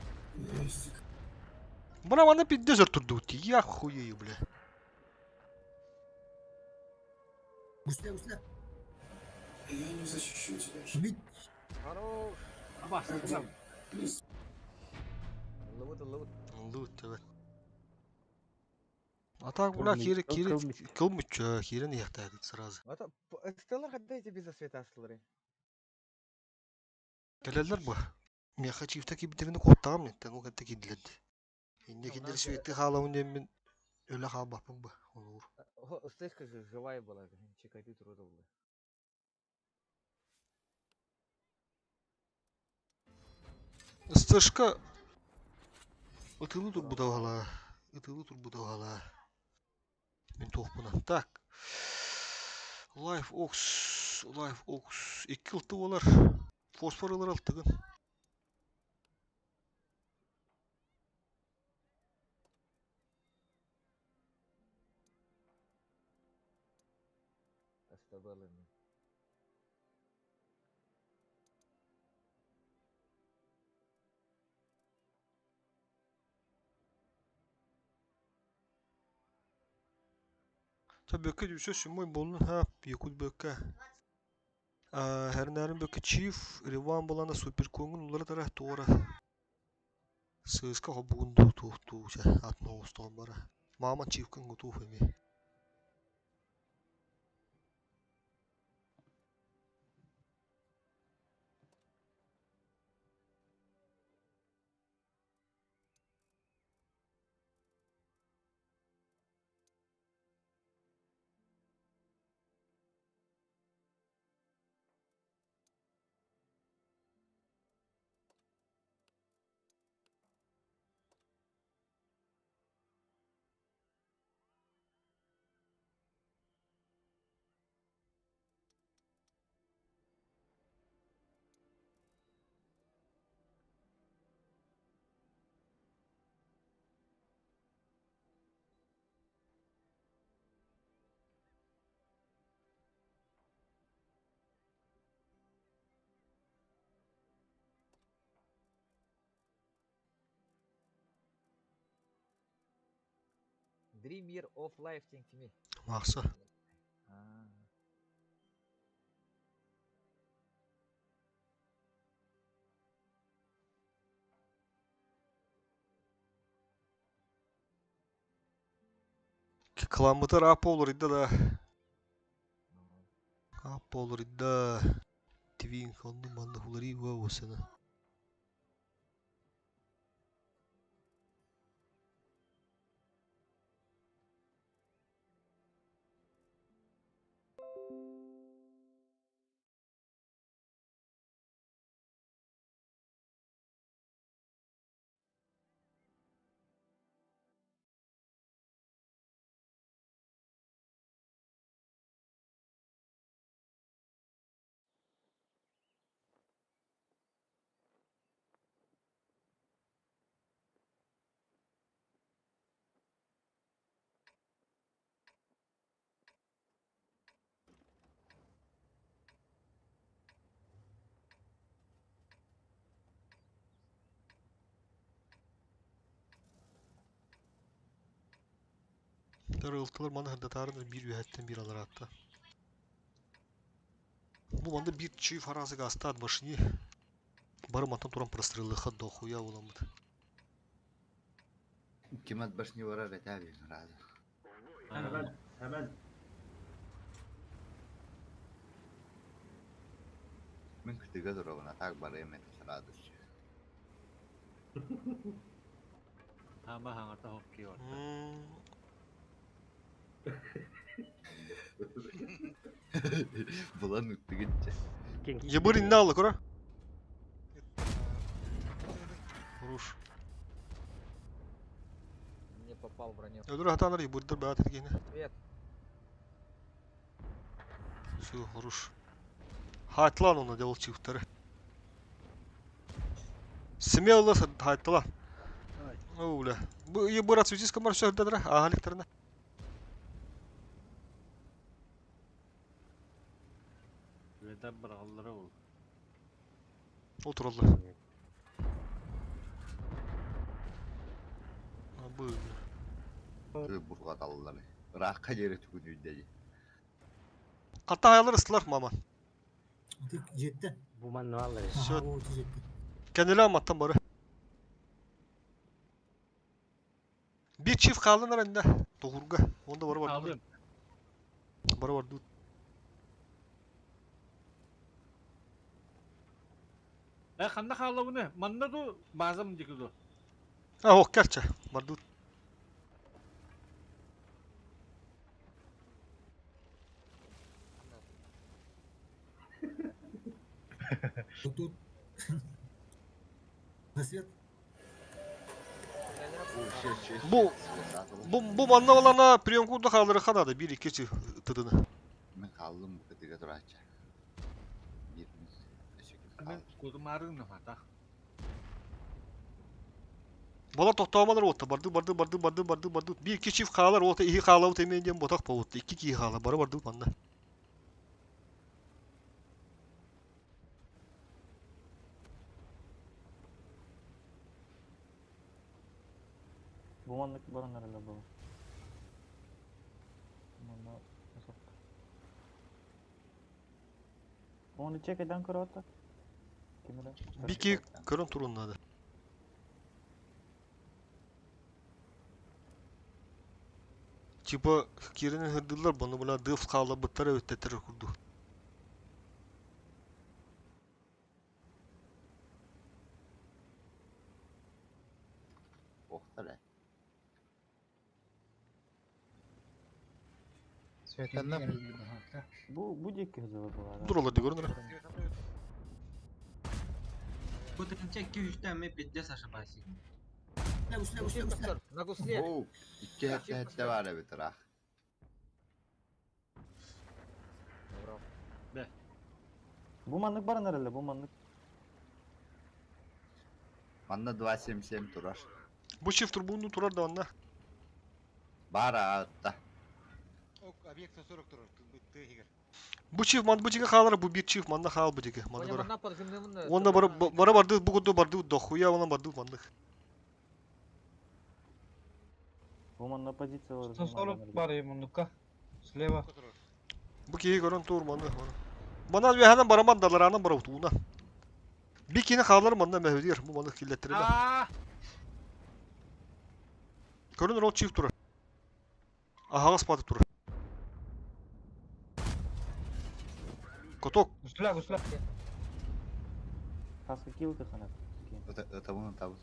Бына маны пидде зөр турду. Я хуею, бля. Гусля гусля. Я не защищу тебя. Убить. Хорош. Бастым. Лут, лут. Лут, evet. А так, бля, кири, кири, кылмыча, кирин яхтагыт сразу. Это Стеллар отдайте без света астылары. Келелер бу. Меха чифта кибитерини коттагам неттен, ол катта кидлед. Инде киндер свети хаалауын мен өлө хаалбаппын бу. Олур. Слышка же живая была, чекай, ты трудо было. Стышка ытылы турбутавала. Ытылы турбутавала. Мен тоқпына. Так. Life Ox, Life Ox. Икки ылты болар. Фосфор ылар алтыгын. Оставалами. Tabi бөккө дүүсө сүмой болун ха якут бөккө. Хернәрин бөккө чиф, Риван болана супер коңун улары тара туора. Сыыска хобугун дуу туох дуу чэ атын оҕустаҕым бара. Маама чивкын гутуух эмиэ. Dream Year of Life диэн кими? Махса. Кыламмытар аап олор идда да. Аап олор идда. Твинк онну манны хулари уа осына. Ылтылар маны хырдатаарыныр биир үһэттэн биир алар атта. Бу манды биир чүй фаразыга астаат башни. Бары мантан туран прострелыха дохуя буламыт. Ким от башни барар этэ разы. Hemen, hemen. Мин кытыга турабын, а так барыам этэ сразу. Ама хаңата хоккей орта. Булан ыттыгытча. Ебыр инне алла кура. Руш. Не попал в броню. Ödür хатанар ебырдыр баат этгене. Привет. Все, хорош. Хайтлан оны девол чифтары. Смело хайтлан. О, бля. Бу ебыр отсветиска маршрут дадра. Ага, лекторна. Ведер быраллары ол. Oturallı. Абы. Бургаталлары. Ракка жери түгүн үйдеди. Ката аялар ыстылар мама. Жетти. Бу мануаллар. Всё. Ага, о, жетти. Кенели аматтан бары. Bir çift kaldılar önünde. Doğurga. Onda barı var. Aldım. Barı var. Dur. Э, ханна хаалла буны? Манна ду базам дикиду. А, ок, керче. Бар dur. Тут. На свет. Бу манна балана прием курда kaldır kanada 1 2 тыдыны. Мен калдым бу кытыга турача. Бир Мен кудумарын хата. Бала токтоомалар отта барды барды барды барды барды барды. Bir iki çift kalır ота iki kalır temin diyen botak повутtu. İki iki kalır barı bardı manna. Бу маннык бараннар эле бу. Манна сок. Оны чекеден көрөт. Кимре? Bir iki körün turunladı. Типа киирэн ыһырдыыллар, бұны була дыф хаалабыттар эбиттэтэр курдук. Охтар э. Светанна. Бу диэки сылдьар буолар. Дуралар дигорун эрэ. Бу тыһыынча 200 мы пиздец ошибайся. На гусле, гусле, гусле. На гусле. Оу, икки хэтте хэтте бар эбит ыраах. Бу маннык баран эрэллэр, бу маннык. Манна 277 турар. Бу чиф турбуну турар да онна. Бар аатта. Объект 140 турар, тыһигер. Бу чиф ман бу диге хаалар, бу бир чиф манна хаал бу диге. Манна Оня бара. манна поджимнымын. Онна бара бара барды бу курду барды дохуя онан барды маннык. Бу манна позициялар. 140 бар ему, ну-ка. Слева. Бу киһи көрөн тур манны. Манан үөһэнэн бараман далараанан барабыт ууна. Би кини хаалар манна мәһүдир бу маннык киллэттирилэ. Аа! Көрүн рол чиф турар. Аһаҕас паты турар. Коток. Гусля, гусля. Хаска килл таханат. Ытабын ытабын.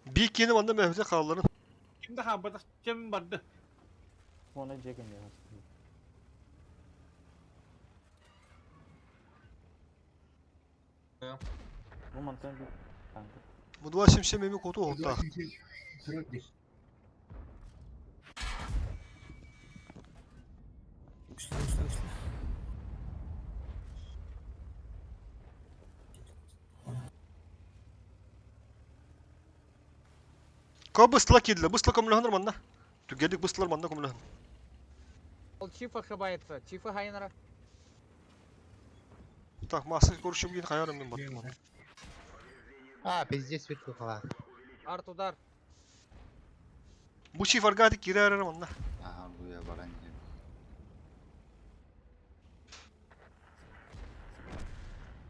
Би кини манна мәһүдир хаалларын. Ким да хаалбатах ким барды. Оны жекен я хаска. Бу мантан бир танк. Бу 277 эми коту оттаах. Гусле, гусле, гусле. Ко быстла кидле, быстла көмлөһөнөр манна. Түгелик быстылар манна көмлөһөн. Ол чиф ошибается. Чифы хайнара. Так, масса көрүшүм кийин хаярым мен баттым манна. А, пиздец, светку хала. Арт удар. Бу чиф аргати кирер манна. Аха, буя баран диэн.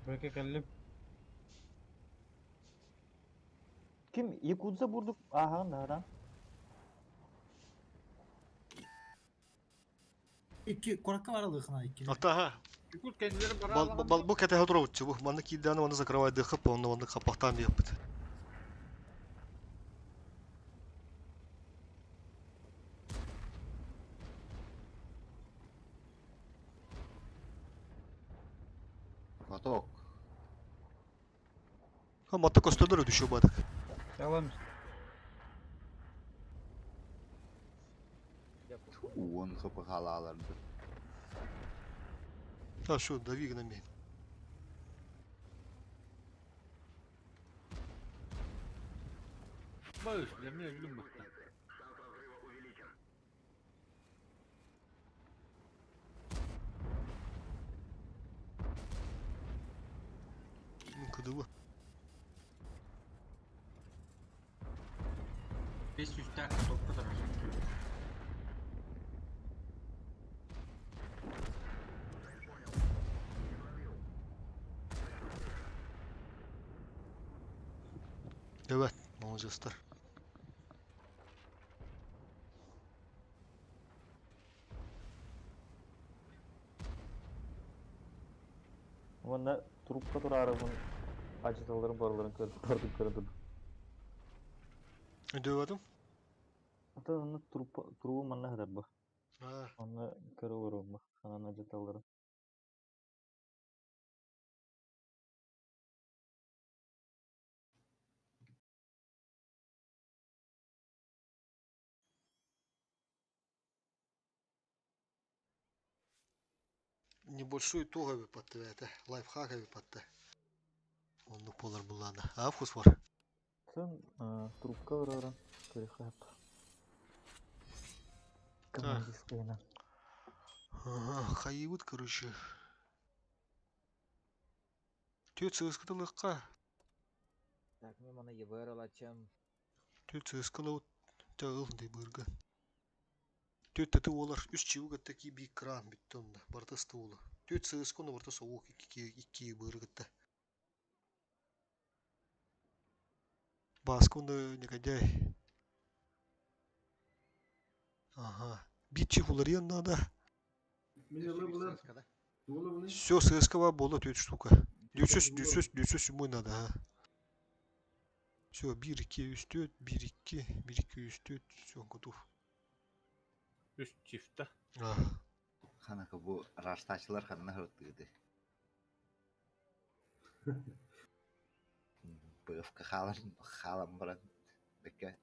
Бөке кэллим. Ким Якудза бурдук аһаҕын наһаран. Икки куракка бар алыхына икки. Ата ха. Якут kendileri бара Бал алған. бал бу кэтэһэ турабытчы бу. Манна киирдээн манна закрывай дыхып, онно манна хаппахтаан биэппит. Коток. Ха матта көстөлөр өтүшү бадык. Салам. Уон хыпы халааларды. Та шу дави гына мен. Bağış, yemin ederim bıktı. Кыдыбы. 500 так каток турар. Evet, молодецтар. Уонна трупка тураарыбын ажыталарын барыларын көрүп бардык көрө турдум. Дөбөдүм. Ата онно трупа трубу манна хатар бу. А, Онно көрө олорум бу. Ханан ажыталарын. небольшой тугави патты, лайфхакови патты. Онну полар буллана. А вкус бар. Сын трупка барарын көрө хап. Командирскаяна. Ага, хайыбыт, короче. Төт сыскытылыкка. Так, мен мана ЕБР алачам. Төт сыскылы тагыл дей бырга. Төт таты олар үс чивы таки би кран бүттөнді. Бартасты ола. Төт сыскыны бартасы оқ икки быргытта. Бааска уонна негодяй. Ага. Биир уларыйан надо. Мин ылы булар. Все, ССК буола 4 штука. 900, 900, 907 надо, а. Все, 1, 2, 3, 4, 1, 2, 1, 2, 3, 4, все, готов. Үс чифта. Ага. Ханака бу раштачылар ханна хыртыгыды. БФК хаалан хаалан баран бэккэ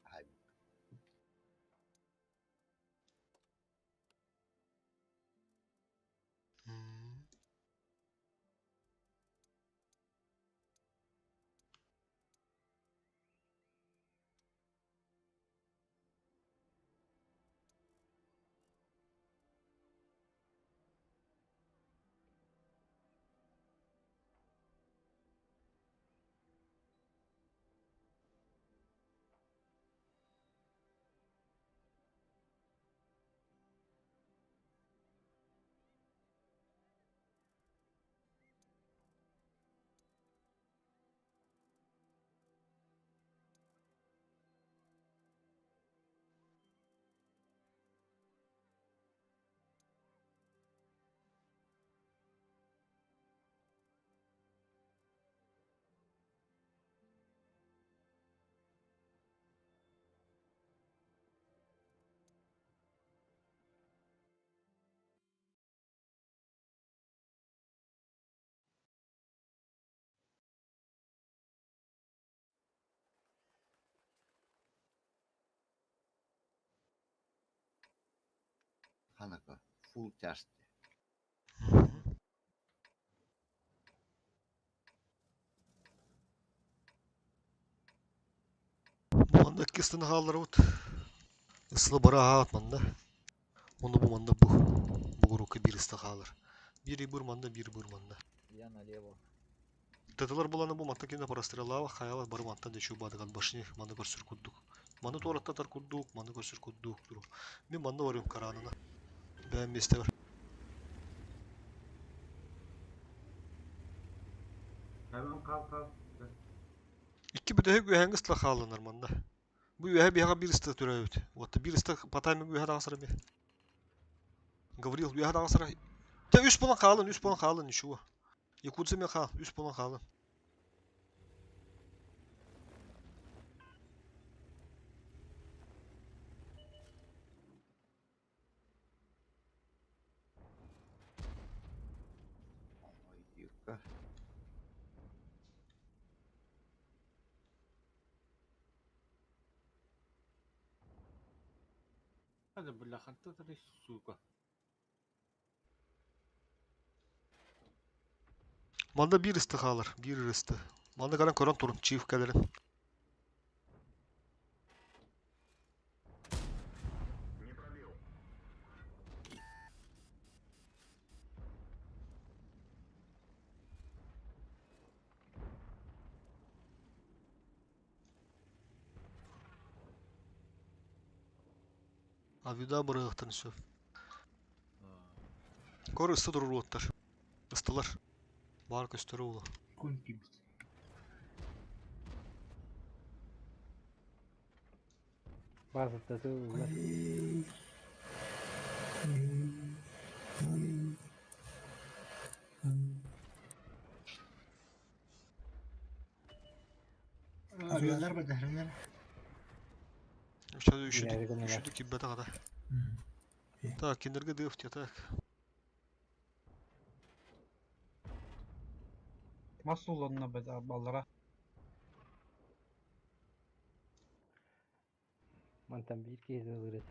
ханака фул тяжти. Манна иккистен хаалларыбыт. Ысылы бара аат манна. Оны бу манна бу. Бугурука бир ыста хаалар. Бири быр манна, бири быр манна. Я налево. Таталар буланы бу манта кине прострелава, хаяла бары мантан дечу бадыган башни маны көрсүр курдук. Маны туораттатар курдук, маны көрсүр курдук туру. Мен манна барыым каранына. Бэм месте бар. Hemen kal kal. Икки бүтэһик үөһэҥҥэ ыстыла хаалланар манна. Бу үөһэ биһиэхэ биир ыстыа төрөөбүт. Вот биир ыстыа по таймингу үөһэ таҕысар эмиэ. Гаврил үөһэ таҕысар. Тэ үс буолан хаалын, үс буолан хаалын, ничего. Якутса мен хаал, үс буолан хаалын. Юка. Hadi бля, ханта ты сука. Манна биир ыстыа хаалар, биир ыстыа. Манна кэлэн көрөн турун, чиф кэлэрин. Авида бырыахтан сөп. Көр ысты турur уоттар. Ыстылар. Бар көстөрү улу. База улар. Arıyorlar mı derler? Үшәді үшіді, Ярыгын алар. үшіді киббәті қада. Так, киндерге дыфте, так. Масулланна бeda баллара. Мантан биир киһи ылырыт.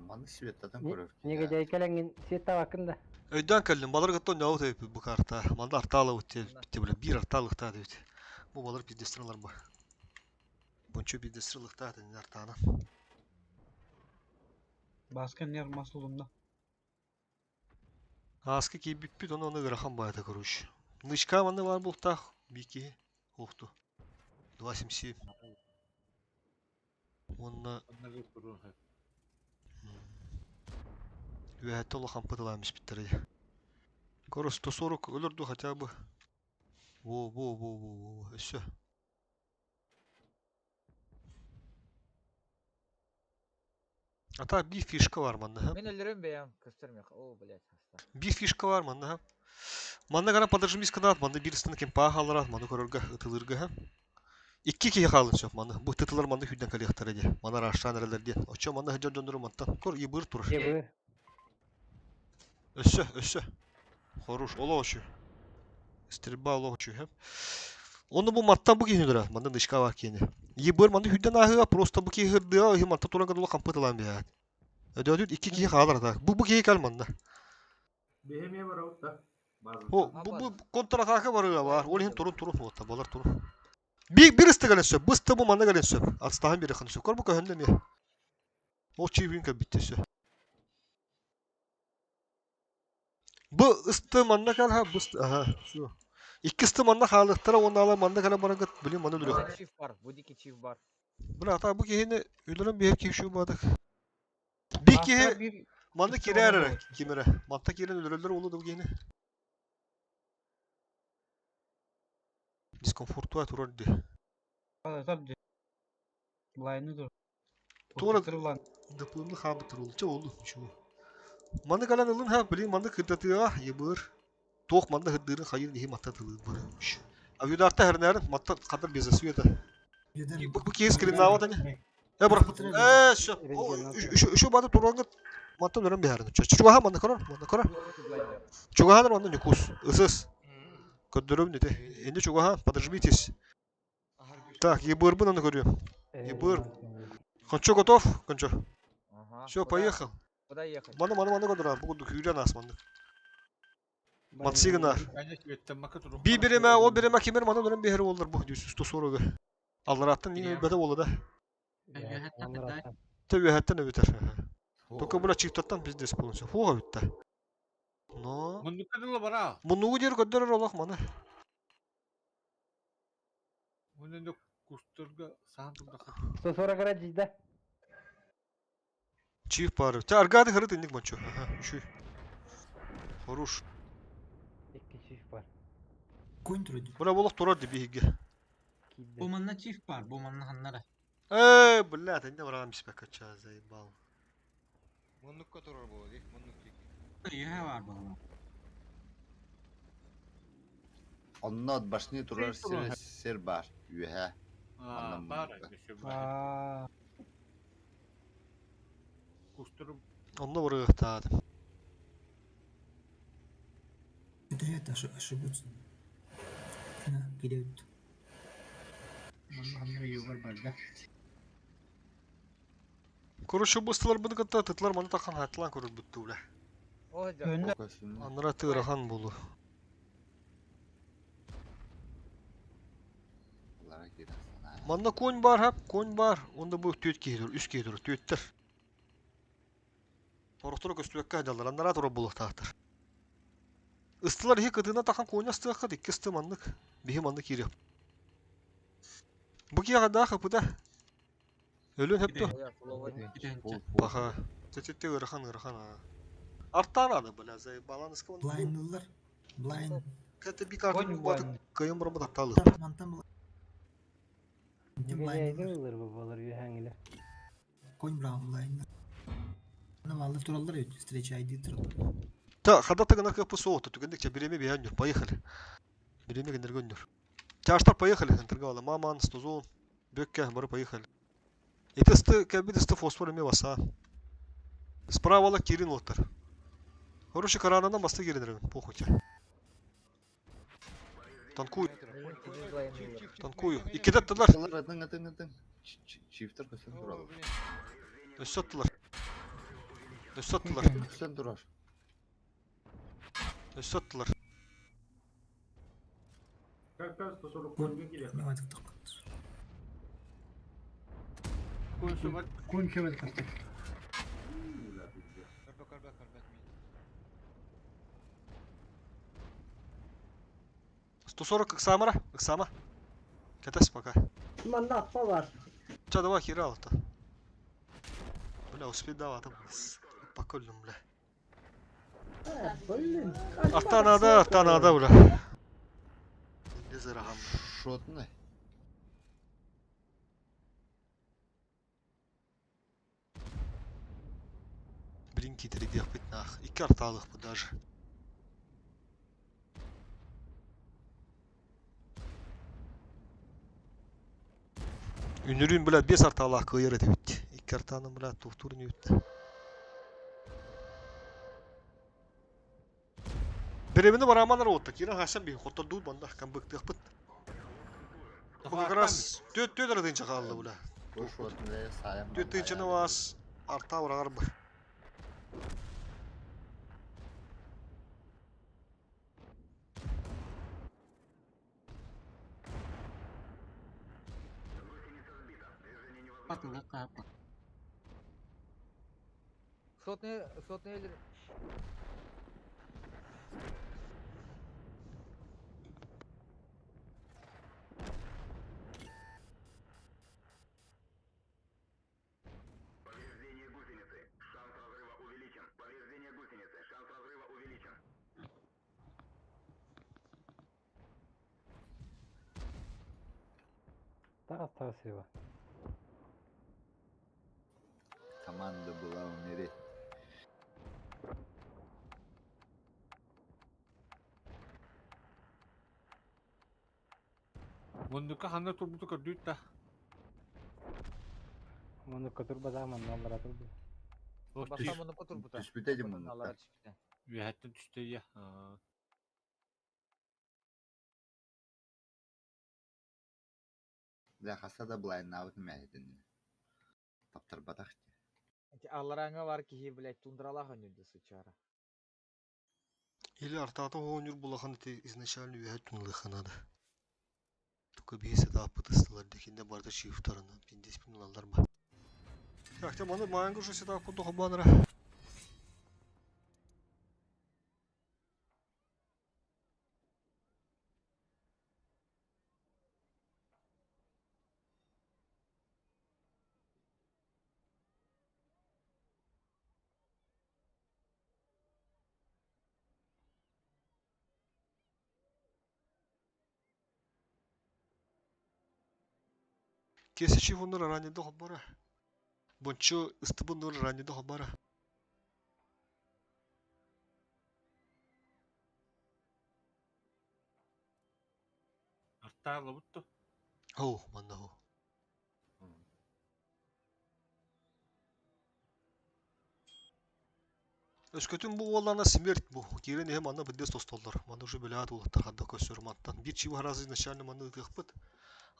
Маны светтатан көрөр. Негодяй кэлэҥҥин свет табаккын да. Өйдөн кэллим, балар гыттон нәу тәйп бу карта. Манда арталы үтте, битте биле, бир арталыкта дейт. Бу балар пиздестралар ба. Бунчу пиздестралыкта ден артаны. Баскан нер масулунна. Аскы ки биппит, оны оны грахан байта короче. Нычка маны бар бултах, бики, охту. 277. Онна Одного туруха. Үөһэттэ улахан пытыламис биттэр. Короче, 140 өлөрдү хотя бы. Во, во, во, во, во, все. Ата биир фишка бар манна. Мен өлөрөм бэйэм көстөр мех. О, блядь, хаста. Биир фишка бар манна. Манна гана подожмись канат, манна биир ыстан кемпаа хаалара, маны көрөргө, ытылырга. Икки киһи хаалын сөп маны. Бу тытылар манна хүдден калиахтара дии. Мана раштан эрэлэр диэн. Оччо манна дьон дьоннору мантан кор ибыр турар. Ебыр. Өссө, өссө. Хорош, олоочу. Стрельба олоочу, хэ. Оны бу маттан бу киһини өлөрө. Манна нышка бар киһини. Ебыр манна хүдден ааһыа, просто бу киһи хырдыа, иһи манта туран кадула хампытылаан биһаат. Өдөөтүт икки киһи хаалар так. Бу бу киһи кал манна. Биһи эмиэ барабыт да. Бу бу бу контратака барыа бар. Ол иһин турун турун уотта болар турун. Бир бир ысты кэлэн сөп. Бысты бу манна кэлэн сөп. Астаһан бири ханы сөп. Кор бу көһөннө эмиэ. Ол чиибин кэлбитте сөп. Бу ысты манна кэл ха бу аха всё. Икки ысты манна хаалыктара уонна ала манна кэлэн баран блин маны Манна өлөрүөх. чиф бар, бу дики чиф бар. Бля ата бу киһини өлөрөн биһэр киһи шүү баадак. Би Аахтара киһи биир манна икки кирээр онон эрэ буолар. ким эрэ. Манта киирэн өлөрөллөр уолу да бу киһини. Дискомфортуа турар ди. Блайны dur. Тура Тур lan. дыпылымны хаабыттар ол. Чэ олу ничего. Маны кэлэн ылын ха, блин, манны кырдатыаҕа ебыр. Туох манна хырдыырын хайын иһи матта тылыыр бары. Авидарта хэрнээрин матта хадar без света. Бу бу киһи скриннаабат ани. Э бра. Э всё. Еще бады турангыт маттан өрөн биһэрин. Чугаха манна көрөр, манна көрөр. Чугаханар манна ньукус. Ысыс. Көрдөрөм дете. Энди чугаха, подожмитесь. Так, ебырбын аны көрүөм. Ебыр. Кончо готов? Кончо. Ага. Все, куда- поехал. Куда ехать? Маны маны маны көрдөрөм. Бу курдук күүрэн аас маннык. Матсыгынар. Би биреме, о биреме кимер маны өрөн биһэр боллар бу 140. Аллараттан не өлбөтө болла да. Төбөһөттөн өбүтэр. Только була чиктаттан пиздец полностью. Хуга бүтті. Но... Мундукка дылы бара. Муннугу дер көддөрөр олох маны. Муннук кустурга саан турдаха. 140 градус да. Чиф пары. Те аргады хырыт инник манчу. Ага, үшүй. Хорош. Икки чиф бар. Конь турады. Була болох турар ди биһиге. Бу манна чиф бар, бу манна ханнара. Эй, блядь, инде барам испек ача заебал. Муннукка турар буолуо дии, муннук диэки. Үйэ бар буолла. Онно от башни турар сир сир бар. Үөһэ. Аа, Онно бар муннукка. еще бар. Кустур Онно барыгыктаадым. Это это ошибутся. На, кидают. Манна ханнара югар бар да. Короче, быстылар быны кытта тытлар маны тахан хатлан көрүп бүттү бля. О, дьэ. Önde Аннара тыырахан болу. Улара киирэн санаа. Манна конь бар хап, конь бар. Онда бу төт киһи үс киһи төттер. Орохтору көстүбэккэ дьаллар, аннара тура булуктаахтар. Ыстылар иһи кытына тахан коня ыстыаххат, икки ысты маннык. Биһи маннык киириэп. Бу киһи даах ыпыта. Өлүн хөптө. Ой, фуловой. Паха. Тететте ырахан ырахан а. Арттан ады бля, заебалан ыскы. Блайнлылар. Блайн. Кәтә би карты Конь баты блайн. кыйын барамы татталы. Мантан Дигәйге ылыр бу болар үйәңиле. Конь браун блайн. Ана тураллар өт, встреча ID тураллар. Та, хада тыгына кыпы соғыты, түгендік ча биреме биян поехали. Биреме гендер гөннүр. Чаштар поехали, интергала, маман, стузон, бөккә, бары поехали. Итесті, кәбит исті фосфор эме баса. Справа кирин оттар. Короче, каранынан басты кирин похуй те. Танкую. Танкую. Иккеде аттылар. Ытың ытың ытың. Чифтер көстөн турар. Өссө аттылар. Өссө аттылар. Көстөн турар. Өссө аттылар. Как как 140 коньга килер. Кун чөмөл кастык. Көрбө, көрбө, көрбөт мин. 140 ыксамара, ыксама. Катас пока. Манна аппа бар. Ча, давай хера то. Бля, успей дава там. Покольным, бля. Блин. Арта надо, арта надо, бля. Не зарагам. Шотны. Үнүрүүн киитэрийдиэхпит наах. Икки артаалыахпыт даже. Үнүрүүн, блядь, биэс артаалаах кыайар этибит. Икки артаанан, блядь, туохтуур инибит. Беремini бараманар уотта киирэн хаасан биһи хоттордуут манна камбыктыахпыт. Бу как раз түөт түөт арытынча хаалла бля. Түөт тыынчаны вас арта ураҕар бар. Сотный, сотный өлөр. Тағас тағас ева. Команда была умереть. Мундука ханна турбуту көрдүүт да. Муннукка турбатах манна аллара турбут. Бастан муннукка турбута. Түспүтэ дии Онтон муннукка. аллара түспүтэ. Үөһэттэн түстэ ийэ. Бля, хаста да былайыннаабытым мэһитин. Таптарбатах дии. Ити алларааҥҥа бар киһи, блядь, тундралаах өнүрдэ сычара. Или артаата оонньуур булахан ити изначально үөһэ түнылыха надо. Только биһи сетаппыт ыстылар декинде барда чифтарынан пиндеспин ылаллар ба. Так, те маны маангы уже сетап курду хобанара. Кесе чифуннар раннеде хобара. Бончо ыстыбыннар раннеде хобара. Артаалабыт Хоу, манна хоу. Өскөтүн бу уоллана смерть бу. Киирэн иһэ манна быддес тостоллор. Манна уже билаат улаттар хадда көссөр мантан. Бир чиви харазы изначально манна ытыахпыт.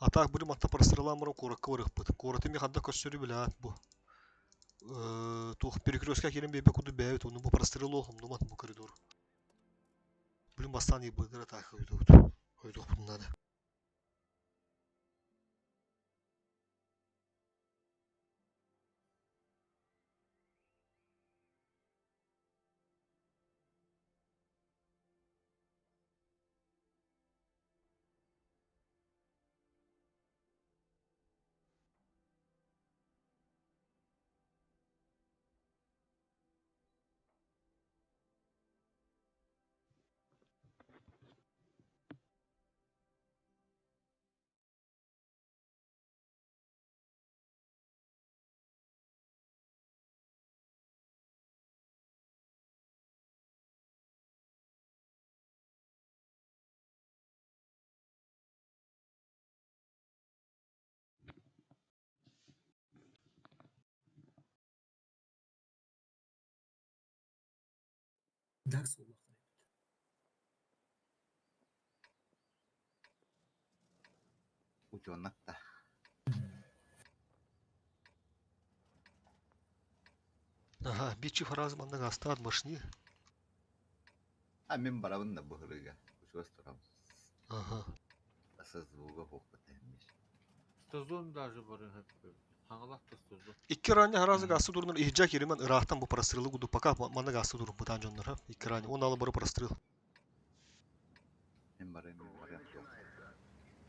А так били матта простреламыры куоракка барыахпыт. Куораты ми хадда көссөрү билаат бу. Туох перекрестка киирэн биэрбэ курдук бэйэбит ону бу прострел умнумат бу коридор. Блин бастаан ебыдыра так ойдубут. Ойдуохпут надо. Dark Souls. Утенок да. Ага, бичи фразы манна гастаат башни. А мен барабын да быһырыга. Учугас турам. Ага. Аса звуга хохпатаймыш. Стазон даже барын хөппө. Хаңалах та стазон. Икки ранее харазы гасты дурнар ихжа киримен ыраахтан бу прострелы гуду пока манна гасты дурун бутан жоннор ха. Икки ранее он алы бары прострел. Мен барайм, мен барайм. Жоқ.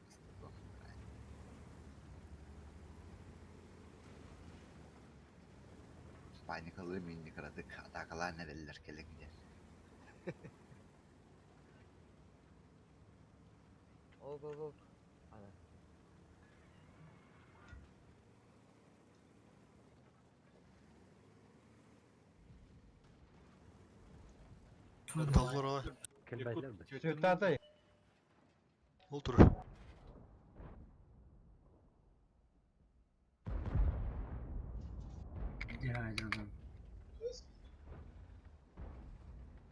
Стазон. Паникалы мен кырадык. Атакалаа нереллер келеңдер. Ол, ол, ол. Ана. Таллар аҕай. Кэлбэтилэр бу. Цветатай. Ол турар.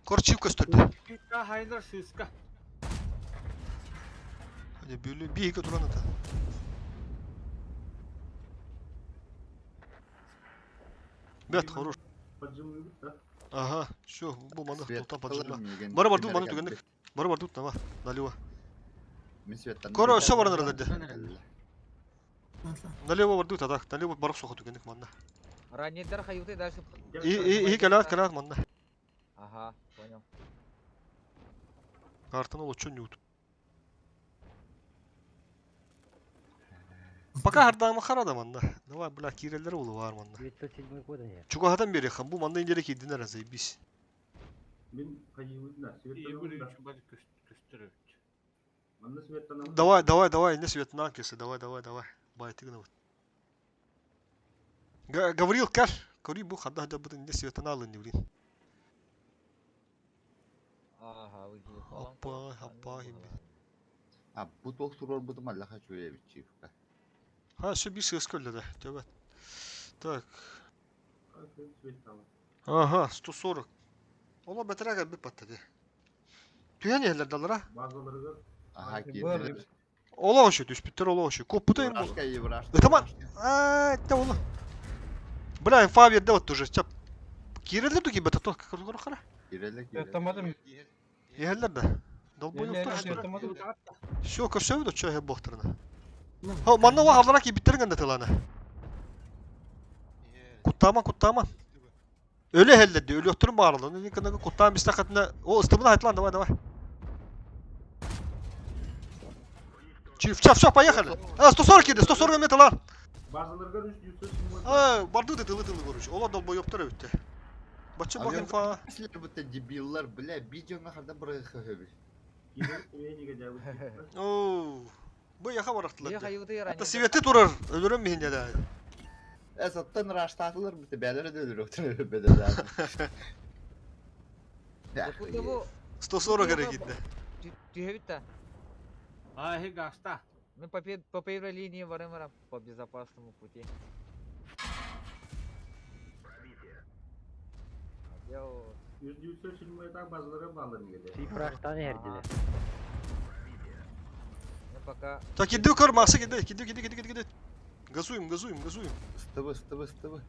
Корчив көстөрдө. Сыыска хайнар сыыска. Hadi bölü bir iki duran ata. Бэт, хорош. Ага, все, бу маны Свет тултан поджимла. ылар миигин Бары бардык ким маны эрэ түгэнник. кэлбит. Бары бардык нама. Налево. Мин светтан Коро, все баран эрэлэрде. Ладно. Налево бардык тада. Налево барып соха түгэнник манна. Раннейдар хаюты дальше. И и и кэлэт кэлэт манна. Ага, понял. Картаны олоччу ньют. Пока хардама харада манна. Давай, бля, киирэллэр улу бар манна. 907 года нет. Чугаһатан биэриэххин, бу манна индиэрэ киирдин эрэ, заебись. Давай, давай, давай, не светнан кесе, давай, давай, давай. Бай, ты гына. Гаврил кәл. Кори бу хадда хадда бутын не светнан алын блин. Ага, выглядит. Апа, апа, А бу туох туруорбутум аллаха чуебит чивка. Ha, все бир сыз көлле да. Төбәт. Так. Ага, 140. Ола бәтәрәгә бит паттады. Түһән яһәлләр далара. Аха киирдилэр. Ола ошу түспүттер ола ошу. Коппута им бу. Еврашка, еврашка. Ытаман. Аа, те ола. Бля, инфа берде вот уже. Чап. Кирелер дуки бата то кара кара. Киирэллэр киирэллэр. Светтамадым. Яһәлләр да. Долбоёбтар Еле что. светтамадым. Все, көрсөбү да чөһө бохтарына. Хо, манна ва аллара ки биттерген да тыланы. Куттама, куттама. Өлө хеллерди, өлө өттөрүн баарылды. Ни кына куттаан бистә катына. О, ыстыбына айтлан, давай, давай. Чиф, чаф, чаф, поехали. А, 140 киди, 140 метр лар. А, барды да тылы тылы короче. Ола долбоёбтар өттө. Бачы бак инфа. Силер будто дебиллар, бля, видеоны харда бырыгы хөбү. Оу. Бу яха Е барактылар. хаюты Та раннейдар. свети турар, өлөрөм мин да. Э, саттан раштатылар бите бәлер дөлөр өтөр беде. Якутия бу 140 кere китте. Түһэбит Ай, гаста. Мы по первой линии барым по безопасному пути. Йоу. Цифраштан эрдилер. Ну пока. Так иди көр, Макса киди, киди, киди, киди, киди. Газуем, газуем, газуем. Стыбы, стыбы, стыбы.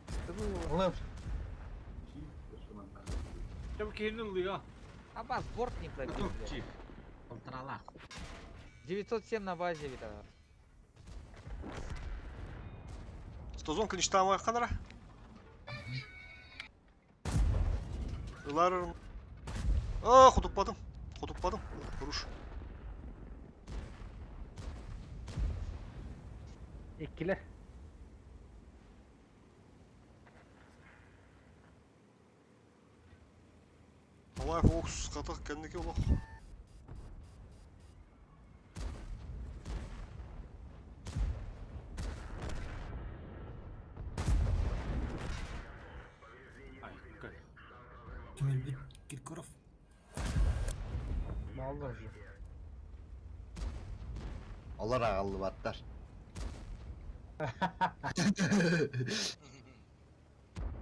Стыбы. Лып. Там киирдин лыга. А бас борт не пробил, бля. Чип. Полторалах. 907 на базе вида. Стозон кынычтаама канара. Ылар. А, хотуппадым. Хотуппадым. Хорош. Иккилер. Алай фокус катак кеннеки олох. Ай, көр. Кемел Киркоров. Малдар уже. Алар агаллы баттар.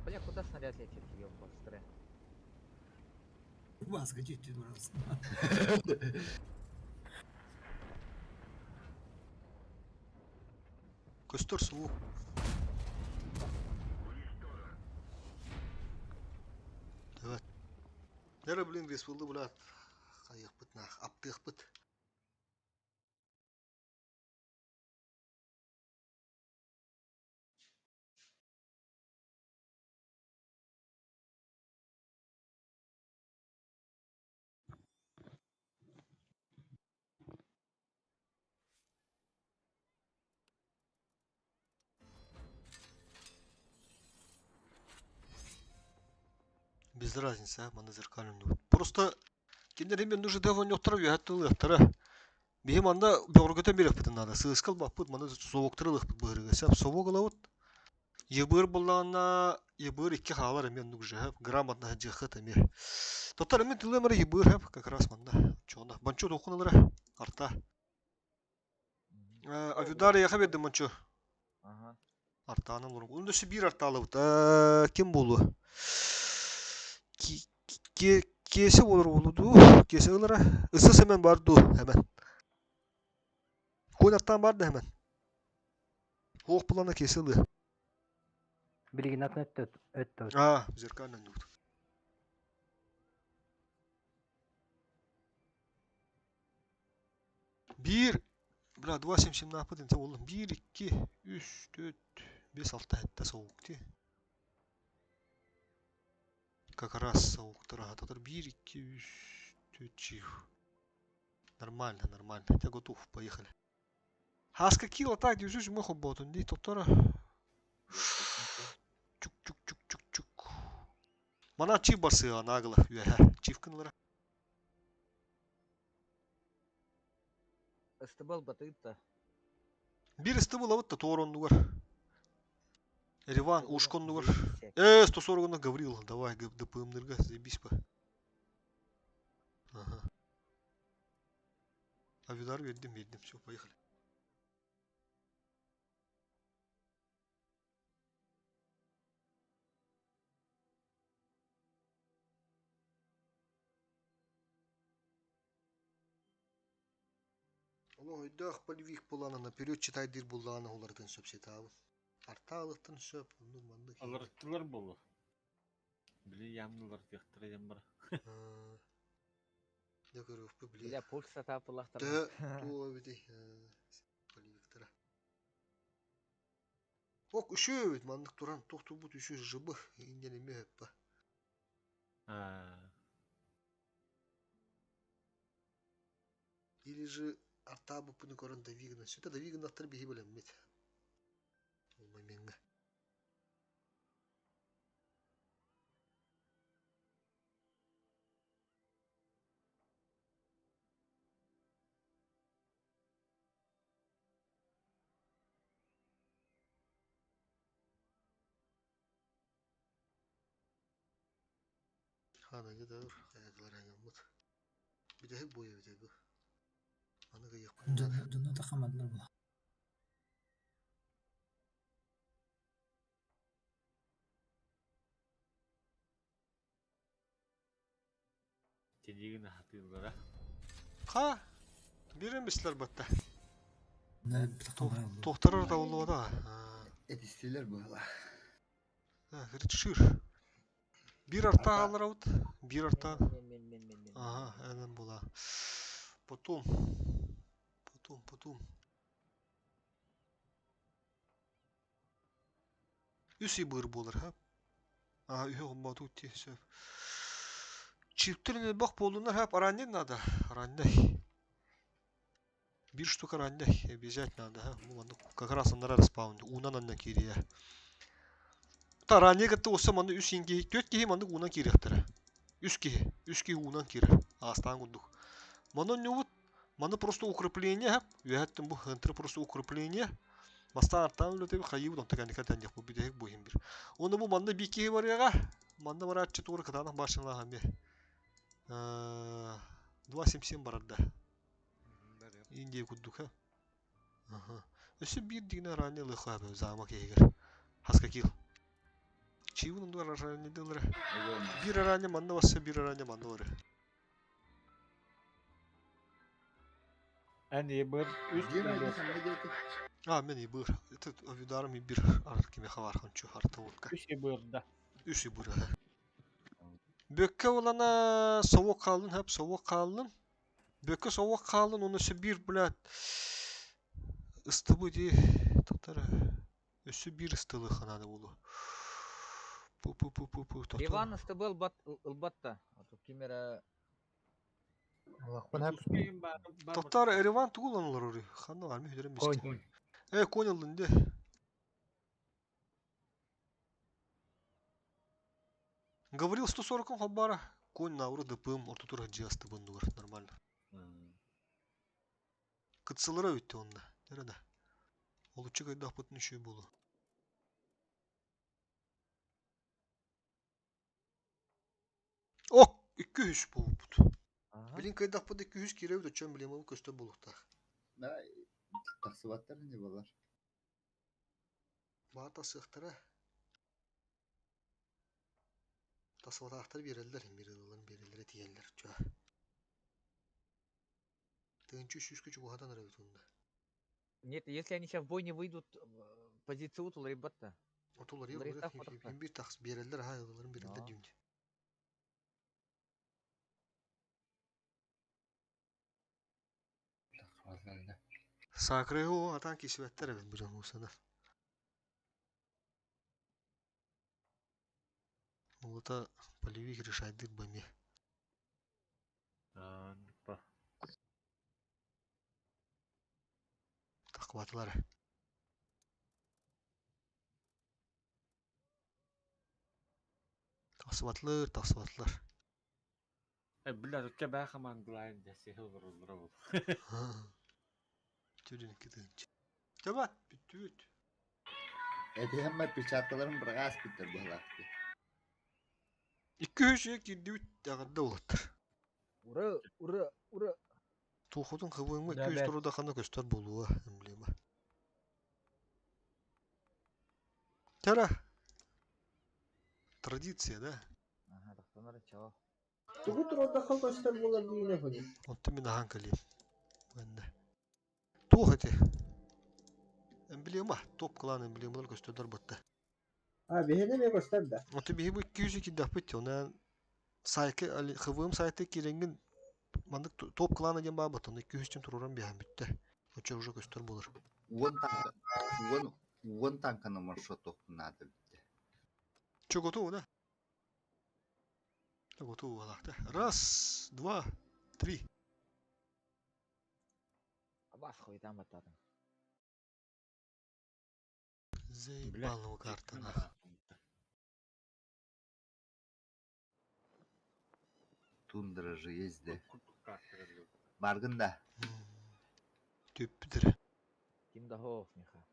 Бля, куда снаряд летит, ёпастры? Вас хотите раз. Көстөр суу. Evet. Nere блин вес булды булат. Кайыкпыт нах, аптыыкпыт. Без разницы, а, маны зеркальный. Просто киндер мен нужно давно не оттарып яттылыктара. Биһим анда бөҕөргөтөн биэрэхпитин наада. Сыыскал баппыт, маны совоктырылыхпыт быһырыга. Сап совок ылабыт. Ебыр буллаҕына, ебыр икки хаалар эмиэ оннук же грамотно сылдьыаххыт эмиэ. Тоттор эмиэ тылым эрэ ебыр хэп как раз манна. Чуона. Банчу туоххун ылара? Арта. Авидар яха бердим банчу. Ага. Артаанан олорон. Онно өссө биир артаалабыт. Ким буолуо? Киэсэ буолар буолуо дуу? Киэсэ ылара. Ысса Сэмэн бар дуу? Хэмэн. Куон артаан бар да Хэмэн? Туох плана киэсэ ылыа? Билигин атын өттө өттө. Аа, зеркально ньуут. Биир, бля, 2.77 нааппыт инте боллум. Биир, икки, үс, төрт, бес, алта, хэтте соук ти. Как раз соуктар аһататар. Биир, икки, үс, төрт, чив. Нормально, нормально. Я готов, поехали. Хаска кило так, дюжуш мы хоботун ди, тоттора. Чук чук чук чук чук. Мана чив барсыга нагла үөһэ. Чив кынлара. Ыстыбал батыытта. Бир ыстыбыл абыт да туор оннугар. Риван ушка оннугар. Э, 140 Гаврил, давай ДПМнырга заебись по. Ага. Авидар бердим, бердим, все, поехали. Олох өйдөөх полевик булана наперед читай дир буллаана уларытын сөп сетаабын. Артаалыктан сөп, оннук маннык. Аларыттылар болу. Били ямнылар тиэхтэрэ диэн бар. Дьэ көрүөхпүт били. Бля, пульс сатаапылахтар. Төһө туо эбитий полевиктара. Ок үчүөбүт маннык туран туох турбут үчү жыбы инден эмиэ өппө. Или же артаабыппыны көрөн Давигна. Сүтэ Давигнаттар биһи билэммит. Ол момеҥҥа. Хаана да өр хайатылар айнаммыт. Бүтэһик буойа эбитэ бу. Аны кыйыахпын наада. Дьонно тахамадылар була. Тилигин аһатыыллара. Ха! Биирин бистилэр батта. Туохтарар Туохтарар табыллыбата. Этистилер быһыла. Шир. Биир арта хаалларабыт. Биир арта. Мен мен мен мен. Ага, энен була. Потом. Потом, потом. Үс ыбыр буолар, ха? А, үһү хоммоту ти сөп. Чиптер бах буоллунар хап ранний надо. Ранний. Бир штука ранний обязательно надо, ха. Ну, ладно, как раз аннара респаун. Унан анна кирия. Та ранний кытта осы манны үс инги, төрт киһи манны унан кириэхтэрэ. Үс киһи, үс киһи унан кирер. Аастаан курдук. Манан ньубут, маны просто укрепление хап. Үөһэттэн бу хынтыр просто укрепление. Бастаан артаан үлэтеби хайыбыт онто кэнники тэнниэх бу бүтэһик бу иһин бир. Оны бу манна бии киһи барыаҕа. Манна барааччы тугура кытаанах башнялаах эмиэ. 2.77 барарда. Индия курдук ха. Аха. Өссө биир дигинэ ранее лыха замок иһигэр. Хаскакил. Чиун онду ранее дылара. Биир ранее манна басса, биир ранее манна бары. Эн ебыр үс А, мен ебыр. Это авидарым ебир аркеме хавар ханчу харта водка. Үс ебыр да. Үс ебыр. Бөккө олана совок хаалын хап совок хаалын. Бөккө совок хаалын оны өссө биир блядь ыстыбы дии татара. Өссө биир ыстылы хананы болу. Пу пу пу пу пу Иван СТБ ылбат ылбатта. А то кимера Татар Ереван тугулан олар ори. Ханна арми хүдерем бисти. Э, конь алын де. Говорил 140 хабара. Конь на уру ДПМ ортотура жиасты бундугар нормально. Кытсылара өттө онда. Нереде? Олуччу кайдах бутун үшүй болу. Ок, 200 буолбут. Билин кыайдахпыт 200 киирэбит оччон билимым көстөр буолуохтаах. Тахсыбаттар ини балар. Баар тахсыахтара. Тахсыбатахтар биэрэллэр, биэрэллэр, биэрэллэр этиһэллэр. Чөө. Тыынчы сүүскэ чугаһатан эрэбит уонна. Нет, если они сейчас в бой не выйдут, позицию уларыйбат да. Отуларыйар, уларыйар, биир тахс биэрэллэр, аха, ылаларын биэрэллэр диибин. Саакырыһы атаан киирсибэттэр эбит бу дьон уусана. Улута полевик решайдыыр бу эмиэ. Тахватылар. Тахсыбатылар, тахсыбатылар. Бля, тут тебя хаманглайн десихил выруллар Түрүн кытынч. Табат, бүттүбүт. Этиһэммэр перчаткаларым быраҕаас биттэр быһалаахтыы. Икки үс киирдибит эҕэрдэ уолаттар. Ура, ура, ура. Туохутун хыбыҥҥа 200 туруда ханна көстөр буолуо эмблема. Тара. Традиция, да? Ага, тохтонор чоо. Тугу турдахха көстөр буолар диинэ хуни. Оттон мин аһаан кэлиим. Уонна. Туох ити? Эмблема, топ клан эмблемалар көстөллөр батта. А, биһиэнэ эмиэ көстөр да. Оттон биһи бу 200 киирдэхпит, онон сайка ХВМ сайты киирэҥҥин маннык топ клана диэн баар баттан 200 туруоран биһэн бүттэ. Оччо уже көстөр буолар. Уон танка, уон, уон танканы маршрут наада бүттэ. Чё, готово, да? Готово, да. Раз, два, три. Бас хуйтан баттадым. Заебал карта, нахуй. Тундра же есть, да? Баргын да. Түптүр. Ким да хоох, Миха.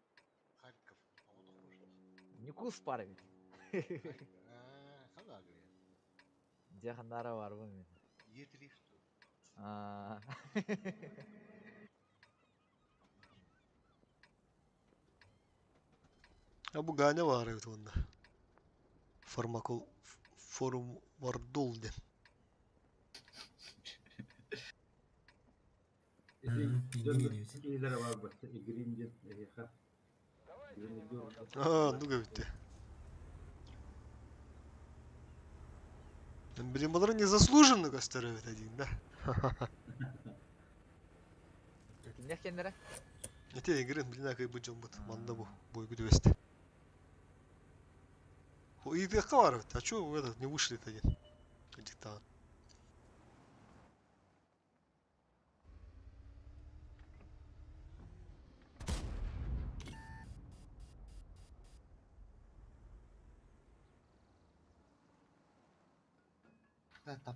Ньукуус баар эбит. Дьэ ханнара барбын мин. Аа. А бу Ганя баар эбит уонна. Фармакол форум вардул диэн. Киһилэрэ баар бачча игрин диэн эһиэхэ. Аа, оннук эбит. Эмблемалары незаслуженно көстөр эбит один, да? Кимнэх кэннэрэ? Эти игрин, блин, акай бу дьоммут. Манна бу, бойгу түбэсти. Ыйытыахха баар эбит. А чё вы этот, не вышли-то один? Диктант.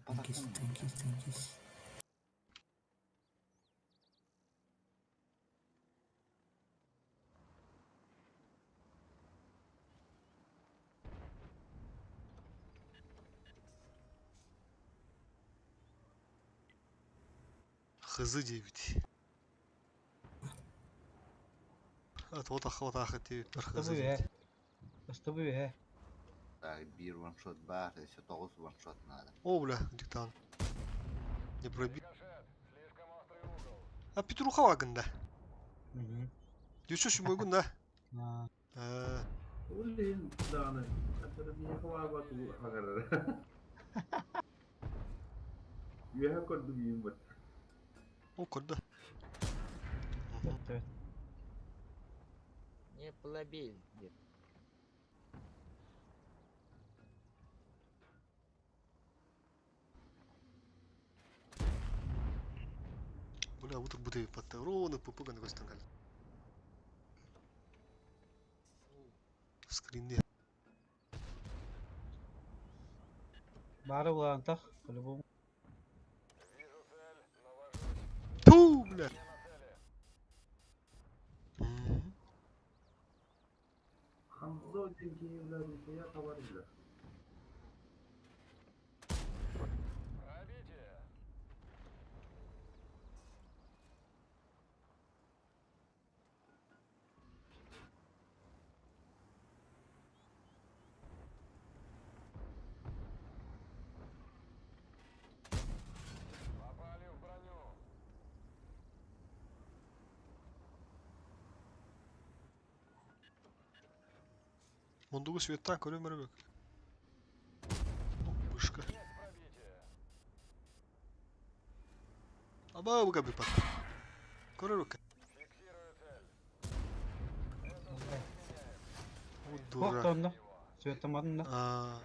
Танкист, танкист, танкист. Хызы диэбит. От отах диэбиттэр хызы диэбит. Так, биир ваншот баар, өссө тоҕус ваншот наада. О, бля, диктант. Не пробил. А Петруха вагында. 907 күн, да? Ол иһин даҕаны биһиэхэ баабат аҕарара. Үөһэ көрдүк иин бат. О, көрдө. Не плабель диэн. Бля, утр буде патроны, ПП на көстөн кал. Скринде. Бары булаантах, по-любому. Ту, бля. Хамзо диэн киһи билэр, Михаил хабар билэр. Мундугу светтаан көрүм эрэ бөк. Вышка. Аба бука бипат. Көрөр үкэ. Вот Туох дурак. онно? Светомадын да. А,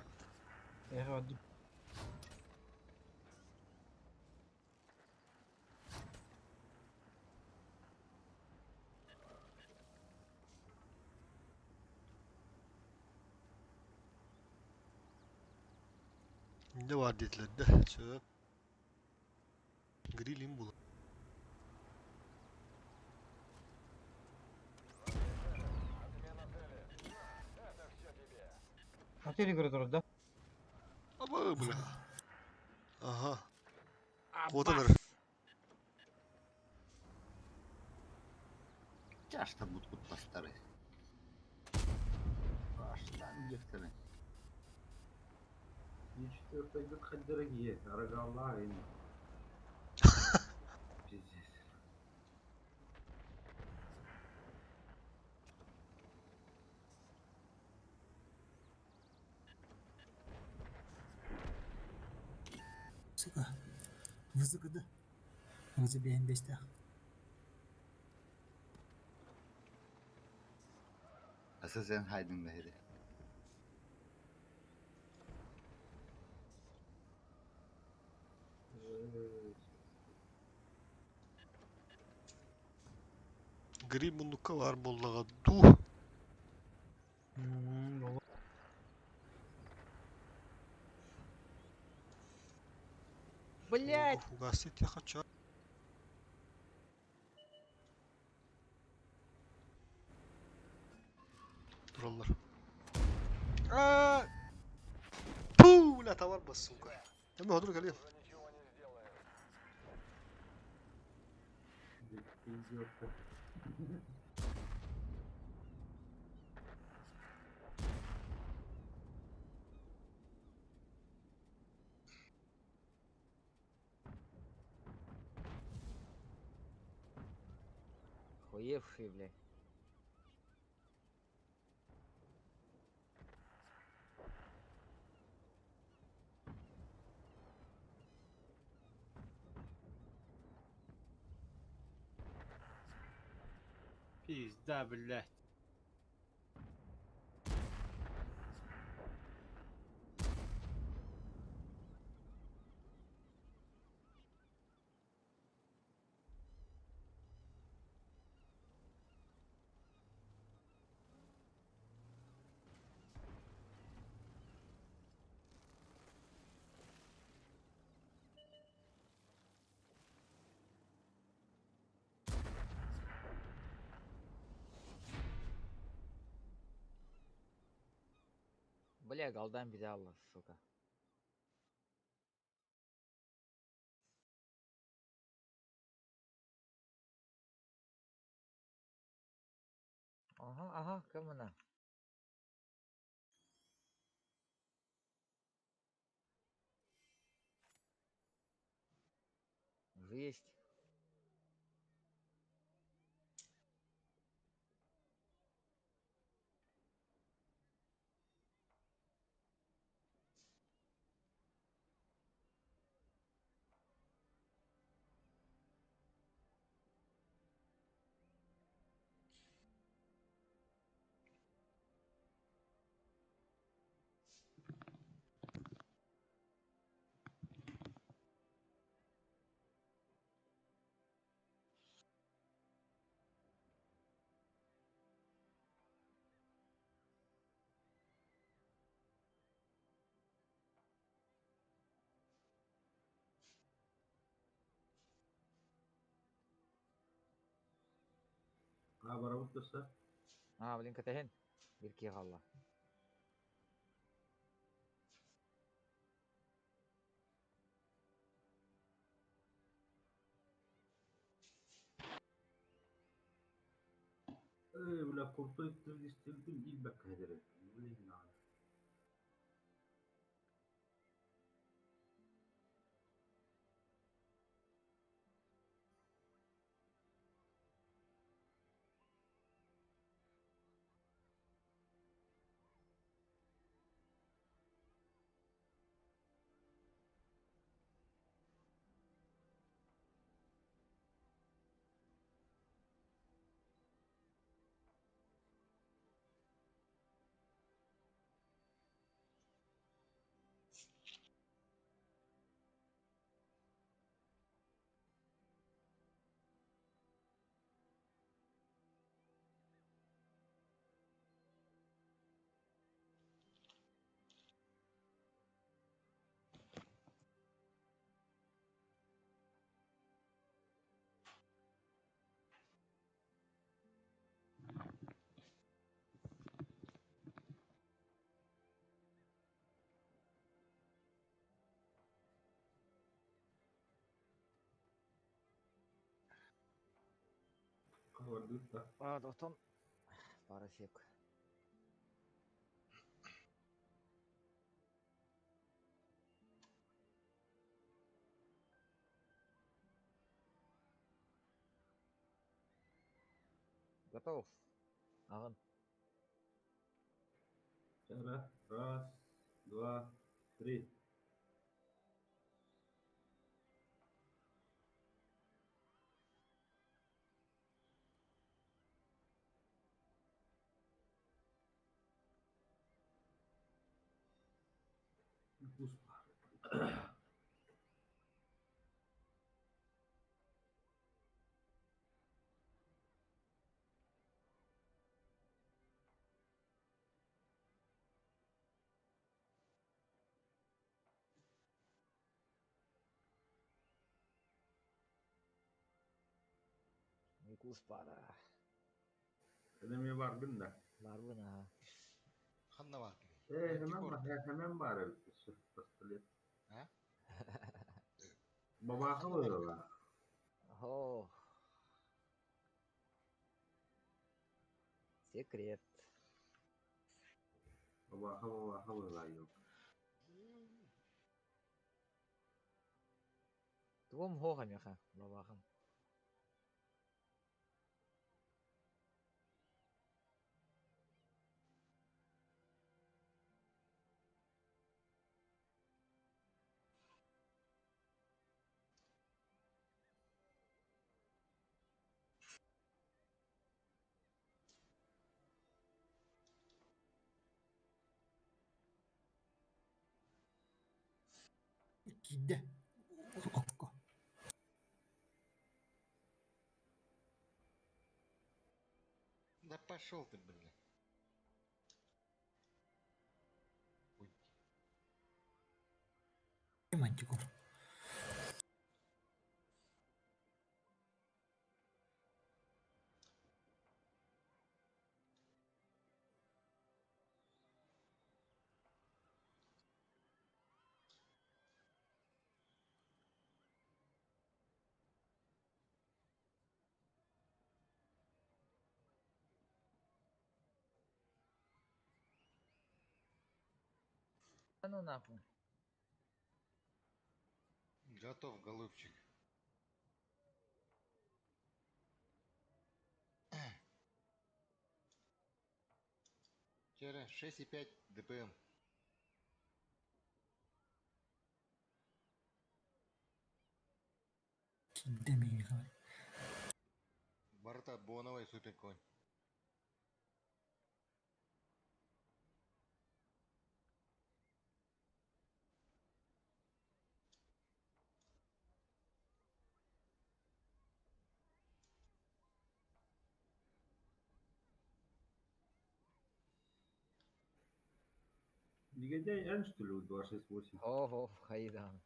Эх, одду. Ne var dediler de. Söp. Grillim bul. Ateli көрө турар да. Аба бля. Ага. Вот он. Тяжко будут постары. Аштан дефтеры. Четвертый год хоть дорогие, дорога и Пиздец. Сука. Вызыгыды. Вызы бейін бестях. Асасен хайдың да хеде. Гри мундукка var боллага ду. Блять! Угасить я хочу. Тураллар. Аа! Пу, бля, товар бас, сука. Эми hodru кале. Идиотка. Охуевшие, блядь. Пизда, блядь. Бля, голдан взяла, сука. Ага, ага, кому на? Жесть. А, барабыт туса. А, блин, катахен. Бирки халла. Эй, бля, куртой тилдим илбек хедере. Блин, надо. Бардыт да. А, отон парасек. Готов. Ағын. Раз, два, три. Вкусно. Никус пара. Энеме баргын да. Барбын аха. Ханна бар. Hemen var, hemen var evet. Пистолет. А? Бабаха было. О. Секрет. Бабаха, бабаха было yok. Туом хоха меха, бабахам. Киирдэ. Окко. Да пошел ты, блин. Мантику. Да ну нахуй. Готов, голубчик. Вчера 6,5 ДПМ. Киирдэ миэхэ. Борта Боновой суперконь. Негодяй Н, что ли, 268? Ого, хайдан.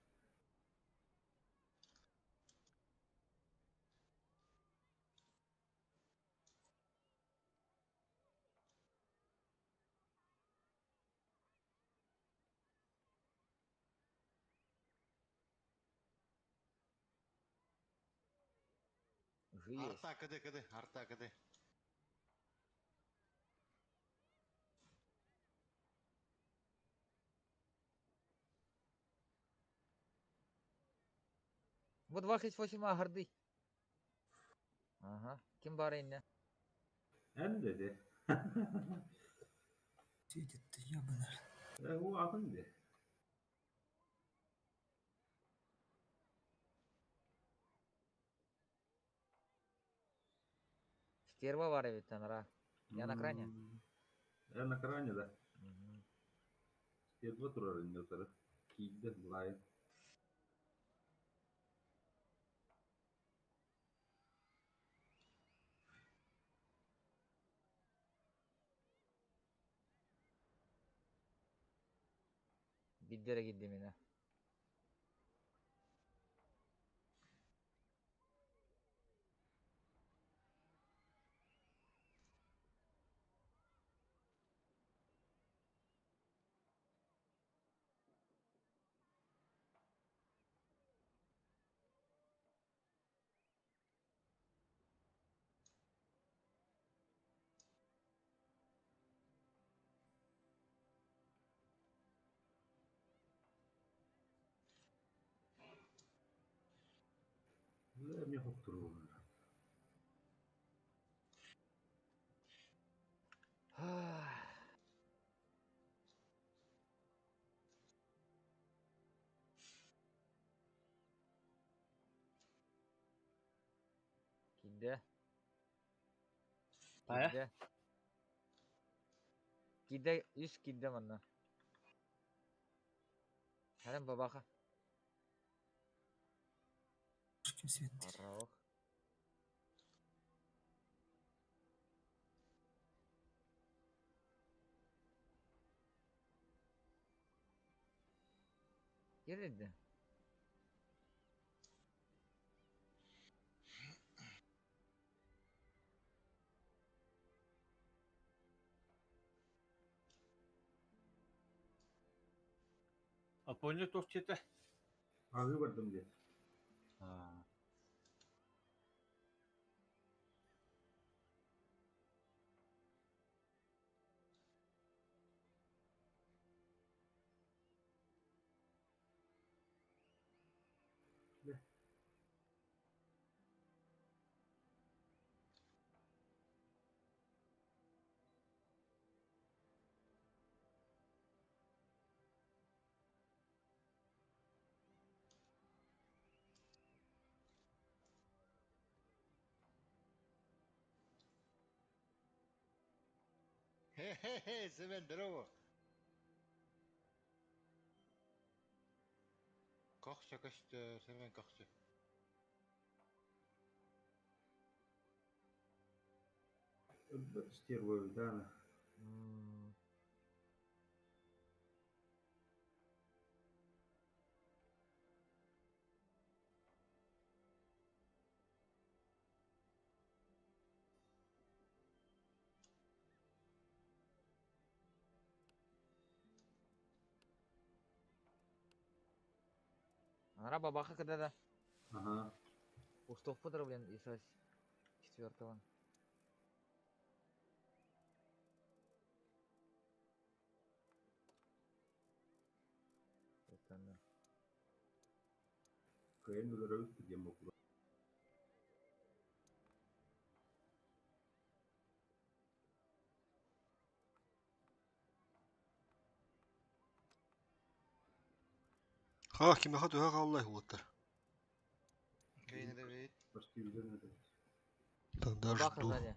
Уже есть. Арта КД, КД, арта КД. Вот 268 А, горды. Ага. Ким бар инне? Н dedi. Светит, ебаный. O adın de. Стерва бар ведь ра. Я на кране. Я на кране, да. Стерва турар инде Киирдэ былай. Биддере гидди мине. Эмиэ хоптуруоллар. Киирдэ. Хайа? Киирдэ. Киирдэ, үс киирдэ манна. Харан бабаха. Ким светтир? Араух. Киирдэ. Апоня туох дьиэтэ? Аһыы бардым диэн. Хе-хе-хе, Семен, здорово. Кохча көстө, Семен кохча. Өлбөт стерва даана. Анара бабаха когда да. Ага. Устов блин, из четвертого. Это да. Кыайын өлөрөбүт диэн боппуруос. Ха, кимиэхэ төһө хааллай уолаттар? Кейн эбит. Почти билэн эрэбит. Тогда Бабаха жду. сзади.